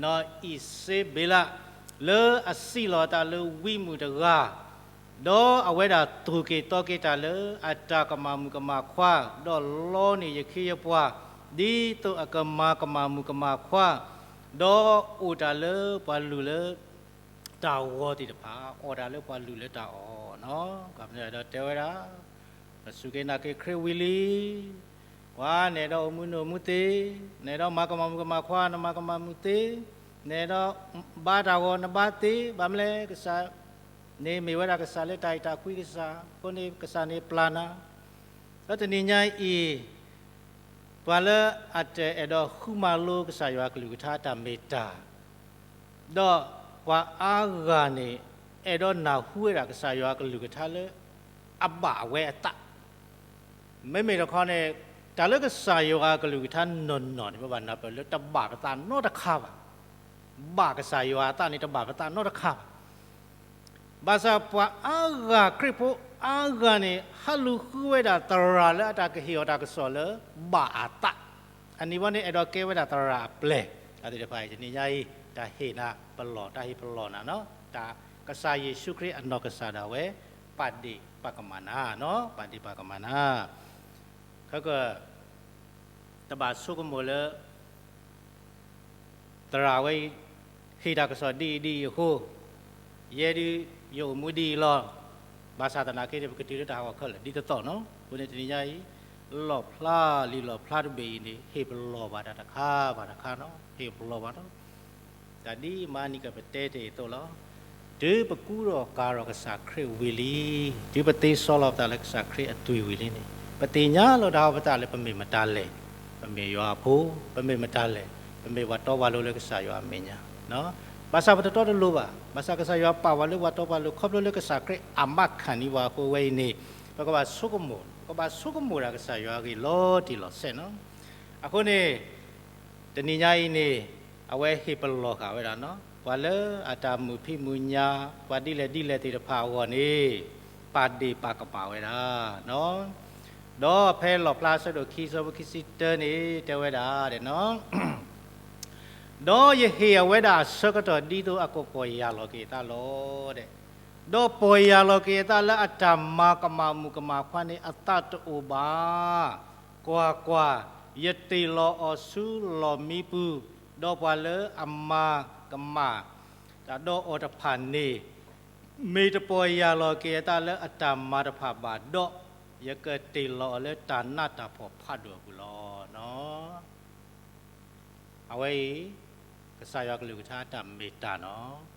နီၢ်အံၤစ့ဘ့လး လၢအစံၣ်လီၤအသးလၢဝံမုၣ်တဂၤ, ဒီးအဝဲဒၣ်သူၣ်က့ၤသီက့ၤတၢ်လၢအတၢ်ကမၣ်မုၣ်ကမၣ်ခွါ, ဒီးလီန့ၢ်ယခ့ယပှၤ ဒ်သိးအကမၤကမၣ်မုၣ်ကမၣ်ခွါ, ဒီးအိၣ်တၢ်လၢပှၤလုၢ်လၢ တၢ်ဂီၤသ့ၣ်တဖၣ်, အိၣ်တၢ်လၢပှၤလုၢ်လၢတၢ်အီၣ်, ဒီးတဲဝဲဒၣ်, ပစူၢ်က့ၤနာ်က့ၤခရံာ်ဝံၤလံ, ပှၤနအဲၣ်ဒိးအိၣ်မူနအိၣ်မူသ့, နအဲၣ်ဒိးမၤကမၣ်မုၣ်ကမၣ်ခွါ နမၤကမၣ်မုၣ်သ့, နအဲၣ်ဒိးဘါတၢ်ဂီၤနဘါသ့, ဘၣ်မနုၤလဲၣ်, ကစၢ်န့ၣ်မ့ၢ်ဝဲဒၣ်ကစၢ်လၢတၢ်အဲၣ်တၢ်ကွံကစၢ်, အဃိန့ၣ်ကစၢ်န့ၣ်ပျၢ်နၤ ဒီးတနံၤညါအံၤ, ပှၤလၢအတအဲၣ်ဒိးဃုမၤလိကစၢ်ယွၤကလုၢ်ကထါတၢ်မ့ၢ်တၢ်, ဒီးပှၤအါဂၤန့ၣ် အဲၣ်ဒိးနၢ်ဟူဝဲဒၣ်ကစၢ်ယွၤကလုၢ်ကထါလၢ အဘၣ်ဝဲအသး, မ့မ့ၢ်တခီန့ၣ်, တၢ်လၢကစၢ်ယွၤကလုၢ်ကထါနီၢ်နီၢ်န့ၣ် ပဘၣ်နၢ်ပၢၢ်လၢတဘၣ်ပသးနီတခါဘၣ်, ဘၣ်ကစၢ်ယွၤအသးန့ၣ်တဘၣ်ပသးနီတခါဘၣ်. ဘၣ်ဆၣ်ပှၤအါဂၤခရံာ်ဖိအါဂၤန့ၣ် ဟးလူၤဃုဝဲဒၣ်သရၣ်လၢအတၢ်ကဟ့ၣ်အီၤတၢ်ကစီၣ်လၢ ဘၣ်အသး, အန့ၣ်ဝဲန့ၣ် အဲၣ်ဒိးကဲဝဲဒၣ်သရၣ်အပျဲၢ်, အသ့ၣ်တဖၣ်အံၤ တနံၤညါအံၤ တၢ်ဟ့ၣ်နၤပလီၢ် တၢ်ဟ့ၣ်ပလီၢ်နၤနီၤ, တၢ်ကစၢ်ယ့ၣ်ၡူးခရံာ်အနီၢ်ကစၢ်ဒၣ်ဝဲ ပာ်ဒ့ၣ်ပာ်ကမၣ်နၤ, ပာ်ဒ့ၣ်ပာ်ကမၣ်နၤ, ခဲက တဘၣ်ဆိကမိၣ်လၢ သရၣ်ဝဲအံၤ ဟ့ၣ်တၢ်ကစီၣ်ဒ်အံၤဒ်အံၤအဃိ, ယဲဒုး ယအိၣ်မူဒ်အံၤလီၤ. ဘၣ်ဆၣ်သနာ်က့န့ၣ် ပကတုၤလၢတၢ်ဟးဂီၤခဲလၢာ်ဒ်သိးသိးနီၤ. အဃိန့ၣ်တနံၤညါအံၤ လီၣ်ဖျါလံာ်လီၣ်ဖျါတဘ့ၣ်အံၤန့ၣ် ဟ့ၣ်ပလီၢ်ဘၣ်တၢ်တခါဘၣ်တခါနီၤ, ဟ့ၣ်ပလီၢ်ဘၣ်နီၤ. တၢ်ဒ်မၤနံၤကပတဲတ့ၢ်အသိးလီၤ. တုၤပကူဒီးကၤထီၣ်ကစၢ်ခရံာ်ဝံၤလံ, တုၤပသ့စီလီၤပသးလၢကစၢ်ခရံာ်အသွံၣ်ဝံၤလံန့ၣ် ပသ့ၣ်ညါလီၤတၢ်ဟးဂီၤပသးလၢပမ့ၢ်မတၤလဲၣ်, ပမ့ၢ်ယွၤအဖိ, ပမ့ၢ်မတၤလဲၣ်, ပမ့ၢ်ပှၤတီပှၤလိၤလၢကစၢ်ယွၤအမဲာ်ညါ, ဘၣ်ဆၣ်ပတတီတလိၤဘၣ်. ဘၣ်ဆၣ်ကစၢ်ယွၤပာ်ပှၤလၢပှၤတီပှၤလိၤ ခီဖျိလၢကစၢ်ခရံာ်အမၤခၢၣ်န့ၢ်ပှၤအဃိဝဲအံၤန့ၣ် ပကဘၣ်ဆိကမိၣ်, ပကဘၣ်ဆိကမိၣ်ဒၣ်ကစၢ်ယွၤအဂ့ၢ်လီၤတံၢ်လီၤဆဲးနီၤ. အဃိန့ၣ် တနံၤညါအံၤန့ၣ် အဝဲဟ့ၣ်ပလီၢ်ဃာ်ဝဲဒၣ်နီၤ, ပှၤလၢအတၢ်မုာ်ဖံးမုာ်ညါ, ပှၤဒ်လဲၣ်ဒ်လဲၣ်သ့ၣ်တဖၣ်အဂီၢ်န့ၣ် ပာ်ဒ့ၣ်ပာ်ကမၣ်ဝဲဒၣ် ဒီးဖဲလီၣ်ဖျါအဆၢဒိၣ်ခံ အဆၢဖိခံဆံတၢန့ၣ် တဲဝဲဒၣ်, ဒီးယဟ့ၣ်အဝဲဒၣ်အဆၢကတီၢ်ဒ်သိးအကပီၢ်ယၢ်လီၤက့ၤအသးလီၤ. ဒီးပီၢ်ယၢ်လီၤက့ၤအသးလၢအတၢ်မၤကမၣ်မုၣ်ကမၣ်ခွါန့ၣ်အသးတအိၣ်ဘၣ်. ကွၢ်ကွၢ်, ယတ့ၢ်လီၤအီၤဆူလီၢ်မံပူၤ, ဒီးပှၤလၢအမၤကမၣ်တၢ်ဒီးအီၤတဖၣ်န့ၣ် မ့ၢ်တပီၢ်ယၢ်လီၤက့ၤအသးလၢအတၢ်မၤတဖၣ်ဘၣ်ဒီး, ယကတ့ၢ်လီၤအီၤလၢတၢ်နးတၢ်ဖှီၣ်ဖးဒိၣ်အပူၤလီၤ. အဝဲအံၤ ကစၢ်ယွၤကလုၢ်ကထါတၢ်မ့ၢ်တၢ်နီၤ.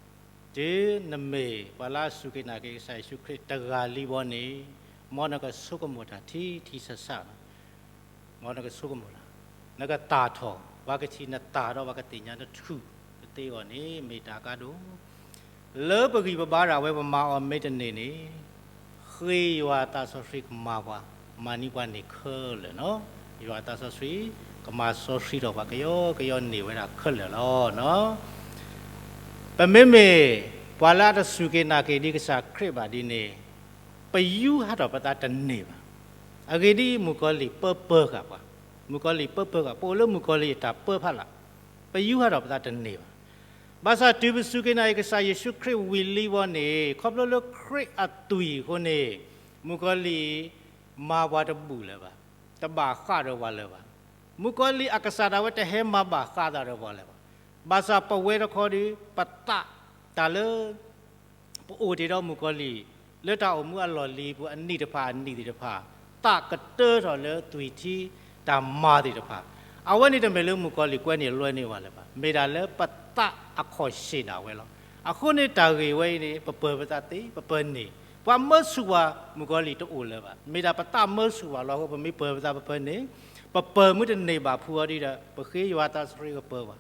တုၤနမ့ၢ်ပှၤလၢအစူၢ်က့ၤနာ်က့ၤကစၢ်ယ့ၣ်ၡူးခရံာ်တဂၤလံဘီန့ၣ်, မ်နကဆိကမိၣ်တၢ်ထံထံဆးဆး, မ်နကဆိကမိၣ်တၢ်, နကသၣ်ထီၣ်, ပှၤကထံၣ်နသၣ်ဒီးပှၤကသ့ၣ်ညါနထူၣ်ကသ့အဂီၢ်န့ၣ် မ့ၢ်တၢ်ကါဒိၣ် လၢပဂံၢ်ပဘါဒၣ်ဝဲပမၤအီၤမ့ၢ်တန့ၢ်န့ၣ်, ဃ့ယွၤအသးစီဆှံကမၤပှၤ, မၤန့ၢ်ပှၤန့ၢ်ခဲလၢာ်နီၤ. ယွၤအသးစီဆှံ ကမၤစီဆှံထီၣ်ပှၤကယီကယီန့ၢ်ဝဲဒၣ်ခဲလၢာ်လီၤ. ပမ့မ့ၢ်ပှၤလၢအတစူၢ်က့ၤနာ်က့ၤဒံးကစၢ်ခရံာ်ဘၣ်ဒ်န့ၣ်, ပယူးဟးထီၣ်ပသးတန့ၢ်ဘၣ်. အဂ့ၢ်ဒ်အံၤ, မုၣ်ကီၤလံၢ်ပၢပၢဃာ်ပှၤ, မုၣ်ကီၤလံၢ်ပၢပၢဃာ်, ပအိၣ်လၢမုၣ်ကီၤလံၢ်အတၢ်ပၢဖးလၢ်, ပယူးဟးထီၣ်ပသးတန့ၢ်ဘၣ်. ဘၣ်ဆၣ်တုၤပစူၢ်က့ၤနာ်က့ၤကစၢ်ယ့ၣ်ၡူးခရံာ်ဝံၤလံဘီန့ၣ်, ခီဖျိလၢခရံာ်အသွံၣ်အဃိန့ၣ်, မုၣ်ကီၤလံၢ်မၤပှၤတဘူၣ်လၢၤဘၣ်, တဘၣ်ဃးဒီးပှၤလၢၤဘၣ်. မုၣ်ကီၤလံၢ်အကစၢ်ဒၣ်ဝဲတဟဲမၤဘၣ်ဃးသးဒီးပှၤလၢၤဘၣ်. ဘၣ်ဆၣ်ပဝဲတခီဒီး ပသးတၢ်လၢ ပအိၣ်တ့ၢ်ဒီးမုၣ်ကီၤလံၢ် လၢတၢ်အိၣ်မူအလီၢ်လံၤပူၤ အနံၣ်တဖၣ်အနံၣ်သ့ၣ်တဖၣ်, သးကတၢထီၣ်လၢသွံၣ်ထံတၢ်မၤသ့ၣ်တဖၣ်. အဝဲန့ၣ်တမ့ၢ်လၢမုၣ်ကီၤလံၢ်ကွဲန့ၢ်လွဲန့ၢ်ဝဲလၢၤဘၣ်, မ့ၢ်ဒၣ်လၢပသးအခီၣ်ဆ့ၣ်ဒၣ်ဝဲလီၤ. အဃိန့ၣ်တၢ်ဂ့ၢ်ဝဲအံၤန့ၣ် ပပၢၤပသးသ့ ပပၢၤန့ၢ်, ပှၤမၢဆူၣ်ပှၤ မုၣ်ကီၤလံၢ်တအိၣ်လၢၤဘၣ်. မ့ၢ်ဒၣ်ပသးမၢဆူၣ်ပှၤလီၤအဃိ ပမ့ၢ်ပၢၤပသးပပၢၤန့ၢ်, ပပၢၤမုၢ်တန့ၢ်ဘၣ်ဖုအီၤဒ်ဒီး ပဃ့ယွၤသးစီဆှံကပၢၤဘၣ်.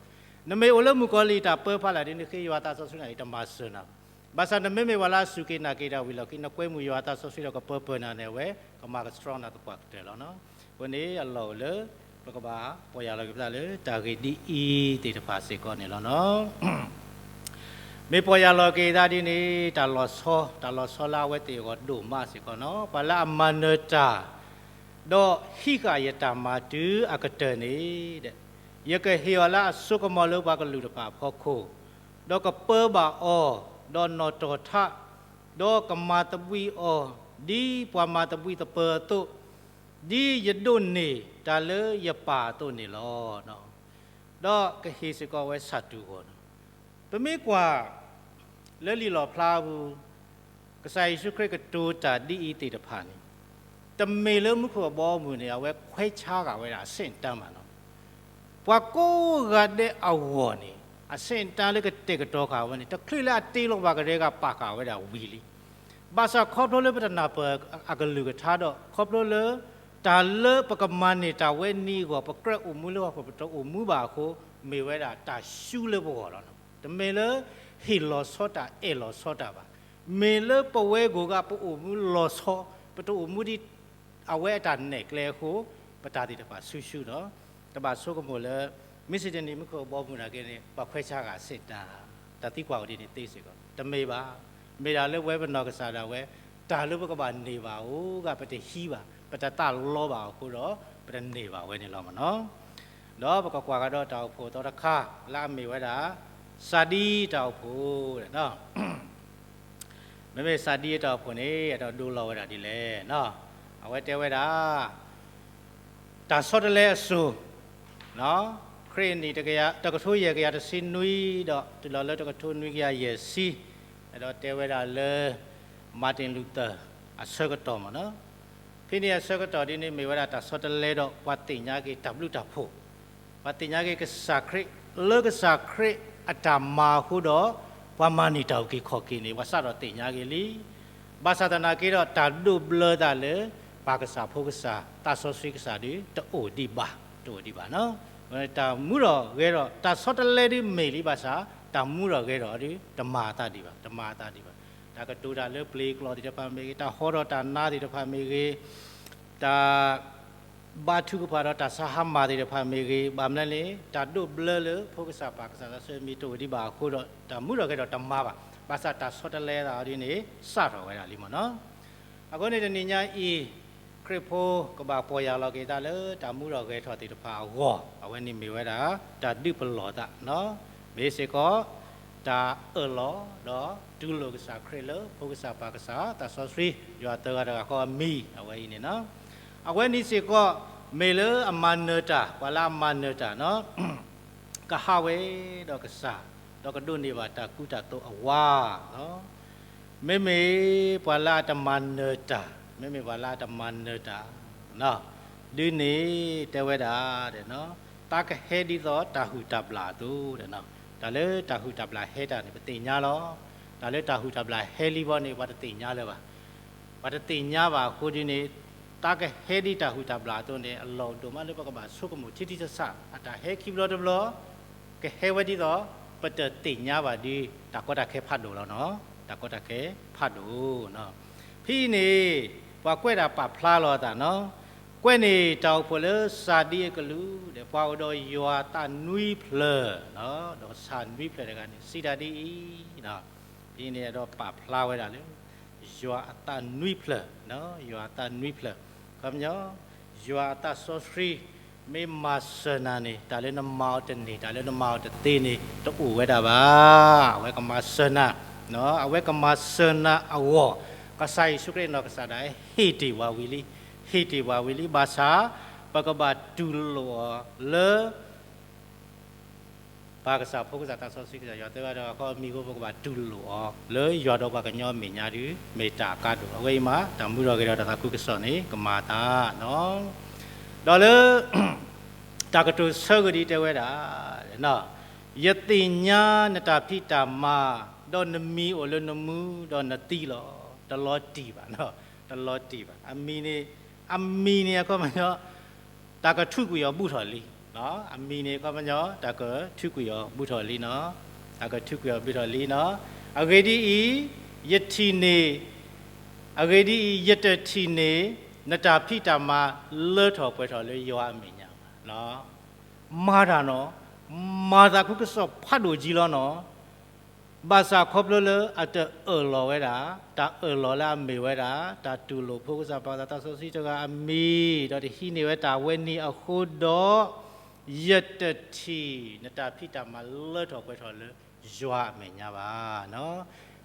နမ့ၢ်အိၣ်လၢမုၣ်ကီၤလံၢ်တၢ်ပၢဖီလာ်ဒ်န့ၣ် ဃ့ယွၤသးစီဆှံန့ၣ် တမၤစၢၤနၤဘၣ်. ဘၣ်ဆၣ်နမ့မ့ၢ်ပှၤလၢအစူၢ်က့ၤနာ်က့ၤတၢ် ဝံၤလီၢ်ခံ နကွဲမုာ်ယွၤသးစီဆှံဒီးကပၢပၢၤနၤန့ၣ် အဝဲကမၤကဆှီနၤသပှၢ်ကတၢၢ်လီၤ. အဃိန့ၣ်အလီၢ်အိၣ်လၢ ပကဘၣ်ပီၢ်ယၢ်လီၤက့ၤပသးလၢ တၢ်ဂ့ၢ်ဒ်အံၤသ့ၣ်တဖၣ်စ့ၢ်ကီးန့ၣ်လီၤ. မ့ၢ်ပီၢ်ယၢ်လီၤက့ၤသးဒ်န့ၣ် တၢ်လီၤဆီ, တၢ်လီၤဆီလၢအဝဲသ့ၣ်အဂီၢ်ဒိၣ်မးစ့ၢ်ကီးနီၤ. ပှၤလၢအမၤနၢၤတၢ် ဒီးဟံးဃာ်ယတၢ်မၤတုၤအကတၢၢ်န့ၣ်, ယကဟ့ၣ်အီၤလၢအစိကမီၤလၢပှၤကလုာ်တဖၣ်အဖီခိၣ်, ဒီးကပၢဘၣ်အီၤ, ဒီးနီၣ်တီၢ်ထး, ဒီးကမၤသဘှံးအီၤ, ဒ်ပှၤမၤသဘှံးသပၢၤအသိး, ဒ်ယဒိးန့ၢ်တၢ်လၢယပၢ်အသိးန့ၣ်လီၤ. ဒီးကဟ့ၣ်စ့ၢ်ကီးဝဲဆၣ်တူၢ်အဂီၢ်လီၤ. ပမ့ၢ်ကွၢ်လၢလံာ်လီၣ်ဖျါပူၤ, ကစၢ်ယ့ၣ်ၡူးခရံာ်ကတိၤတၢ်ဒ်အံၤသ့ၣ်တဖၣ်န့ၣ်, တမ့ၢ်လၢမူခိၣ်အဘီအမုၢ်န့ၣ် အဝဲခွဲးဆါဃာ်ဝဲဒၣ်အဆင့်အတန်းမးနီၤ. ပှၤကိးဂၤဒဲးအဂီၢ်န့ၣ် အဆင့်အတန်းလၢကတဲာ်ကတီၤဃာ်ဝဲန့ၣ် တချုးလၢအတ့လီၤဘၣ်ကတည်းကပာ်ဃာ်ဝဲဒၣ်ဝံၤလံ. ဘၣ်ဆၣ်ခီဖျိလၢပတနၢ်ပၢၢ်အကလုၢ်ကထါဒီး ခီဖျိလၢ တၢ်လၢပကမၤန့ၢ်တၢ်ဝဲန့ၣ်အဂီၢ် ပကြၢးအိၣ်မူလၢဟီၣ်ခိၣ်ပတအိၣ်မူဘၣ်အဃိ, မ့ၢ်ဝဲဒၣ်တၢ်ရှုံးလၢပဂီၢ်လီၤ. တမ့ၢ်လၢဟ့ၣ်လီၤဆီတၢ်အဲၣ်လီၤဆီတၢ်ဘၣ်. မ့ၢ်လၢပဝဲကိးဂၤပအိၣ်မူလီၤဆီ, ပတအိၣ်မူဒ်အဝဲအတၢ်နဲၣ်ကျဲအဃိ, ပတၢ်သ့ၣ်တဖၣ်ဆူၣ်ဆူၣ်ဒီး တဘၣ်ဆိကမိၣ်လၢ မ့ၢ်စံးတနံၤမူခိၣ်အဘီအမုၢ်နာ်က့န့ၣ် ပှၤခွဲးဆါဃာ်အဆင့်အတန်း, တၢ်သံကွၢ်အိၣ်ဒ်န့ၣ်သ့စ့ၢ်ကီး, တမ့ၢ်ဘၣ်. မ့ၢ်ဒၣ်လၢပဝဲပနီၢ်ကစၢ်ဒၣ်ဝဲ တၢ်လၢပကဘၣ်န့ၢ်ဘၣ်အိၣ်ဂၤ ပတဟံးဘၣ်, ပတသးလီဘၣ်အဃိဒီး ပတန့ၢ်ဘၣ်ဝဲန့ၣ်လီၤမနီၤ. ဒီးပကကွၢ်ကဒီးတၢ်အိၣ်ဖှိၣ်သီတခါ လၢအမ့ၢ်ဝဲဒၣ် စၤဒံတၢ်အိၣ်ဖှိၣ် မ့မ့ၢ်စၤဒံအတၢ်အိၣ်ဖှိၣ်န့ၣ် အတၢ်ဒိလီၤဝဲဒၣ်ဒ်လဲၣ်. အဝဲတဲဝဲဒၣ် တၢ်ဆီတလဲအစိၤ, ခရံာ်အနံၣ်တကထိယဲၢ်ကယၤတဆံနွံ ဒီးတုၤလီၤလၢတကထိနွံကယၤယဲၢ်ဆံ, အဲၣ်ဒိးတဲဝဲဒၣ်လၢ Martin Luther အဆၢကတီၢ်မနီၤ. ဖဲန့ၣ်အဆၢကတီၢ်ဒ်န့ၣ် မ့ၢ်ဝဲဒၣ်တၢ်ဆီတလဲဒီးပှၤသ့ၣ်ညါက့ၤတၢ်ဘျုးတၢ်ဖှိၣ်, ပှၤသ့ၣ်ညါက့ၤကစၢ်ခရံာ်, လၢကစၢ်ခရံာ်အတၢ်မၤအဃိဒီး ပှၤမၤန့ၢ်တၢ်အုၣ်က့ၤခီၣ်က့ၤန့ၣ် ပှၤစးထီၣ်သ့ၣ်ညါက့ၤလံ. ဘၣ်ဆၣ်သနာ်က့ဒီး တၢ်ဒိးဘျၢသးလၢ ပၢ်ကစၢ်ဖိကစၢ် သးစီဆှံကစၢ်ဒီး တအိၣ်ဒံးဘၣ်, တအိၣ်ဒံးဘၣ်နီၤ. တၢ်မူထီၣ်ဂဲၤထီၣ် တၢ်ဆီတလဲဒ်မ့ၢ်လံဘၣ်ဆၣ် တၢ်မူထီၣ်ဂဲၤထီၣ်ဒီး တမၤအသးဒံးဘၣ်, တမၤအသးဒံးဘၣ်. တၢ်ကတိၤတၢ်လၢပျ့ၤကျိာ်သ့ၣ်တဖၣ်မ့ၢ်ဂ့ၤ, တၢ်ဟီထီၣ်တၢ်နါသ့ၣ်တဖၣ်မ့ၢ်ဂ့ၤ, တၢ် ဘါထုကဖၣ်ဒီးတၢ်စၢ်ဟါမၢ်သ့ၣ်တဖၣ်မ့ၢ်ဂ့ၤ, ဘၣ်မနုၤလဲၣ်န့ၣ် တၢ်ဒိးဘျၢလၢဖိကစၢ်ပၢ်ကစၢ်သးစီဆှံမ့ၢ်တအိၣ်ဒံးဘၣ်အဃိဒီး တၢ်မူထီၣ်ဂဲၤထီၣ်တမၤဘၣ်. ဘၣ်ဆၣ်တၢ်ဆီတလဲသးအီၤဒ်န့ၣ် စးထီၣ်ဝဲဒၣ်လံမ့ၢ်နီၤ. အဃိန့ၣ်တနံၤညါအံၤ ခရံာ်ဖိကဘၣ်ပီၢ်ယၢ်လီၤက့ၤသးလၢ တၢ်မူထီၣ်ဂဲၤထီၣ်သ့ၣ်တဖၣ်အဂီၢ်, အဝဲန့ၣ်မ့ၢ်ဝဲဒၣ် တၢ်ဒုးပလီၢ်သး, မ့ၢ်စ့ၢ်ကီး တၢ်အၢၣ်လီၤဒီးတူၢ်လိာ်ကစၢ်ခရံာ်လၢ ဖိကစၢ်ပၢ်ကစၢ် သးစီဆှံ ယွၤသၢဂၤတဂၤဃီအမံၤ အဝဲအံၤန့ၣ်နီၤ. အဝဲန့ၣ်စ့ၢ်ကီး မ့ၢ်လၢအမၤနၢၤတၢ်, ပှၤလၢအမၤနၢၤတၢ်နီၤ ကဟးဝဲဒီးကစၢ်, ဒီးကဒိးန့ၢ်ဘၣ်တၢ်ကူတၢ်သိးအဝါလီၤ. မ့မ့ၢ်ပှၤလၢအတမၤနၢၤတၢ်, မ့မ့ၢ်ပှၤလၢအတမၤနၢၤတၢ် ဒ်န့ၣ်တဲဝဲဒၣ်, သးကဟဲဒ်သိးတၢ်ဟုၣ်တၢ်ဘျၣ်အသိး, တၢ်လၢတၢ်ဟုၣ်တၢ်ဘျၣ်ဟဲတၢ်န့ၣ် ပသ့ၣ်ညါလီၤ. တၢ်လၢတၢ်ဟုၣ်တၢ်ဘျၣ်ဟဲလံဘီန့ၣ် ပှၤတသ့ၣ်ညါလၢၤဘၣ်. ပှၤတသ့ၣ်ညါဘၣ်အဃိဒ်န့ၣ် သးကဟဲဒ်တၢ်ဟုၣ်တၢ်ဘျၣ်အသိးန့ၣ် အလီၢ်ဒိၣ်မးလၢပကဘၣ်ဆိကမိၣ်ထံထံဆးဆး, အတၢ်ဟဲခံဘျီတဘျီ ကဟဲဝဲဒ်သိး ပတသ့ၣ်ညါဘၣ်ဒီး တၢ်ကီတၢ်ခဲဖးဒိၣ်လီၤနီၤ, တၢ်ကီတၢ်ခဲဖးဒိၣ်နီၤ. ဖဲအံၤန့ၣ် ပှၤကွဲးတၢ်ပာ်ဖျါလီၤအသးနီၤ, ကွဲးန့ၢ်တၢ်အိၣ်ဖှိၣ်လၢစၤဒံအကလုၢ်ဒီး ပှၤအိၣ်ဒီးယွၤအသးနွံဖျၢၣ်, ဒီးကစၢ်နွံဖျၢၣ်တဂၤန့ၣ် စံးတၢ်ဒ်အံၤ, ဖဲအံၤန့ၣ် အဲၣ်ဒိးပာ်ဖျါဝဲဒၣ်လၢ ယွၤအသးနွံဖျၢၣ်, ယွၤအသးနွံဖျၢၣ်, ခီပညီ ယွၤအသးစီဆှံ မ့ၢ်မၤစၢၤနၤန့ၣ် တၢ်လၢနမၤအီၤတန့ၢ် တၢ်လၢနမၤအီၤတသ့န့ၣ် တအိၣ်ဝဲဒၣ်ဘၣ်. အဝဲကမၤစၢၤနၤ, အဝဲကမၤစၢၤနၤအဂီၢ်, ကစၢ်ယ့ၣ်ၡူးခရံာ်နီၢ်ကစၢ်ဒၣ် ဟ့ၣ်တ့ၢ်ပှၤဝံၤလံ, ဟ့ၣ်တ့ၢ်ပှၤဝံၤလံ, ဘၣ်ဆၣ် ပကဘၣ်တူၢ်လိာ်အီၤလၢ ပၢ်ကစၢ်ဖိကစၢ်သးစီဆှံကစၢ်ယွၤသၢဂၤတဂၤဃီအမံၤအဃိ ပကဘၣ်တူၢ်လိာ်အီၤ လၢယွၤဒီးပှၤကညီအမဲာ်ညါဒီး မ့ၢ်တၢ်အကါဒိၣ်. အဝဲအံၤမး တၢ်မူထီၣ်ဂဲၤထီၣ်ဒီးသးခုကစီၣ်န့ၣ် ကမၤအသးနီၤ. ဒီးလၢ တၢ်ကတိၤဆၢကတီၢ်ဒ်တဲဝဲဒၣ်, ယသ့ၣ်ညါနတၢ်ဖံးတၢ်မၤ, ဒီးနမံၤအိၣ်လၢနမူ, ဒီးနသံလီၤ. တလီၤတံၢ်ဘၣ်, တလီၤတံၢ်ဘၣ်. အမံၤန့ၣ်, အမံၤန့ၣ်အခီပညီ တၢ်ကထုးကွံာ်အီၤဘူးထီၣ်လံ. အမံၤန့ၣ် ခီပညီ တၢ်ကထုးကွံာ်အီၤဘူးထီၣ်လံနီၤ. တၢ်ကထုးကွံာ်အီၤဘူးထီၣ်လံနီၤ. အဂ့ၢ်ဒ်အံၤ, ယထံၣ်န့ၢ်, အဂ့ၢ်ဒ်အံၤ, ယတထံၣ်န့ၢ် နတၢ်ဖံးတၢ်မၤလၢထီၣ်ပှဲၤထီၣ်လၢယွၤအမဲာ်ညါဘၣ်. မၤတၢ်နီၤ, မၤသးခုကစီၣ်ဖးဒိၣ်ကံလီၤနီၤ. ဘၣ်ဆၣ်ခီဖျိလၢအတအၢၣ်လီၤဝဲဒၣ်, တၢ်အၢၣ်လီၤလၢအမ့ၢ်ဝဲဒၣ် တၢ်တူၢ်လိာ်ဖိကစၢ်ပၢ်သးစီဆှံတဂၤအမံၤ, ဒီးတဟံးန့ၢ်ဝဲတၢ်ဝဲန့ၣ်အဃိဒီး, ယတထံၣ်နတၢ်ဖံးတၢ်မၤလၢထီၣ်ပှဲၤထီၣ်လၢယွၤအမဲာ်ညါဘၣ်.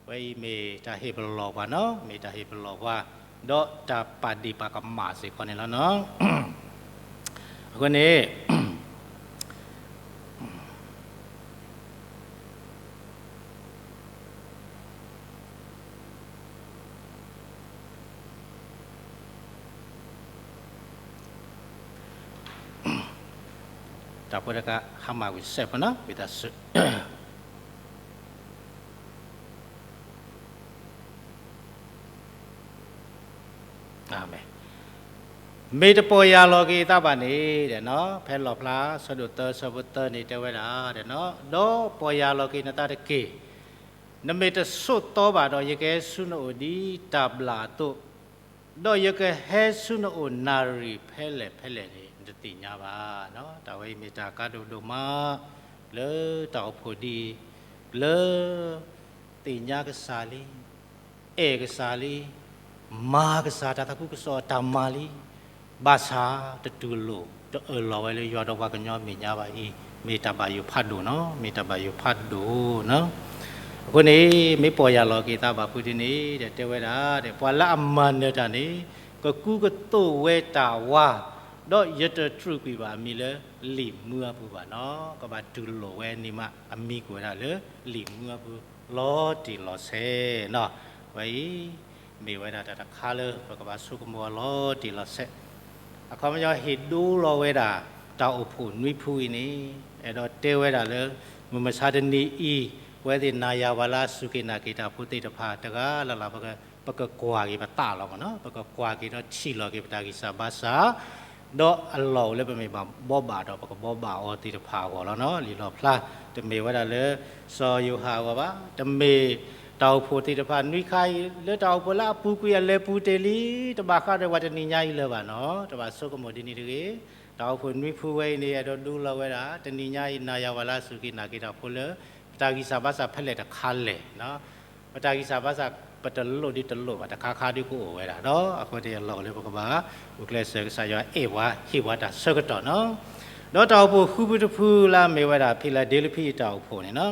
ဝဲအံၤမ့ၢ်တၢ်ဟ့ၣ်ပလီၢ်ပှၤနီၤ, မ့ၢ်တၢ်ဟ့ၣ်ပလီၢ်ပှၤ, ဒီးတၢ်ပာ်ဒ့ၣ်ပာ်ကမၣ်စ့ၢ်ကီးန့ၣ်လီၤနီၤ. အဃိန့ၣ် တၢ်ဖိတခါ ဟါမၢ်ဝံၤစဲးဖိနီၤ, ဝံသးစူၤ မ့ၢ်တပီၢ်ယၢ်လီၤက့ၤအသးဘၣ်န့ၣ်, ဖဲလီၣ်ဖျါ ဆၢဒိၣ်သၢ ဆၢဖိသၢန့ၣ်တဲဝဲဒၣ်, ဒီးပီၢ်ယၢ်လီၤက့ၤနသးတက့ၢ်. နမ့ၢ်တဆိးသီဘၣ်ဒီး ယကဟဲဆူနအိၣ်ဒ်တၢ်ဘျၣ်အသိး, ဒီးယကဟဲဆူနအိၣ်နၣ်ရံၣ်ဖဲလဲၣ်ဖဲလဲၣ်န့ၣ် နတသ့ၣ်ညါဘၣ်. တၢ်ဝဲအံၤမ့ၢ်တၢ်ကါဒိၣ်ဒိၣ်မး လၢတၢ်အိၣ်ဖှိၣ်ဒ်အံၤ, လၢ သ့ၣ်ညါကစၢ်လံ, အဲၣ်ကစၢ်လံ, မၤကစၢ်တၢ်သးခုကစီၣ်အတၢ်မၤလံ, ဘၣ်ဆၣ်တတူၢ်လိာ် တအၢၣ်လီၤဝဲလၢယွၤဒီးပှၤကညီအမဲာ်ညါဘၣ်အံၤ, မ့ၢ်တၢ်ဘၣ်ယိၣ်ဖးဒိၣ်နီၤ, မ့ၢ်တၢ်ဘၣ်ယိၣ်ဖးဒိၣ်နီၤ. အဃိန့ၣ် မ့ၢ်ပီၢ်ယၢ်လီၤက့ၤသးဘၣ်ဖုဒ်န့ၣ် တဲဝဲဒၣ်, ပှၤလၢအမၤနၢၤတၢ်န့ၣ် ကကူကသိးဝဲတၢ်ဝါ, ဒီးယတတြူာ်ကွံာ်ဘၣ်အမံၤလၢလံာ်မူအပူၤဘၣ်နီၤ. ကဘၣ်တူၢ်လိာ်ဝဲန့ၣ်မး အမံၤကွဲးဝဲဒၣ်လၢလံာ်မူအပူၤ လီၤတံၢ်လီၤဆဲးနီၤ. ဝဲအံၤ မ့ၢ်ဝဲဒၣ်တၢ်တခါလၢပကဘၣ်ဆိကမိၣ်အီၤလီၤတံၢ်လီၤဆဲး. အခီပညီဟ့ၣ်ဒိလီၤဝဲဒၣ် တၢ်အိၣ်ဖှိၣ်နွံဖုအံၤန့ၣ် အဲၣ်ဒိးတဲဝဲဒၣ်လၢ မုၢ်မဆါတနံၤအံၤ ပဝဲသ့ၣ်နၤယၤဝဲလၢအစူၢ်က့ၤနာ်က့ၤတၢ်ဖိသ့ၣ်တဖၣ်တဂၤလၢ်လၢ် ပကကွၢ်က့ၤပသးလီၤမးနီၤ, ပကကွၢ်က့ၤဒီးထံၣ်လီၤက့ၤပတၢ်ဂံၢ်စၢ်ဘါစၢ် ဒီးအလီၢ်အိၣ်လၢပမ့ၢ်ဘၣ်ဘီဘၣ်ဒီး ပကဘီဘၣ်အီၤသ့ၣ်တဖၣ်အဂီၢ်လီၤနီၤ. လံာ်လီၣ်ဖျါ တမ့ၢ်ဝဲဒၣ်လၢ စီၤယိၤဟၣ်အဂီၢ်ဘၣ်, တမ့ၢ်တၢ်အိၣ်ဖှိၣ်သ့ၣ်တဖၣ်နွံခါအံၤ လၢတၢ်အိၣ်ဖှိၣ်လၢအပူၤကွံာ်အလဲၤပူၤတ့ၢ်လံ, တဘၣ်ဃးဒီးပှၤတနံၤညါအံၤလၢၤဘၣ်နီၤ. တဘၣ်ဆိကမိၣ်ဒ်န့ၣ်တဂ့ၤ. တၢ်အိၣ်ဖှိၣ်နွံဖုဝဲအံၤန့ၣ် အဲၣ်ဒိးဒိလီၤဝဲဒၣ် တနံၤညါအံၤ နၤယၤဝဲလၢအစူၢ်က့ၤနာ်က့ၤတၢ်ဖိလၢ ပတၢ်ဂံၢ်စၢ်ဘါစၢ်ဖဲလဲၣ်တခါလဲၣ် ပတၢ်ဂံၢ်စၢ်ဘါစၢ် ပတလိၣ်ဒ်တလိၣ်ဘၣ် တခါခါဒ်ကအိၣ်ဝဲဒၣ်ဒီး အဃိန့ၣ်အလီၢ်အိၣ်လၢပကဘၣ် ဂုာ်ကျဲးစၢး ကစၢ်ယွၤအဲၣ်ပှၤဟ့ၣ်ပှၤတၢ်ဆၢကတီၢ်နီၤ. ဒီးတၢ်အိၣ်ဖှိၣ်ဃုဖုတဖုလၢအမ့ၢ်ဝဲဒၣ် ဖံးလဒ့လဖံးအတၢ်အိၣ်ဖှိၣ်န့ၣ်နီၤ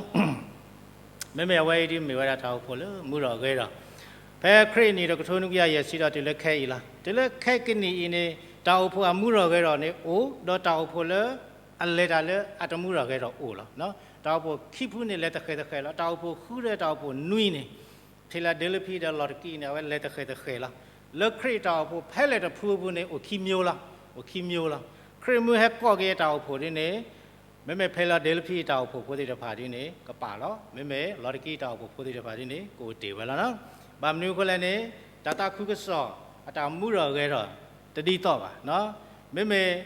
မ့မ့ၢ်အဝဲအံၤဒ်မ့ၢ်ဝဲဒၣ်တၢ်အိၣ်ဖှိၣ်လၢမူထီၣ်ဂဲၤထီၣ်, ဖဲခရံာ်အနံၣ်တကထိနွံကယၤယဲၢ်ဆံဒီးတုၤလၢခဲအံၤလီၤ. တုၤလၢခဲကနံၣ်အံၤန့ၣ် တၢ်အိၣ်ဖှိၣ်အမူထီၣ်ဂဲၤထီၣ်န့ၣ်အိၣ်, ဒီးတၢ်အိၣ်ဖှိၣ်လၢအလဲၤတၢ်လၢအတမူထီၣ်ဂဲၤထီၣ်အိၣ်လီၤ. တၢ်အိၣ်ဖှိၣ်ခံဖုန့ၣ်လဲၤတဃဲၤတဃဲၤလီၤ. တၢ်အိၣ်ဖှိၣ်ဃုဒီးတၢ်အိၣ်ဖှိၣ်နွံန့ၣ် ဖံးလဒ့လဖံးဒီးလီၤတကံၢ်န့ၣ် အဝဲလဲၤတဃဲၤတဃဲၤလီၤ. လၢခရံာ်တၢ်အိၣ်ဖှိၣ်ဖဲလဲၣ်တဖုအပူၤန့ၣ် အိၣ်ခံမျိုးလီၤ, အိၣ်ခံမျိုးလီၤ. ခရံာ်မုၢ်ဟဲကိးက့ၤအတၢ်အိၣ်ဖှိၣ်ဒ်န့ၣ် မ့မ့ၢ်ဖံးလဒ့လဖံးအတၢ်အိၣ်ဖှိၣ်ဖိသ့ၣ်တဖၣ်ဒ်န့ၣ် ကပာ်လီၤ. မ့မ့ၢ်လီၤတကံၢ်တၢ်အိၣ်ဖှိၣ်ဖိသ့ၣ်တဖၣ်ဒ်န့ၣ် ကအိၣ်တ့ၢ်ဝဲလီၤနီၤ. ဘၣ်မနုၤအဃိလဲၣ်န့ၣ် တၢ်သးခုကစီၣ်အတၢ်မူထီၣ်ဂဲၤထီၣ်တဒ်သိးဘၣ်. မ့မ့ၢ်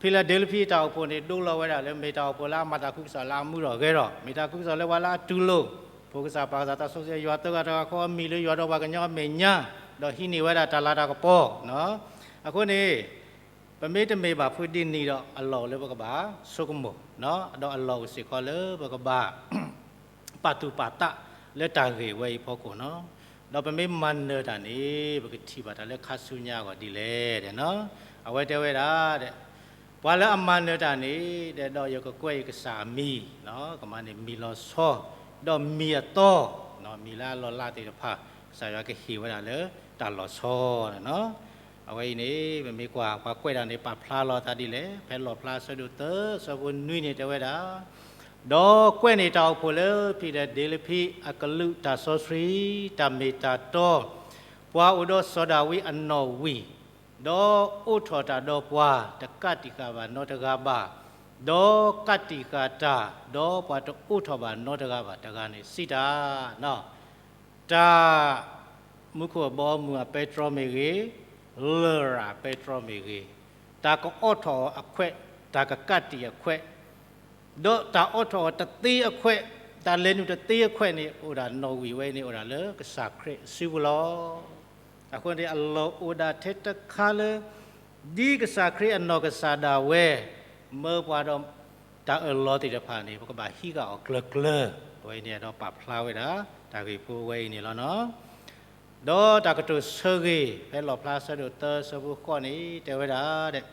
ဖံးလဒ့လဖံးအတၢ်အိၣ်ဖှိၣ်န့ၣ် ဒိလီၤဝဲဒၣ်လၢ မ့ၢ်တၢ်အိၣ်ဖှိၣ်လၢအမၤတၢ်ခုကစီၣ်လၢအမူထီၣ်ဂဲၤထီၣ်, မ့ၢ်တၢ်ခုကစီၣ်လၢပှၤလၢအတူၢ်လိာ် ဖိကစၢ်ပၢ်ကစၢ်သးစီဆှံယွၤသၢဂၤတဂၤဃီအမံၤလၢယွၤဒီးပှၤကညီအမဲာ်ညါ, ဒီးဟံးန့ၢ်ဝဲဒၣ်တၢ်လၤတၢ်ကပီၤ. အဃိန့ၣ် ပမ့ၢ်တမ့ၢ်ဘၣ်ဖုဒ်န့ၣ်ဒီး အလီၢ်အိၣ်လၢပကဘၣ်ဆိကမိၣ်, ဒီးအလီၢ်အိၣ်စ့ၢ်ကီးလၢပကဘၣ် ပာ်သူၣ်ပာ်သးလၢတၢ်ဂ့ၢ်ဝဲအံၤအဖီခိၣ်နီၤ. ဒီးပမ့ၢ်မၤနၢၤတၢ်န့ၣ် ပကထံၣ်ဘၣ်တၢ်လၢခါဆူညါအဂီၢ်ဒ်လဲၣ်. အဝဲတဲဝဲဒၣ်, ပှၤလၢအမၤနၢၤတၢ်န့ၣ် ဒီးယကကွဲးယကစၢ်အမံၤ, ကမၤန့ၢ်မံၤလီၤဆီ, ဒီးမံၤအသီ, မံၤလၢအလီၢ်လးသ့ၣ်တဖၣ် ကစၢ်ယွၤကဟ့ၣ်ဝဲဒၣ်လၢတၢ်လီၤဆီန့ၣ်နီၤ. အဝဲအံၤန့ၣ် ပမ့ၢ်ကွၢ် ပှၤကွဲးတၢ်န့ၣ် ပာ်ဖျါလီၤအသးဒ်လဲၣ်. ဖဲလီၣ်ဖျါဆၢဒိၣ်သၢ ဆၢဖိနွံန့ၣ်တဲဝဲဒၣ်, ဒီးကွဲးန့ၢ်တၢ်အိၣ်ဖှိၣ်လၢဖံးလဒ့လဖံးအကလုၢ်တၢ်စီဆှံ, တၢ်မ့ၢ်တၢ်တီ, ပှၤအိၣ်ဒီးစီၤဒၤဝံးအနီၣ်ဝံာ်, ဒီးအိးထီၣ်တၢ်ဒီးပှၤ, တကးတံာ်ဃာ်ဘၣ်နီတဂၤဘၣ်, ဒီးကးတံာ်ဃာ်တၢ်, ဒီးပှၤတအိးထီၣ်ဘၣ်နီတဂၤဘၣ်တဂၤန့ၣ်စံးတၢ်. တၢ်မူခိၣ်အဘီအမုၢ်အပဲတြီမ့ၢ်ဂ့ၤ, လရာ်အပဲတြီမ့ၢ်ဂ့ၤ, တၢ်ကအိးထီၣ်အီၤအခွဲး, တၢ်ကကးတံာ်အခွဲး, ဒီးတၢ်အိးထီၣ်အီၤတသ့အခွဲး, တၢ်လဲၤနုာ်တသ့အခွဲးန့ၣ် အိၣ်ဒၣ်နီၣ်ဝံၤဝဲန့ၣ် အိၣ်ဒၣ်လၢကစၢ်ခရံာ်အစုပူၤလီၤ. အဃိန့ၣ် အလီၢ်အိၣ်ဒၣ်ထဲတခါလၢ ဒ်ကစၢ်ခရံာ်အနီၢ်ကစၢ်ဒၣ်ဝဲ မၢပှၤဒီးတၢ်အၢၣ်လီၤသ့ၣ်တဖၣ်န့ၣ် ပကဘၣ်ဟံးဃာ်အီၤကျၢၤကျၢၤ, အဝဲအံၤန့ၣ်ဒီးပာ်ဖျါဝဲဒၣ် တၢ်ဂ့ၢ်ဖိဝဲအံၤန့ၣ်လီၤနီၤ. ဒီးတၢ်ကတိၤဆၢဂ့ၤ ဖဲလီၣ်ဖျါဆၢဒိၣ်သၢဆၢဖိဃိးန့ၣ် တဲဝဲဒၣ်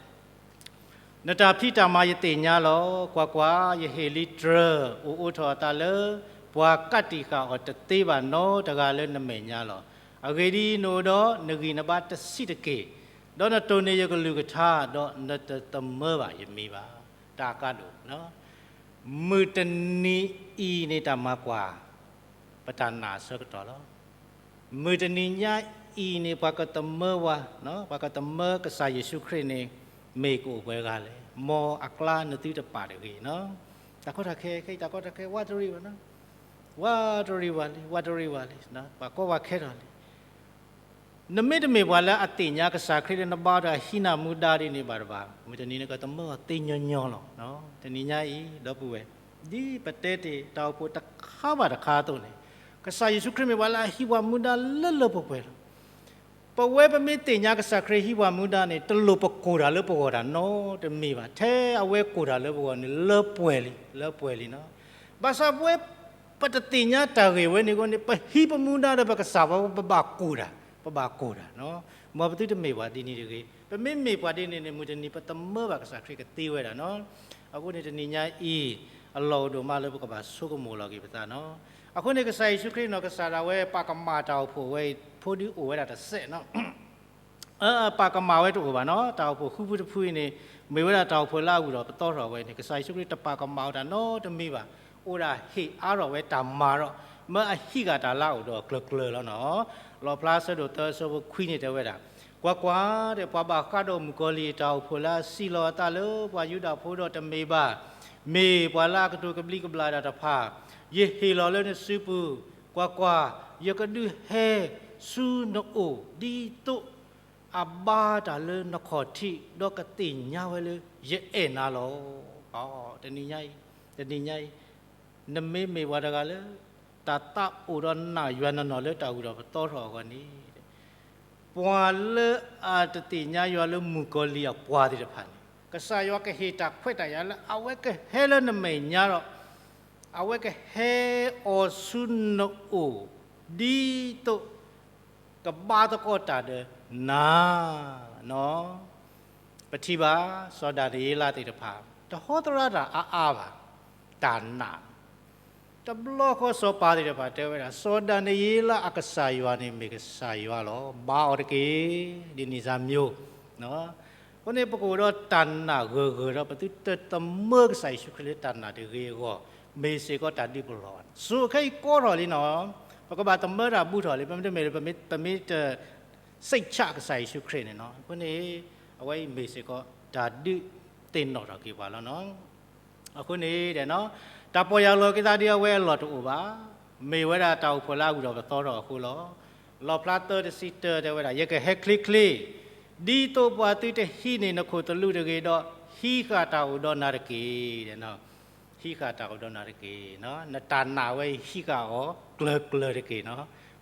နတၢ်ဖံးတၢ်မၤယသ့ၣ်ညါလီၤ. ကွၢ်ကွၢ်, ယဟ့ၣ်လံတြၢၤ အိၣ်အိးထီၣ်အသးလၢ ပှၤကးတံာ်ဃာ်အီၤတသ့ဘၣ်နီတဂၤလၢနမဲာ်ညါလီၤ. အဂ့ၢ်ဒ်အံၤ, နအိၣ်ဒီးနဂံၢ်နဘါတဆံးတက့ၢ်, ဒီးနတိၢ်န့ၢ်ယကလုၢ်ကထါ, ဒီးနတသမၢဘၣ်ယမံၤဘၣ်. တၢ်ကါဒိၣ် မုၢ်တနံၤအံၤန့ၣ်တၢ်မၤကွၢ် ပတၢ်နာ်အဆၢကတီၢ်လီၤ. မုၢ်တနံၤညါအံၤန့ၣ် ပှၤကသမၢဝဲ, ပှၤကသမၢကစၢ်ယ့ၣ်ၡူးခရံာ်န့ၣ် မ့ၢ်ကအိၣ်ပှဲၤဂၤလဲၣ်. မ်အကျါနသုတပာ်တဂ့ၤနီၤ. တၢ်ကီတၢ်ခဲ, ခဲအံၤတၢ်ကီတၢ်ခဲ ဝးတရံးဘၣ်နီၤ. ဝးတရံးဘၣ်လံ, ဝးတရံးဘၣ်လံ, ပှၤကီပှၤခဲထီၣ်လံ. နမ့တမ့ၢ်ပှၤလၢအသ့ၣ်ညါကစၢ်ခရံာ်လၢနဘါဒီးအဟံးနၤမူဒါဒ်န့ၣ်ဘၣ်တဘၣ်, မုၢ်တနံၤနကသမၢအီၤသ့ညီညီလီၤ. တနံၤညါအံၤ ဒီပုၢ်ဝဲၢ်, ဒ်ပတဲတ့ၢ်တၢ်အိၣ်ဖှိၣ်တခါဘၣ်တခါအသိးန့ၣ်, ကစၢ်ယ့ၣ်ၡူးခရံာ်မ့ၢ်ပှၤလၢအဟံးပှၤမူဒါလၢလၢပှဲၤပှဲၤလီၤ. ပဝဲပမ့ၢ်သ့ၣ်ညါကစၢ်ခရံာ်ဟံးပှၤမူဒါန့ၣ် တလိၣ်ပကိၢ်တၢ်လၢပဂီၢ်တၢ်နီတမံၤဘၣ်. ထဲအဝဲကိၢ်တၢ်လၢပဂီၢ်န့ၣ် လၢပှဲၤလံ, လၢပှဲၤလံနီၤ. ဘၣ်ဆၣ်ပဝဲ ပတသ့ၣ်ညါတၢ်ဂ့ၢ်ဝဲန့ၣ်အဃိန့ၣ် ပဟံးပမူဒါဒီးပကစၢ်ပှၤ ပဘၣ်ကိၢ်တၢ်, ပဘၣ်ကိၢ်တၢ်နီၤ. မ်ပသုတမ့ၢ်ပှၤဒ်န့ၣ်တဂ့ၤ. ပမ့မ့ၢ်ပှၤဒ်န့ၣ်န့ၣ် မုၢ်တနံၤပသမၢဘၣ်ကစၢ်ခရံာ်ကသ့ဝဲဒၣ်နီၤ. အဃိန့ၣ်တနံၤညါအံၤ အလီၢ်အိၣ်ဒိၣ်မးလၢပကဘၣ်ဆိကမိၣ်လီၤက့ၤပသးနီၤ. အဃိန့ၣ် ကစၢ်ယ့ၣ်ၡူးခရံာ်နီၢ်ကစၢ်ဒၣ်ဝဲ ပာ်ကမၣ်တၢ်အိၣ်ဖှိၣ်ဝဲအံၤ ဖိဒုအိၣ်ဝဲဒၣ်တစဲးနီၤ. ပာ်ကမၣ်ဝဲတအိၣ်ဘၣ်နီၤ. တၢ်အိၣ်ဖှိၣ်ဃုဖုတဖုအံၤန့ၣ် မ့ၢ်ဝဲဒၣ်တၢ်အိၣ်ဖှိၣ်လၢအဂုၤထီၣ်ပသီထီၣ်ဝဲန့ၣ် ကစၢ်ယ့ၣ်ၡူးခရံာ်တပာ်ကမၣ်ဝဲတၢ်နီတမံၤဘၣ်. အိၣ်ဒၣ်ဟ့ၣ်အါထီၣ်ဝဲတၢ်မၤဒီး မၢအဟံးဃာ်တၢ်လၢအအိၣ်ဒီးကျၢၤကျၢၤလီၤနီၤ. လီၣ်ဖျါဆၢဒိၣ်သၢဆၢဖိခွံန့ၣ်တဲဝဲဒၣ်, ကွၢ်ကွၢ်, ပှၤဘၣ်ဃးဒီးမုၣ်ကီၤလံၢ်အတၢ်အိၣ်ဖှိၣ်လၢအစံးလီၤအသးလၢပှၤယူဒၤဖိဒီးတမ့ၢ်ဘၣ်, မ့ၢ်ပှၤလၢအကတိၤကဘျံးကဘျၣ်တၢ်တဖၣ်, ယဟ့ၣ်လီၤလၢနစုပူၤ, ကွၢ်ကွၢ်, ယကဒုးဟဲဆူနအိၣ် ဒ်သိးအဘါတၢ်လၢနခီၣ်ထံး ဒီးကသ့ၣ်ညါဝဲလၢယအဲၣ်နၤလီၤ. တနံၤညါအံၤ, တနံၤညါအံၤ, နမ့မ့ၢ်ပှၤတဂၤလၢ တၢ်သးအိၣ်ဒီးနာ်ယွၤနီၢ်နီၢ်လၢတၢ်ဂုၤထီၣ်ပသီထီၣ်အဂီၢ်န့ၣ်, ပှၤလၢအတသ့ၣ်ညါယွၤလၢမုၣ်ကီၤလံၢ်အပှၤသ့ၣ်တဖၣ်န့ၣ် ကစၢ်ယွၤကဟ့ၣ်တၢ်ခွဲးတၢ်ယာ်လၢအဝဲကဟဲလၢနမဲာ်ညါဒီး အဝဲကဟဲအီၤဆူနအိၣ် ဒ်သိးကဘါသကိးတၢ်ဒီးနၤနီၤ. ပထံၣ်ဘၣ် စီၤဒၤနံးယ့လးသ့ၣ်တဖၣ် တဟီသရၣ်တၢ်အါအါဘၣ်, တၢ်နာ် တဘျီဃီစီၤပၤသ့ၣ်တဖၣ်တဲဝဲဒၣ် စီၤဒၤနံးယ့လးအကစၢ်ယွၤန့ၣ်မ့ၢ်ကစၢ်ယွၤလီၤ. ဘါအီၤတက့ၢ်, ဒ်န့ၣ်စၢ်မၠိ, အဃိန့ၣ် ပကအိၣ်ဒီးတၢ်နာ်ဂၢၢ်ဂၢၢ်ဒီး ပသုတသမၢကစၢ်ယ့ၣ်ၡူးခရံာ်လၢတၢ်နာ်တဂ့ၤအဂီၢ်, မ့ၢ်စ့ၢ်ကီးတၢ်ဒုးပလီၢ်ဘၣ်. စိၤခဲအံၤကီထီၣ်လံနီၤ, ပကဘၣ်သမၢတၢ်ဘူးထီၣ်လံ, ပမ့တမ့ၢ် ပမ့ၢ်တ စိတ်ချကစၢ်ယ့ၣ်ၡူးခရံာ်န့ၣ်နီၤ. အဃိန့ၣ် အဝဲအံၤမ့ၢ်စ့ၢ်ကီးတၢ်ဒုးသ့ၣ်နီၣ်ထီၣ်က့ၤပှၤလီၤနီၤ. အဃိန့ၣ် တၢ်ပီၢ်ယၢ်လီၤက့ၤသးဒ်အဝဲအလီၢ်တအိၣ်ဘၣ်, မ့ၢ်ဝဲဒၣ်တၢ်အိၣ်ဖှိၣ်လၢအဂုၤထီၣ်ပသီထီၣ်အဃိလီၤ. လီၣ်ဖျါသၢတဆံတၢတဲဝဲဒၣ် ယကဟဲချ့ချ့, ဒ်သိးပှၤသုတဟံးန့ၢ်နခိၣ်သလုးတဂ့ၤဒီး ဟံးဃာ်တၢ်အိၣ်ဒီးနၤတက့ၢ်. ဟံးဃာ်တၢ်အိၣ်ဒီးနၤတက့ၢ်. နတၢ်နာ်ဝဲအံၤဟံးဃာ်အီၤကျၢၤကျၢၤတက့ၢ်နီၤ.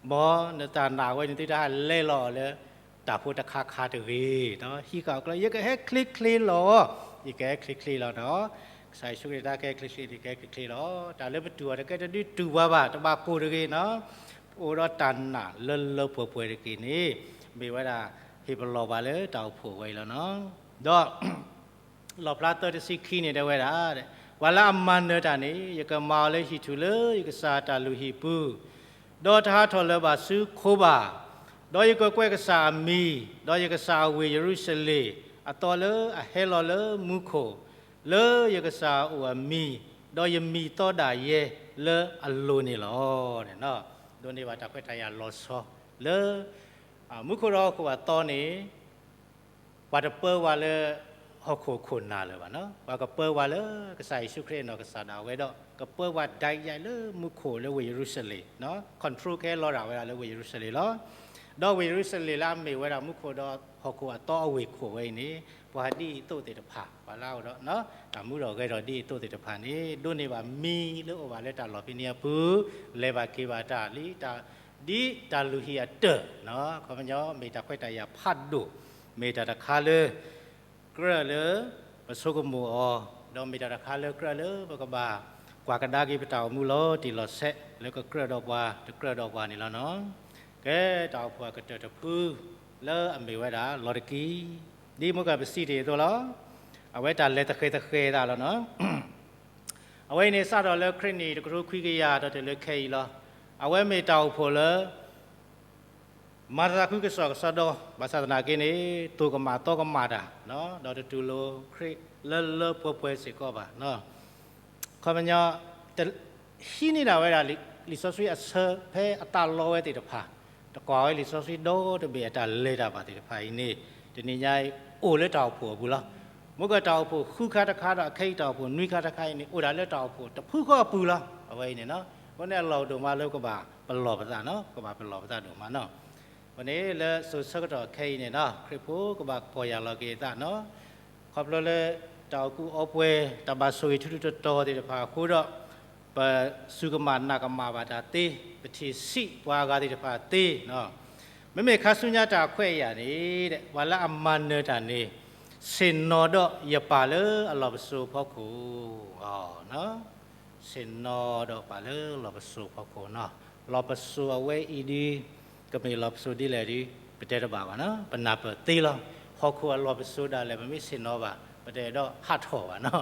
မ်နတၢ်နာ်ဝဲန့ၣ်သုတဟးလဲၤလီၤအီၤလၢ တၢ်ဖိတခါခါတဂ့ၤ. ဟံးဃာ်အီၤကျၢၤ, ယကဟဲချ့ချ့လီၤ. ယကဟဲချ့ချ့လီၤနီၤ. ကစၢ်ယ့ၣ်ၡူးခရံာ်တၢ်ကဟဲချ့ချ့န့ၣ် ကဟဲချ့ချ့လီၤ. တၢ်လၢပတူၢ်အီၤတကဲတဒုးတူၢ်ပှၤဘၣ်, တဘၣ်ကိၢ်တဂ့ၤနီၤ. အိၣ်ဒီးတၢ်နာ်လၢလၢပှဲၤပှဲၤတက့ၢ်န့ၣ် မ့ၢ်ဝဲဒၣ် ဟ့ၣ်ပလီၢ်ပှၤလၢတၢ်အိၣ်ဖှိၣ်ဝဲအံၤလီၤနီၤ. ဒီး လီၣ်ဖျါသၢတဆံခံန့ၣ်တဲဝဲဒၣ်, ပှၤလၢအမၤနၢၤတၢ်န့ၣ် ယကမၤအီၤလၢဟံၣ်ထူၣ်လၢယကစၢ်အတၢ်လုၢ်ဟံၣ်ပူၤ, ဒီးတဟးထီၣ်လၢၤဘၣ်ဆူခိဘၣ်, ဒီးယကကွဲးကစၢ်အမံၤ, ဒီးယကစၢ်အဝ့ၢ်ယရူၤၡလ့ၣ် အသီလၢအဟဲလီၤလၢမူခိၣ်, လၢယကစၢ်အအိၣ်အမံၤ, ဒီးယမံၤသီဒၣ်ယဲလၢအလိၤန့ၣ်လီၤ. ဒိးန့ၢ်ဘၣ်တၢ်ခွဲးတၢ်ယာ်လီၤဆီလၢ မူခိၣ်ဒီးဟီၣ်ခိၣ်အသီန့ၣ် ပှၤတပၢဝဲလၢ ဟီၣ်ခိၣ်ခိၣ်နၢ်လၢၤဘၣ်နီၤ. ပှၤကပၢဝဲလၢကစၢ်ယ့ၣ်ၡူးခရံာ်အနီၢ်ကစၢ်ဒၣ်ဝဲဒီး ကပၢဝဲဒၣ်ယဲလၢမူခိၣ်လၢဝ့ၢ်ယရူၤၡလ့ၣ်နီၤ. control ကဟဲလီၤဒၣ်ဝဲဒၣ်လၢဝ့ၢ်ယရူၤၡလ့ၣ်လီၤ. ဒီးဝ့ၢ်ယရူၤၡလ့ၣ်လၢအမ့ၢ်ဝဲဒၣ်မူခိၣ်ဒီးဟီၣ်ခိၣ်အသီအဝ့ၢ်ခိၣ်ဝဲအံၤန့ၣ်, ပှၤဒ်အံၤသိးသ့ၣ်တဖၣ်, ပှၤလၢအအိၣ်ဒီးတၢ်မူထီၣ်ဂဲၤထီၣ်ဒ်အံၤသိးသ့ၣ်တဖၣ်န့ၣ်, ဒိးန့ၢ်ဘၣ်မံၤလၢအိၣ်ဘၣ်လၢတၢ်လီၢ်ဖဲန့ၣ်အပူၤ, လဲၤဘၣ်က့ၤဘၣ်တၢ်လံ, ဒ်တၢ်လုၢ်ဟံၣ်အတၢၢ်, ခီပညီ မ့ၢ်တၢ်ခွဲးတၢ်ယာ်ဖးဒိၣ်, မ့ၢ်တၢ်တခါလၢ ကြၢးလၢပဆိကမိၣ်အီၤ, ဒီးမ့ၢ်တၢ်တခါလၢကြၢးလၢပကဘၣ်ကွၢ်ကဒါက့ၤပတၢ်အိၣ်မူလီၤတံၢ်လီၤဆဲး လၢကကြၢးဒီးပှၤ တကြၢးဒီးပှၤန့ၣ်လီၤနီၤ. ကဲ, တၢ်အိၣ်ဖှိၣ်အကတၢၢ်တဖု လၢအမ့ၢ်ဝဲဒၣ်လီၤတကံ, ဒ်မုၢ်ကပစံးတ့ၢ်အသိးလီၤ. အဝဲတၢ်လဲၤသဃဲၤသဃဲၤသးလီၤနီၤ. အဝဲအံၤန့ၣ်စးထီၣ်လၢခရံာ်နံၣ်တကထိခွံကယၤဒီးတုၤလၢခဲအံၤလီၤ. အဝဲမ့ၢ်တၢ်အိၣ်ဖှိၣ်လၢ မၤသးခုကစီၣ်ကစီၣ်ဒီး ဘၣ်ဆၣ်သနာ်က့န့ၣ် သိၣ်ကမၣ်သီကမၣ်တၢ်, ဒီးတတူၢ်လိာ်ခရံာ်လၢလၢပှဲၤပှဲၤစ့ၢ်ကီးဘၣ်. ခီပညီ ဟံးန့ၢ်ဒၣ်ဝဲဒၣ်လံာ်စီဆှံအဆၢဖဲအသးလီဝဲသ့ၣ်တဖၣ်, တကွၢ်ဝဲလံာ်စီဆှံဒီတဘ့ၣ်အတၢ်လဲၤတၢ်ဘၣ်သ့ၣ်တဖၣ်အံၤန့ၣ်, တနံၤညါအံၤအိၣ်လၢတၢ်အိၣ်ဖှိၣ်အပူၤလီၤ. မ့ၢ်ကတၢ်အိၣ်ဖှိၣ်ဃုခါတခါဒီးအခဲအံၤတၢ်အိၣ်ဖှိၣ်နွံခါတခါအံၤန့ၣ် အိၣ်ဒၣ်လၢတၢ်အိၣ်ဖှိၣ်တဖုဃီအပူၤလီၤ. အဝဲအံၤန့ၣ်နီၤ, အဃိန့ၣ်အလီၢ်ဒိၣ်မးလၢကဘၣ်ပလီၢ်ပသးနီၤ, ကဘၣ်ပလီၢ်ပသးဒိၣ်မးနီၤ. အဃိန့ၣ်လၢစိၤဆၢကတီၢ်ခဲအံၤန့ၣ်နီၤ, ခရံာ်ဖိကဘၣ်ပီၢ်ယၢ်လီၤက့ၤအသးနီၤ, ခီဖျိလၢတၢ်အီၣ်ကူအီပှဲၤ တၢ်ဘၣ်ဆိၣ်ဂ့ၤထူထူတီတီသ့ၣ်တဖၣ်အဃိဒီး ပစူၢ်ကမၣ်နာ်ကမၣ်ဘၣ်တၢ်သ့, ပထံၣ်ဆံးပှၤအဂၤသ့ၣ်တဖၣ်သ့နီၤ. မ့မ့ၢ်ခါဆူညါတၢ်ခွဲးအယာ်န့ၣ်, ပှၤလၢအမၤနၢၤတၢ်န့ၣ် ဆ့ၣ်နီၤဒီးယပၢ်လၢအလီၢ်ပစိာ်ဖီခိၣ် ဆ့ၣ်နီၤဒီးပၢ်လၢလီၢ်ပစိာ်ဖီခိၣ်နီၤ. လီၢ်ပစိာ်အဝဲအံၤဒုး ကမ့ၢ်လီၢ်ပစိာ်ဒ်လဲၣ်ဒုး ပတဲတဘၣ်ဘၣ်နီၤ, ပနၢ်ပၢၢ်သ့လီၤ. ဟီၣ်ခိၣ်အလီၢ်ပစိာ်ဒၣ်လဲာ် ပမ့ၢ်ဆ့ၣ်နီၤဘၣ် ပတအဲၣ်ဒိးဟးထီၣ်ဘၣ်နီၤ.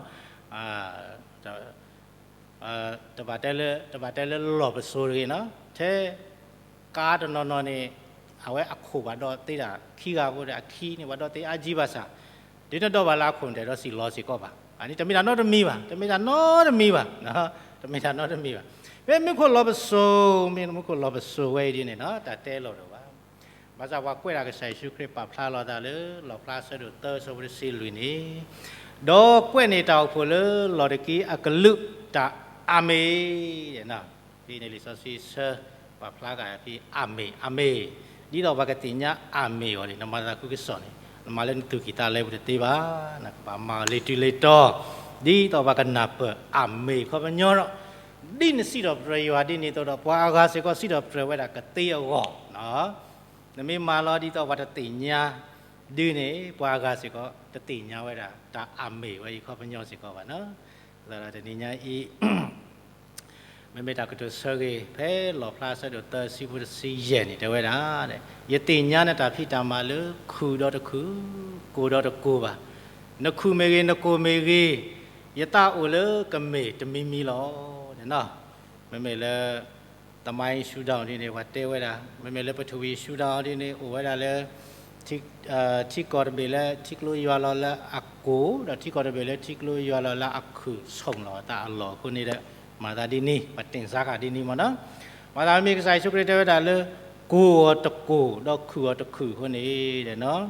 တဘၣ်တဲလၢ တဘၣ်တဲလၢလီၢ်ပစိာ်တဂ့ၤနီၤ, ထဲ ကါတနီၤနီၤန့ၣ် အဝဲအခိၣ်ဘၣ်ဒီးသ့ဒၣ်ခံဂၤအဃိဒီး အခံန့ၣ်ဘၣ်ဒီးသ့အါကံဘၣ်ဆၣ်, ဒ်နဒီးဘၣ်လၢအခိၣ်န့ၣ် တအဲၣ်ဒိးစံၣ်လီၤစ့ၢ်ကီးဘၣ်. အန့ၣ်တမ့ၢ်တၢ်နီတမံၤဘၣ်, တမ့ၢ်တၢ်နီတမံၤဘၣ်, တမ့ၢ်တၢ်နီတမံၤဘၣ်. မ့ၢ်မူခိၣ်လီၢ်ပစိာ်, မ့ၢ်မူခိၣ်လီၢ်ပစိာ်ဝဲအံၤဒ်န့ၣ်နီၤ, တၢ်တဲလီၤဒိၣ်ဘၣ်. ဘၣ်ဆၣ်ပှၤကွဲးဒၣ်ကစၢ်ယ့ၣ်ၡူးခရံာ်ပာ်ဖျါလီၤသးလၢ လီၣ်ဖျါဆၢဒိၣ်သၢဆၢဖိတဆံလွံၢ်န့ၣ်, ဒီးကွဲးန့ၢ်တၢ်အိၣ်ဖှိၣ်လၢလီၢ်တကံအကလုာ်တၢ်အၤမ့ၣ်, ဖဲန့ၣ်လံာ်စီဆှံဆၢ ပာ်ဖျါက့ၤဖဲအၤမ့ၣ် အၤမ့ၣ်, ဒ်သိးပှၤကသ့ၣ်ညါအၤမ့ၣ်အီၤန့ၣ် နမၤသးခုကစီၣ်န့ၣ် နမၤလၢနသူၣ်ကံၢ်သးလဲပူၤတသ့ဘၣ်, နကဘၣ်မၤအီၤလၢတုၤလၢတီၤ, ဒ်သိးပှၤကနၢ်ပၢၢ်အၤမ့ၣ်ခီပညီဒီး, ဒ်နစံးထီၣ်ပတြၢၤယွၤဒ်န့ၣ်အသိးဒီး ပှၤအဂၤစ့ၢ်ကီးစံးထီၣ်ပတြၢၤဝဲဒၣ်ကသ့အဂီၢ် နမ့ၢ်မၤလီၤဒ်သိးပှၤတသ့ၣ်ညါဒုန့ၣ် ပှၤအဂၤစ့ၢ်ကီးတသ့ၣ်ညါဝဲဒၣ် တၢ်အၤမ့ၣ်ဝဲအံၤခီပညီစ့ၢ်ကီးဘၣ်နီၤ. သတးဒီးတနံၤညါအံၤ မ့မ့ၢ်တၢ်ကတိၤဆၢဂ့ၤ ဖဲလီၣ်ဖျါဆၢဒိၣ်သၢဆံဖိတဆံယဲၢ်န့ၣ် တဲဝဲဒၣ်, ယသ့ၣ်ညါနတၢ်ဖံးတၢ်မၤလၢခုၣ်ဒီးတခုၣ်, ကိၢ်ဒီးတကိၢ်ဘၣ်. နခုၣ်မ့ၢ်ဂ့ၤ, နကိၢ်မ့ၢ်ဂ့ၤ, ယသးအိၣ်လၢကမ့ၢ်တမံၤမံၤလီၤ. မ့မ့ၢ်လၢ သမိုင်းဆူဒၣ်အီၤဒ်န့ၣ် ပှၤတဲဝဲဒၣ်, မ့မ့ၢ်လၢပထဝီဆူဒၣ်အီၤဒ်န့ၣ် အိၣ်ဝဲဒၣ်လၢ ထံကီၢ်တဘ့ၣ်လၢ ထံကျိယွၤလီၤလၢအကိၢ်, ဒီးထံကီၢ်တဘ့ၣ်လၢထံကျိယွၤလီၤလၢအခုၣ် ဆိၣ်လီၤအသးအလီၢ်အဃိန့ၣ်ဒီး မၤသးဒ်န့ၣ် ပှၤတ့ၢ်စါဃာ်ဒ်န့ၣ်မ့ၢ်နီၤ. မၤသးမ့ၢ်ကစၢ်ယ့ၣ်ၡူးခရံာ်တဲဝဲဒၣ်လၢ ကိၢ်အီၤတကိၢ် ဒီးခုၣ်အီၤတခုၣ်အဃိန့ၣ်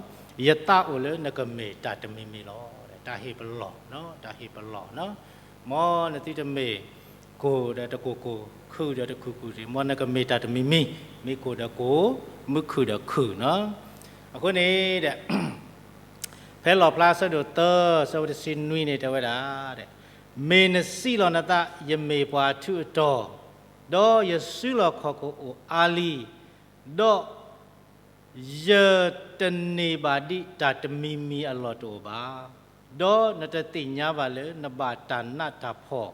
ယသးအိၣ်လၢနကမ့ၢ်တၢ်တမံၤမံၤလီၤ. တၢ်ဟ့ၣ်ပလီၢ်, တၢ်ဟ့ၣ်ပလီၢ်နီၤ. မ်နသုတမ့ၢ် ကိၢ်ဒီးတကိၢ်ကိၢ်, ခုၣ်ဒီးတခုၣ်ခုၣ်န့ၣ်, မ်နကမ့ၢ်တၢ်တမံၤမံၤ, မ့ၢ်ကိၢ်ဒီးကိၢ်, မ့ၢ်ခုၣ်ဒီးခုၣ်နီၤ. အဃိန့ၣ်ဒီး ဖဲလီၣ်ဖျါဆၢဒိၣ်သၢ ဆၢဖိတဆံနွံန့ၣ် တဲဝဲဒၣ်, မ့ၢ်နစံးလီၤနသး ယမ့ၢ်ပှၤအထူးအတီၤ, ဒီးယစုလီၢ်ခီၣ်ခိၣ်အိၣ်အါလံ, ဒီး ယတန့ၢ်ဘၣ်ဒံးတၢ်တမံၤမံၤအလီၢ်တအိၣ်ဘၣ်, ဒီးနတသ့ၣ်ညါဘၣ်လၢနဘၣ်တၢ်နးတၢ်ဖှီၣ်,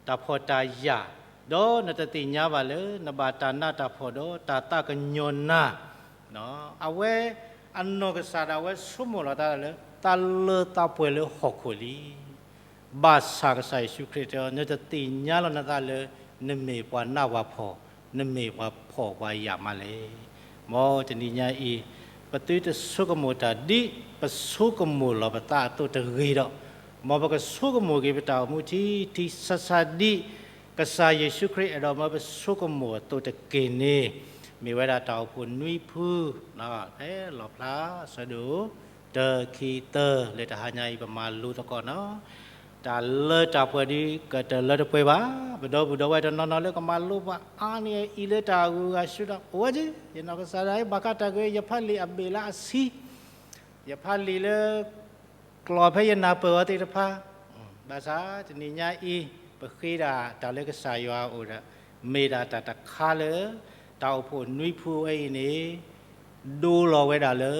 တၢ်ဖှီၣ်တၢ်ယာ်, ဒီးနတသ့ၣ်ညါဘၣ်လၢနဘၣ်တၢ်နးတၢ်ဖှီၣ်ဒီးတၢ်သးကညီၤနၤ, အဝဲ အနီၢ်ကစၢ်ဒၣ်ဝဲဆိကမိၣ်လီၤသးလၢ သးလၢသးပှဲၤလၢဟီၣ်ခိၣ်လံ. ဘၣ်ဆၣ်ကစၢ်ယ့ၣ်ၡူးခရံာ်တဲအီၤ နတသ့ၣ်ညါလီၤနသးလၢ နမ့ၢ်ပှၤနးပှၤဖှီၣ်, နမ့ၢ်ပှၤဖှီၣ်ပှၤယာ်မးလဲၣ်. မ်တနံၤညါအံၤ ပသုတဆိကမိၣ်တၢ်ဒ်ပဆိကမိၣ်လီၤပသးအသိးတဂ့ၤဒီး, မ်ပကဆိကမိၣ်က့ၤပတၢ်အိၣ်မူထံထံဆးဆးဒ် ကစၢ်ယ့ၣ်ၡူးခရံာ်အဲၣ်ဒိးမ်ပဆိကမိၣ်အသိးတက့ၢ်န့ၣ်, မ့ၢ်ဝဲဒၣ်တၢ်အိၣ်ဖှိၣ်နွံဖု, ဖဲလီၣ်ဖျါဆၢဒိၣ် တၢ ခံ သၢ လၢတဟါညါအံၤ ပမၤလိသကိးနီၤ. တၢ်လၢတၢ်ပှဲၤဒုးကတၢၢ်လၢတပှဲၤဘၣ်. ပဒီပုၢ်ဒီဝဲၢ်တနီၤနီၤလၢကမၤလိဘၣ်အါန့ၢ်အအံၤလၢတၢ်ဂုၤဂၤဆူဒီး အိၣ်ဝဲက့, ယနီၢ်ကစၢ်ဒၣ်အံၤ ဘၣ်ဃးတၢ်ဂ့ၢ် ယဖးလံာ်အဘ့ၣ်လၢအဆံ, ယဖးလံာ်လၢ ကျိာ်ဖဲယနၢ်ပၢၢ်အီၤသ့ၣ်တဖၣ်, ဘၣ်ဆၣ်တနံၤညါအံၤ ပဃ့ဒၣ်တၢ်လၢကစၢ်ယွၤအအိၣ်ဒီး မ့ၢ်ဒၣ်တၢ်တခါလၢ တၢ်အိၣ်ဖှိၣ်နွံဖုဝဲအံၤန့ၣ် ဒိလီၤဝဲဒၣ်လၢ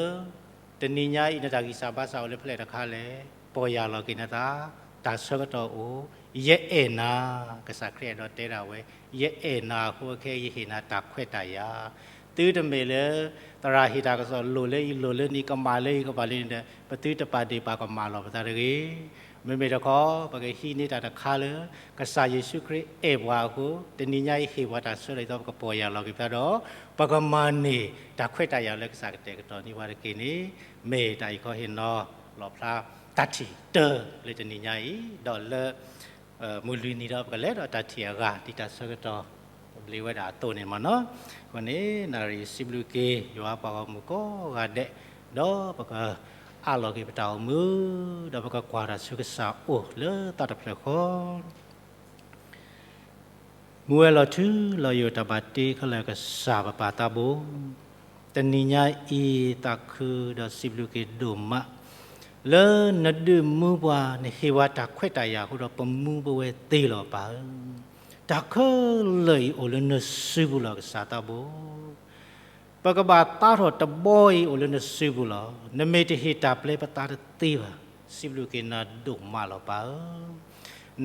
တနံၤညါအံၤ နတၢ်ဂံၢ်စၢ်ဘါစၢ်အိၣ်လၢဖဲလဲၣ်တခါလဲၣ်, ပီၢ်ယၢ်လီၤက့ၤနသး, တၢ်ဆၢကတီၢ်အိၣ်, ယအဲၣ်နၤ, ကစၢ်ခရံာ်အဲၣ်ဒိးတဲဒၣ်ဝဲ, ယအဲၣ်နၤအဃိခဲ ယဟ့ၣ်နၤတၢ်ခွဲးတၢ်ယာ်, သုတမ့ၢ်လၢ သရၣ်ဟ့ၣ်တၢ်ကစီၣ်လိၣ်လၢအံၤလိၣ်လၢန့ၣ် ကမၣ်လၢအံၤကမၣ်လၢန့ၣ်ဒီး ပသုတပာ်ဒ့ၣ်ပာ်ကမၣ်လီၤပသးတဂ့ၤ. မ့မ့ၢ်တခီ ပကဟံးန့ၢ်တၢ်တခါလၢ ကစၢ်ယ့ၣ်ၡူးခရံာ်အဲၣ်ပှၤအဃိ တနံၤညါအံၤဟ့ၣ်ပှၤတၢ်ဆၢကတီၢ်အံၤဒီး ပကပီၢ်ယၢ်လီၤက့ၤပသးဒီး ပကမၤန့ၢ်တၢ်ခွဲးတၢ်ယာ်လၢကစၢ်ကတဲာ်ကတီၤန့ၢ်ပှၤတက့ၢ်န့ၣ် မ့ၢ်တၢ်အံၤခီဟ့ၣ်နီၤလီၣ်ဖျါတၢ်ထံၣ်တၢၢ်လၢတနံၤညါအံၤ, ဒီးလၢ မုၢ်လွံၢ်နံၤဒီး ပကလဲၤဒီးတၢ်ထံၣ်အဂၤ ဒ်တၢ်ဆၢကတီၢ် ကဘျံးဝဲဒၣ်အသိးန့ၣ်မ့ၢ်နီၤ. အဃိန့ၣ် နၣ်ရံၣ်စံးဘျုးက့ၤယွၤပှၤဂီၢ်မုၢ်ကိးဂၤဒဲး, ဒီးပကအးလီၤက့ၤပတၢ်အိၣ်မူ, ဒီးပကကွၢ်တၢ်ဆူကစၢ်အအိၣ်လၢသးတဖျၢၣ်ဃီ မူဝဲလီၤထူလီၤယိာ်တၢ်ဘၣ်တ့ခဲလၢာ်ကစၢ်ပပၢ်သးဘိ, တနံၤညါအံၤသးခုဒီးစံးဘျုးက့ၤဒိၣ်မး, လၢနဒုးမူပှၤ နဟ့ၣ်ဝဲတၢ်ခွဲးတၢ်ယာ်အဃိဒီး ပမူပဝဲသ့လီၤပၢ်ဧၢ, တၢ်ခဲလၢာ်အံၤအိၣ်လၢနစုပူၤလီၤကစၢ်သးဘိ ပကဘၣ်သါထီၣ်တဘီအံၤအိၣ်လၢနစုပူၤလီၤ. နမ့ၢ်တဟ့ၣ်တၢ်ပျဲပသါတသ့ဘၣ်. စံးဘျုးက့ၤနၤဒိၣ်မးလီၤပၢ်ဧၢ.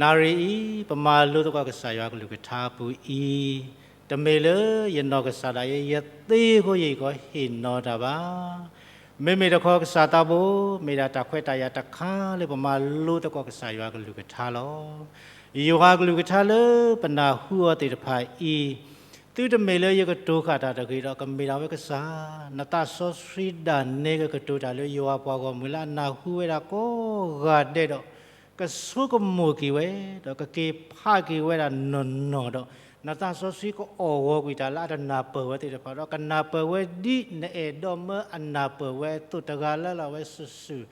နၣ်ရံၣ်အံၤ ပမၤလိသကိးကစၢ်ယွၤကလုၢ်ကထါအပူၤအံၤ, တမ့ၢ်လၢယနီၢ်ကစၢ်ဒၣ်ယဲ ယသ့အဃိယကဟ့ၣ်နီၤတၢ်ဘၣ်. မ့မ့ၢ်တခီကစၢ်သးဘိ, မ့ၢ်ဒၣ်တၢ်ခွဲးတၢ်ယာ်တခါလၢပမၤလိသကိးကစၢ်ယွၤကလုၢ်ကထါလီၤ. ယွၤကလုၢ်ကထါလၢပနၢ်ဟူအီၤသ့ၣ်တဖၣ်အံၤ, သုတမ့ၢ်လၢယကတိၤဃာ်တၢ်တဂ့ၤဒီး ကမ့ၢ်ဒၣ်ဝဲကစၢ်, နသးစီဆှံဒၣ်နဲကကတိၤတၢ်လၢယွၤပှၤဂီၢ်မုၢ်လၢအနၢ်ဟူဝဲဒၣ်ကိးဂၤဒဲးဒီး, ကဆိကမိၣ်က့ၤဝဲ, ဒီးကက့ၤဖးက့ၤဝဲဒၣ်နီၢ်နီၢ်ဒီး, နသးစီဆှံကအီၣ်ဂီၤကွံာ်တၢ်လၢအတနၢ်ပၢၢ်ဝဲသ့ၣ်တဖၣ်ဒီး ကနၢ်ပၢၢ်ဝဲဒ်နအဲၣ်ဒိးမၢအနၢ်ပၢၢ်ဝဲအသိး တဂၤလၢ်လၢ်ဝဲစုာ်စုာ်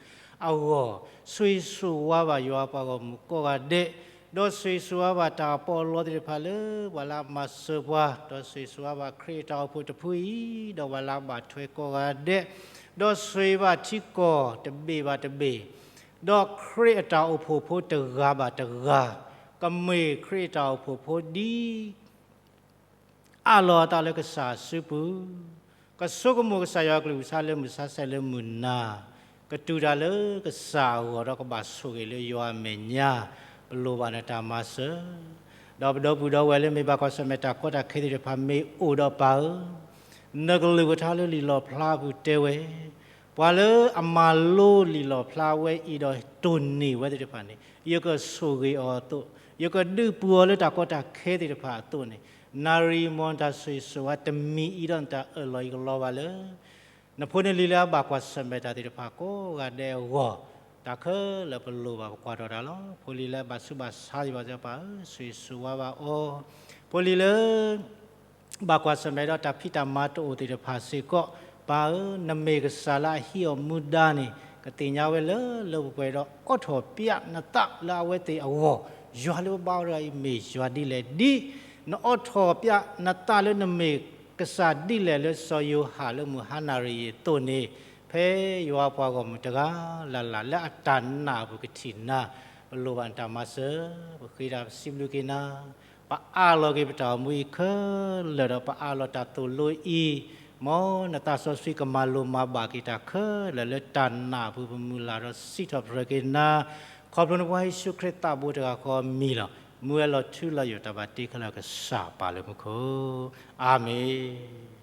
အဂီၢ်, ဆိၣ်ဂ့ၤဆိၣ်ဝါဘၣ်ယွၤပှၤဂီၢ်မုၢ်ကိးဂၤဒဲး, ဒီးဆိၣ်ဂ့ၤဆိၣ်ဝါဘၣ်တၢ်ပီးလီသ့ၣ်တဖၣ်လၢ ပှၤလၢအမၤစၢၤပှၤ, ဒီးဆိၣ်ဂ့ၤဆိၣ်ဝါဘၣ်ခရံာ်အတၢ်အိၣ်ဖှိၣ်တဖုအံၤ, ဒီးပှၤလၢအဘၣ်ထွဲကိးဂၤဒဲး, ဒီးဆိၣ်ဂ့ၤဘၣ်ထံကီၢ်တဘ့ၣ်ဘၣ်တဘ့ၣ်, ဒီးခရံာ်အတၢ်အိၣ်ဖှိၣ်ဖိတဂၤဘၣ်တဂၤ, ကမ့ၢ်ခရံာ်အတၢ်အိၣ်ဖှိၣ်ဖိဒ် အးလီၤအသးလၢကစၢ်အစုပူၤ, ကဆိကမိၣ်ကစၢ်ယွၤကလုၢ်ကထါလၢမုၢ်ဆါဆဲးလၢမုၢ်နၤ, ကတူၢ်တၢ်လၢကစၢ်အဂီၢ်ဒီးကဘၣ်ဆိၣ်ဂ့ၤလၢယွၤအမဲာ်ညါ, ပလိၣ်ဘၣ်နတၢ်မၤစၢၤ, ဒီးပဒီပုၢ်ဒီဝဲၢ်လၢမ့ၢ်ဘၣ်ကွၢ်ဆၢၣ်မဲာ်တၢ်ကီတၢ်ခဲသ့ၣ်တဖၣ်မ့ၢ်အိၣ်ဒီးပၢ်ဧၢ, နကလုၢ်ကထါလၢလံာ်လီၣ်ဖျါအပူၤတဲဝဲ, ပှၤလၢအမၤလိလံာ်လီၣ်ဖျါဝဲအံၤဒီးတိၢ်နီၣ်ဝဲသ့ၣ်တဖၣ်န့ၣ် ယကဆိၣ်ဂ့ၤအီၤအသိး, ယကဒုးပူၤအီၤလၢတၢ်ကီတၢ်ခဲသ့ၣ်တဖၣ်အသိးန့ၣ်, နၣ်ရံၣ်မီၢ်နတၢ်ဆိၣ်ဂ့ၤဆိၣ်ဝါတမံၤအံၤဒီးနတၢ်အၢၣ်လီၤအံၤကလီဘၣ်လၢ နဖိနလံၤလၢအဘၣ်ကွၢ်ဆၢၣ်မဲာ်တၢ်သ့ၣ်တဖၣ်ကိးဂၤဒဲးအဂီၢ်, တၢ်ခဲလၢာ်ပလိၣ်ဘၣ်ပကွၢ်ထီၣ်တၢ်လီၤ. ဖိလံၤလၢအဘၣ်ဆူးဘၣ်ဆါသ့ၣ်တဖၣ် ပၢ်ဧၢ ဆိၣ်ဂ့ၤဆိၣ်ဝါဘၣ်အီၤ, ဖိလံၤလၢ ဘၣ်ကွၢ်ဆၢၣ်မဲာ်ဒီးတၢ်ဖံးတၢ်မၤတအိၣ်သ့ၣ်တဖၣ်စ့ၢ်ကီး, ပၢ်ဧၢ, နမ့ၢ်ကစၢ်လၢအဟံးအီၣ်မူဒါန့ၣ် ကသ့ၣ်ညါဝဲလၢလၢပှဲၤပှဲၤဒီး အိးထီၣ်ပျးနသးလၢအဝဲသ့ၣ်အဂီၢ်, ယွၤလၢပဘါအီၤတဂၤအံၤမ့ၢ်ယွၤဒ်လဲၣ်ဒ် နအိးထီၣ်ပျးနသးလၢနမ့ၢ်ကစၢ်ဒ်လဲၣ်လၢစီၤယိၤဟၣ်လၢမုၢ်ဟါနၣ်ရံၣ်အံၤအသိးန့ၣ်, ဖဲယွၤပှၤဂီၢ်မုၢ်တဂၤလၢ်လၢ်လၢအတၢ်နာ်အပူၤကထံၣ်နၤ, ပလိၣ်ဘၣ်နတၢ်မၤစၢၤ, ပဃ့တၢ်ပစံးဘျုးက့ၤနၤ, ပအးလီၤက့ၤပတၢ်အိၣ်မူအံၤခဲလၢာ်ဒီး ပအးလီၤတၢ်သိၣ်လိအံၤ, မ်နသးစီဆှံကမၤလိၤမၤဘၣ်က့ၤတၢ်ခဲလၢာ်လၢတၢ်နာ်အပူၤ ပမုၢ်လၢ်ဒီးစံးထီၣ်ပတြၢၤက့ၤနၤ, ခီဖျိနဖိယ့ၣ်ၡူးခရံာ်သးဘိတဂၤဃီအမံၤလီၤ. မူဝဲလီၤထူလီၤယိာ်တၢ်ဘၣ်တ့ခဲလၢာ်ကစၢ်ပၢ်လၢမူခိၣ်, အၤမ့ၣ်.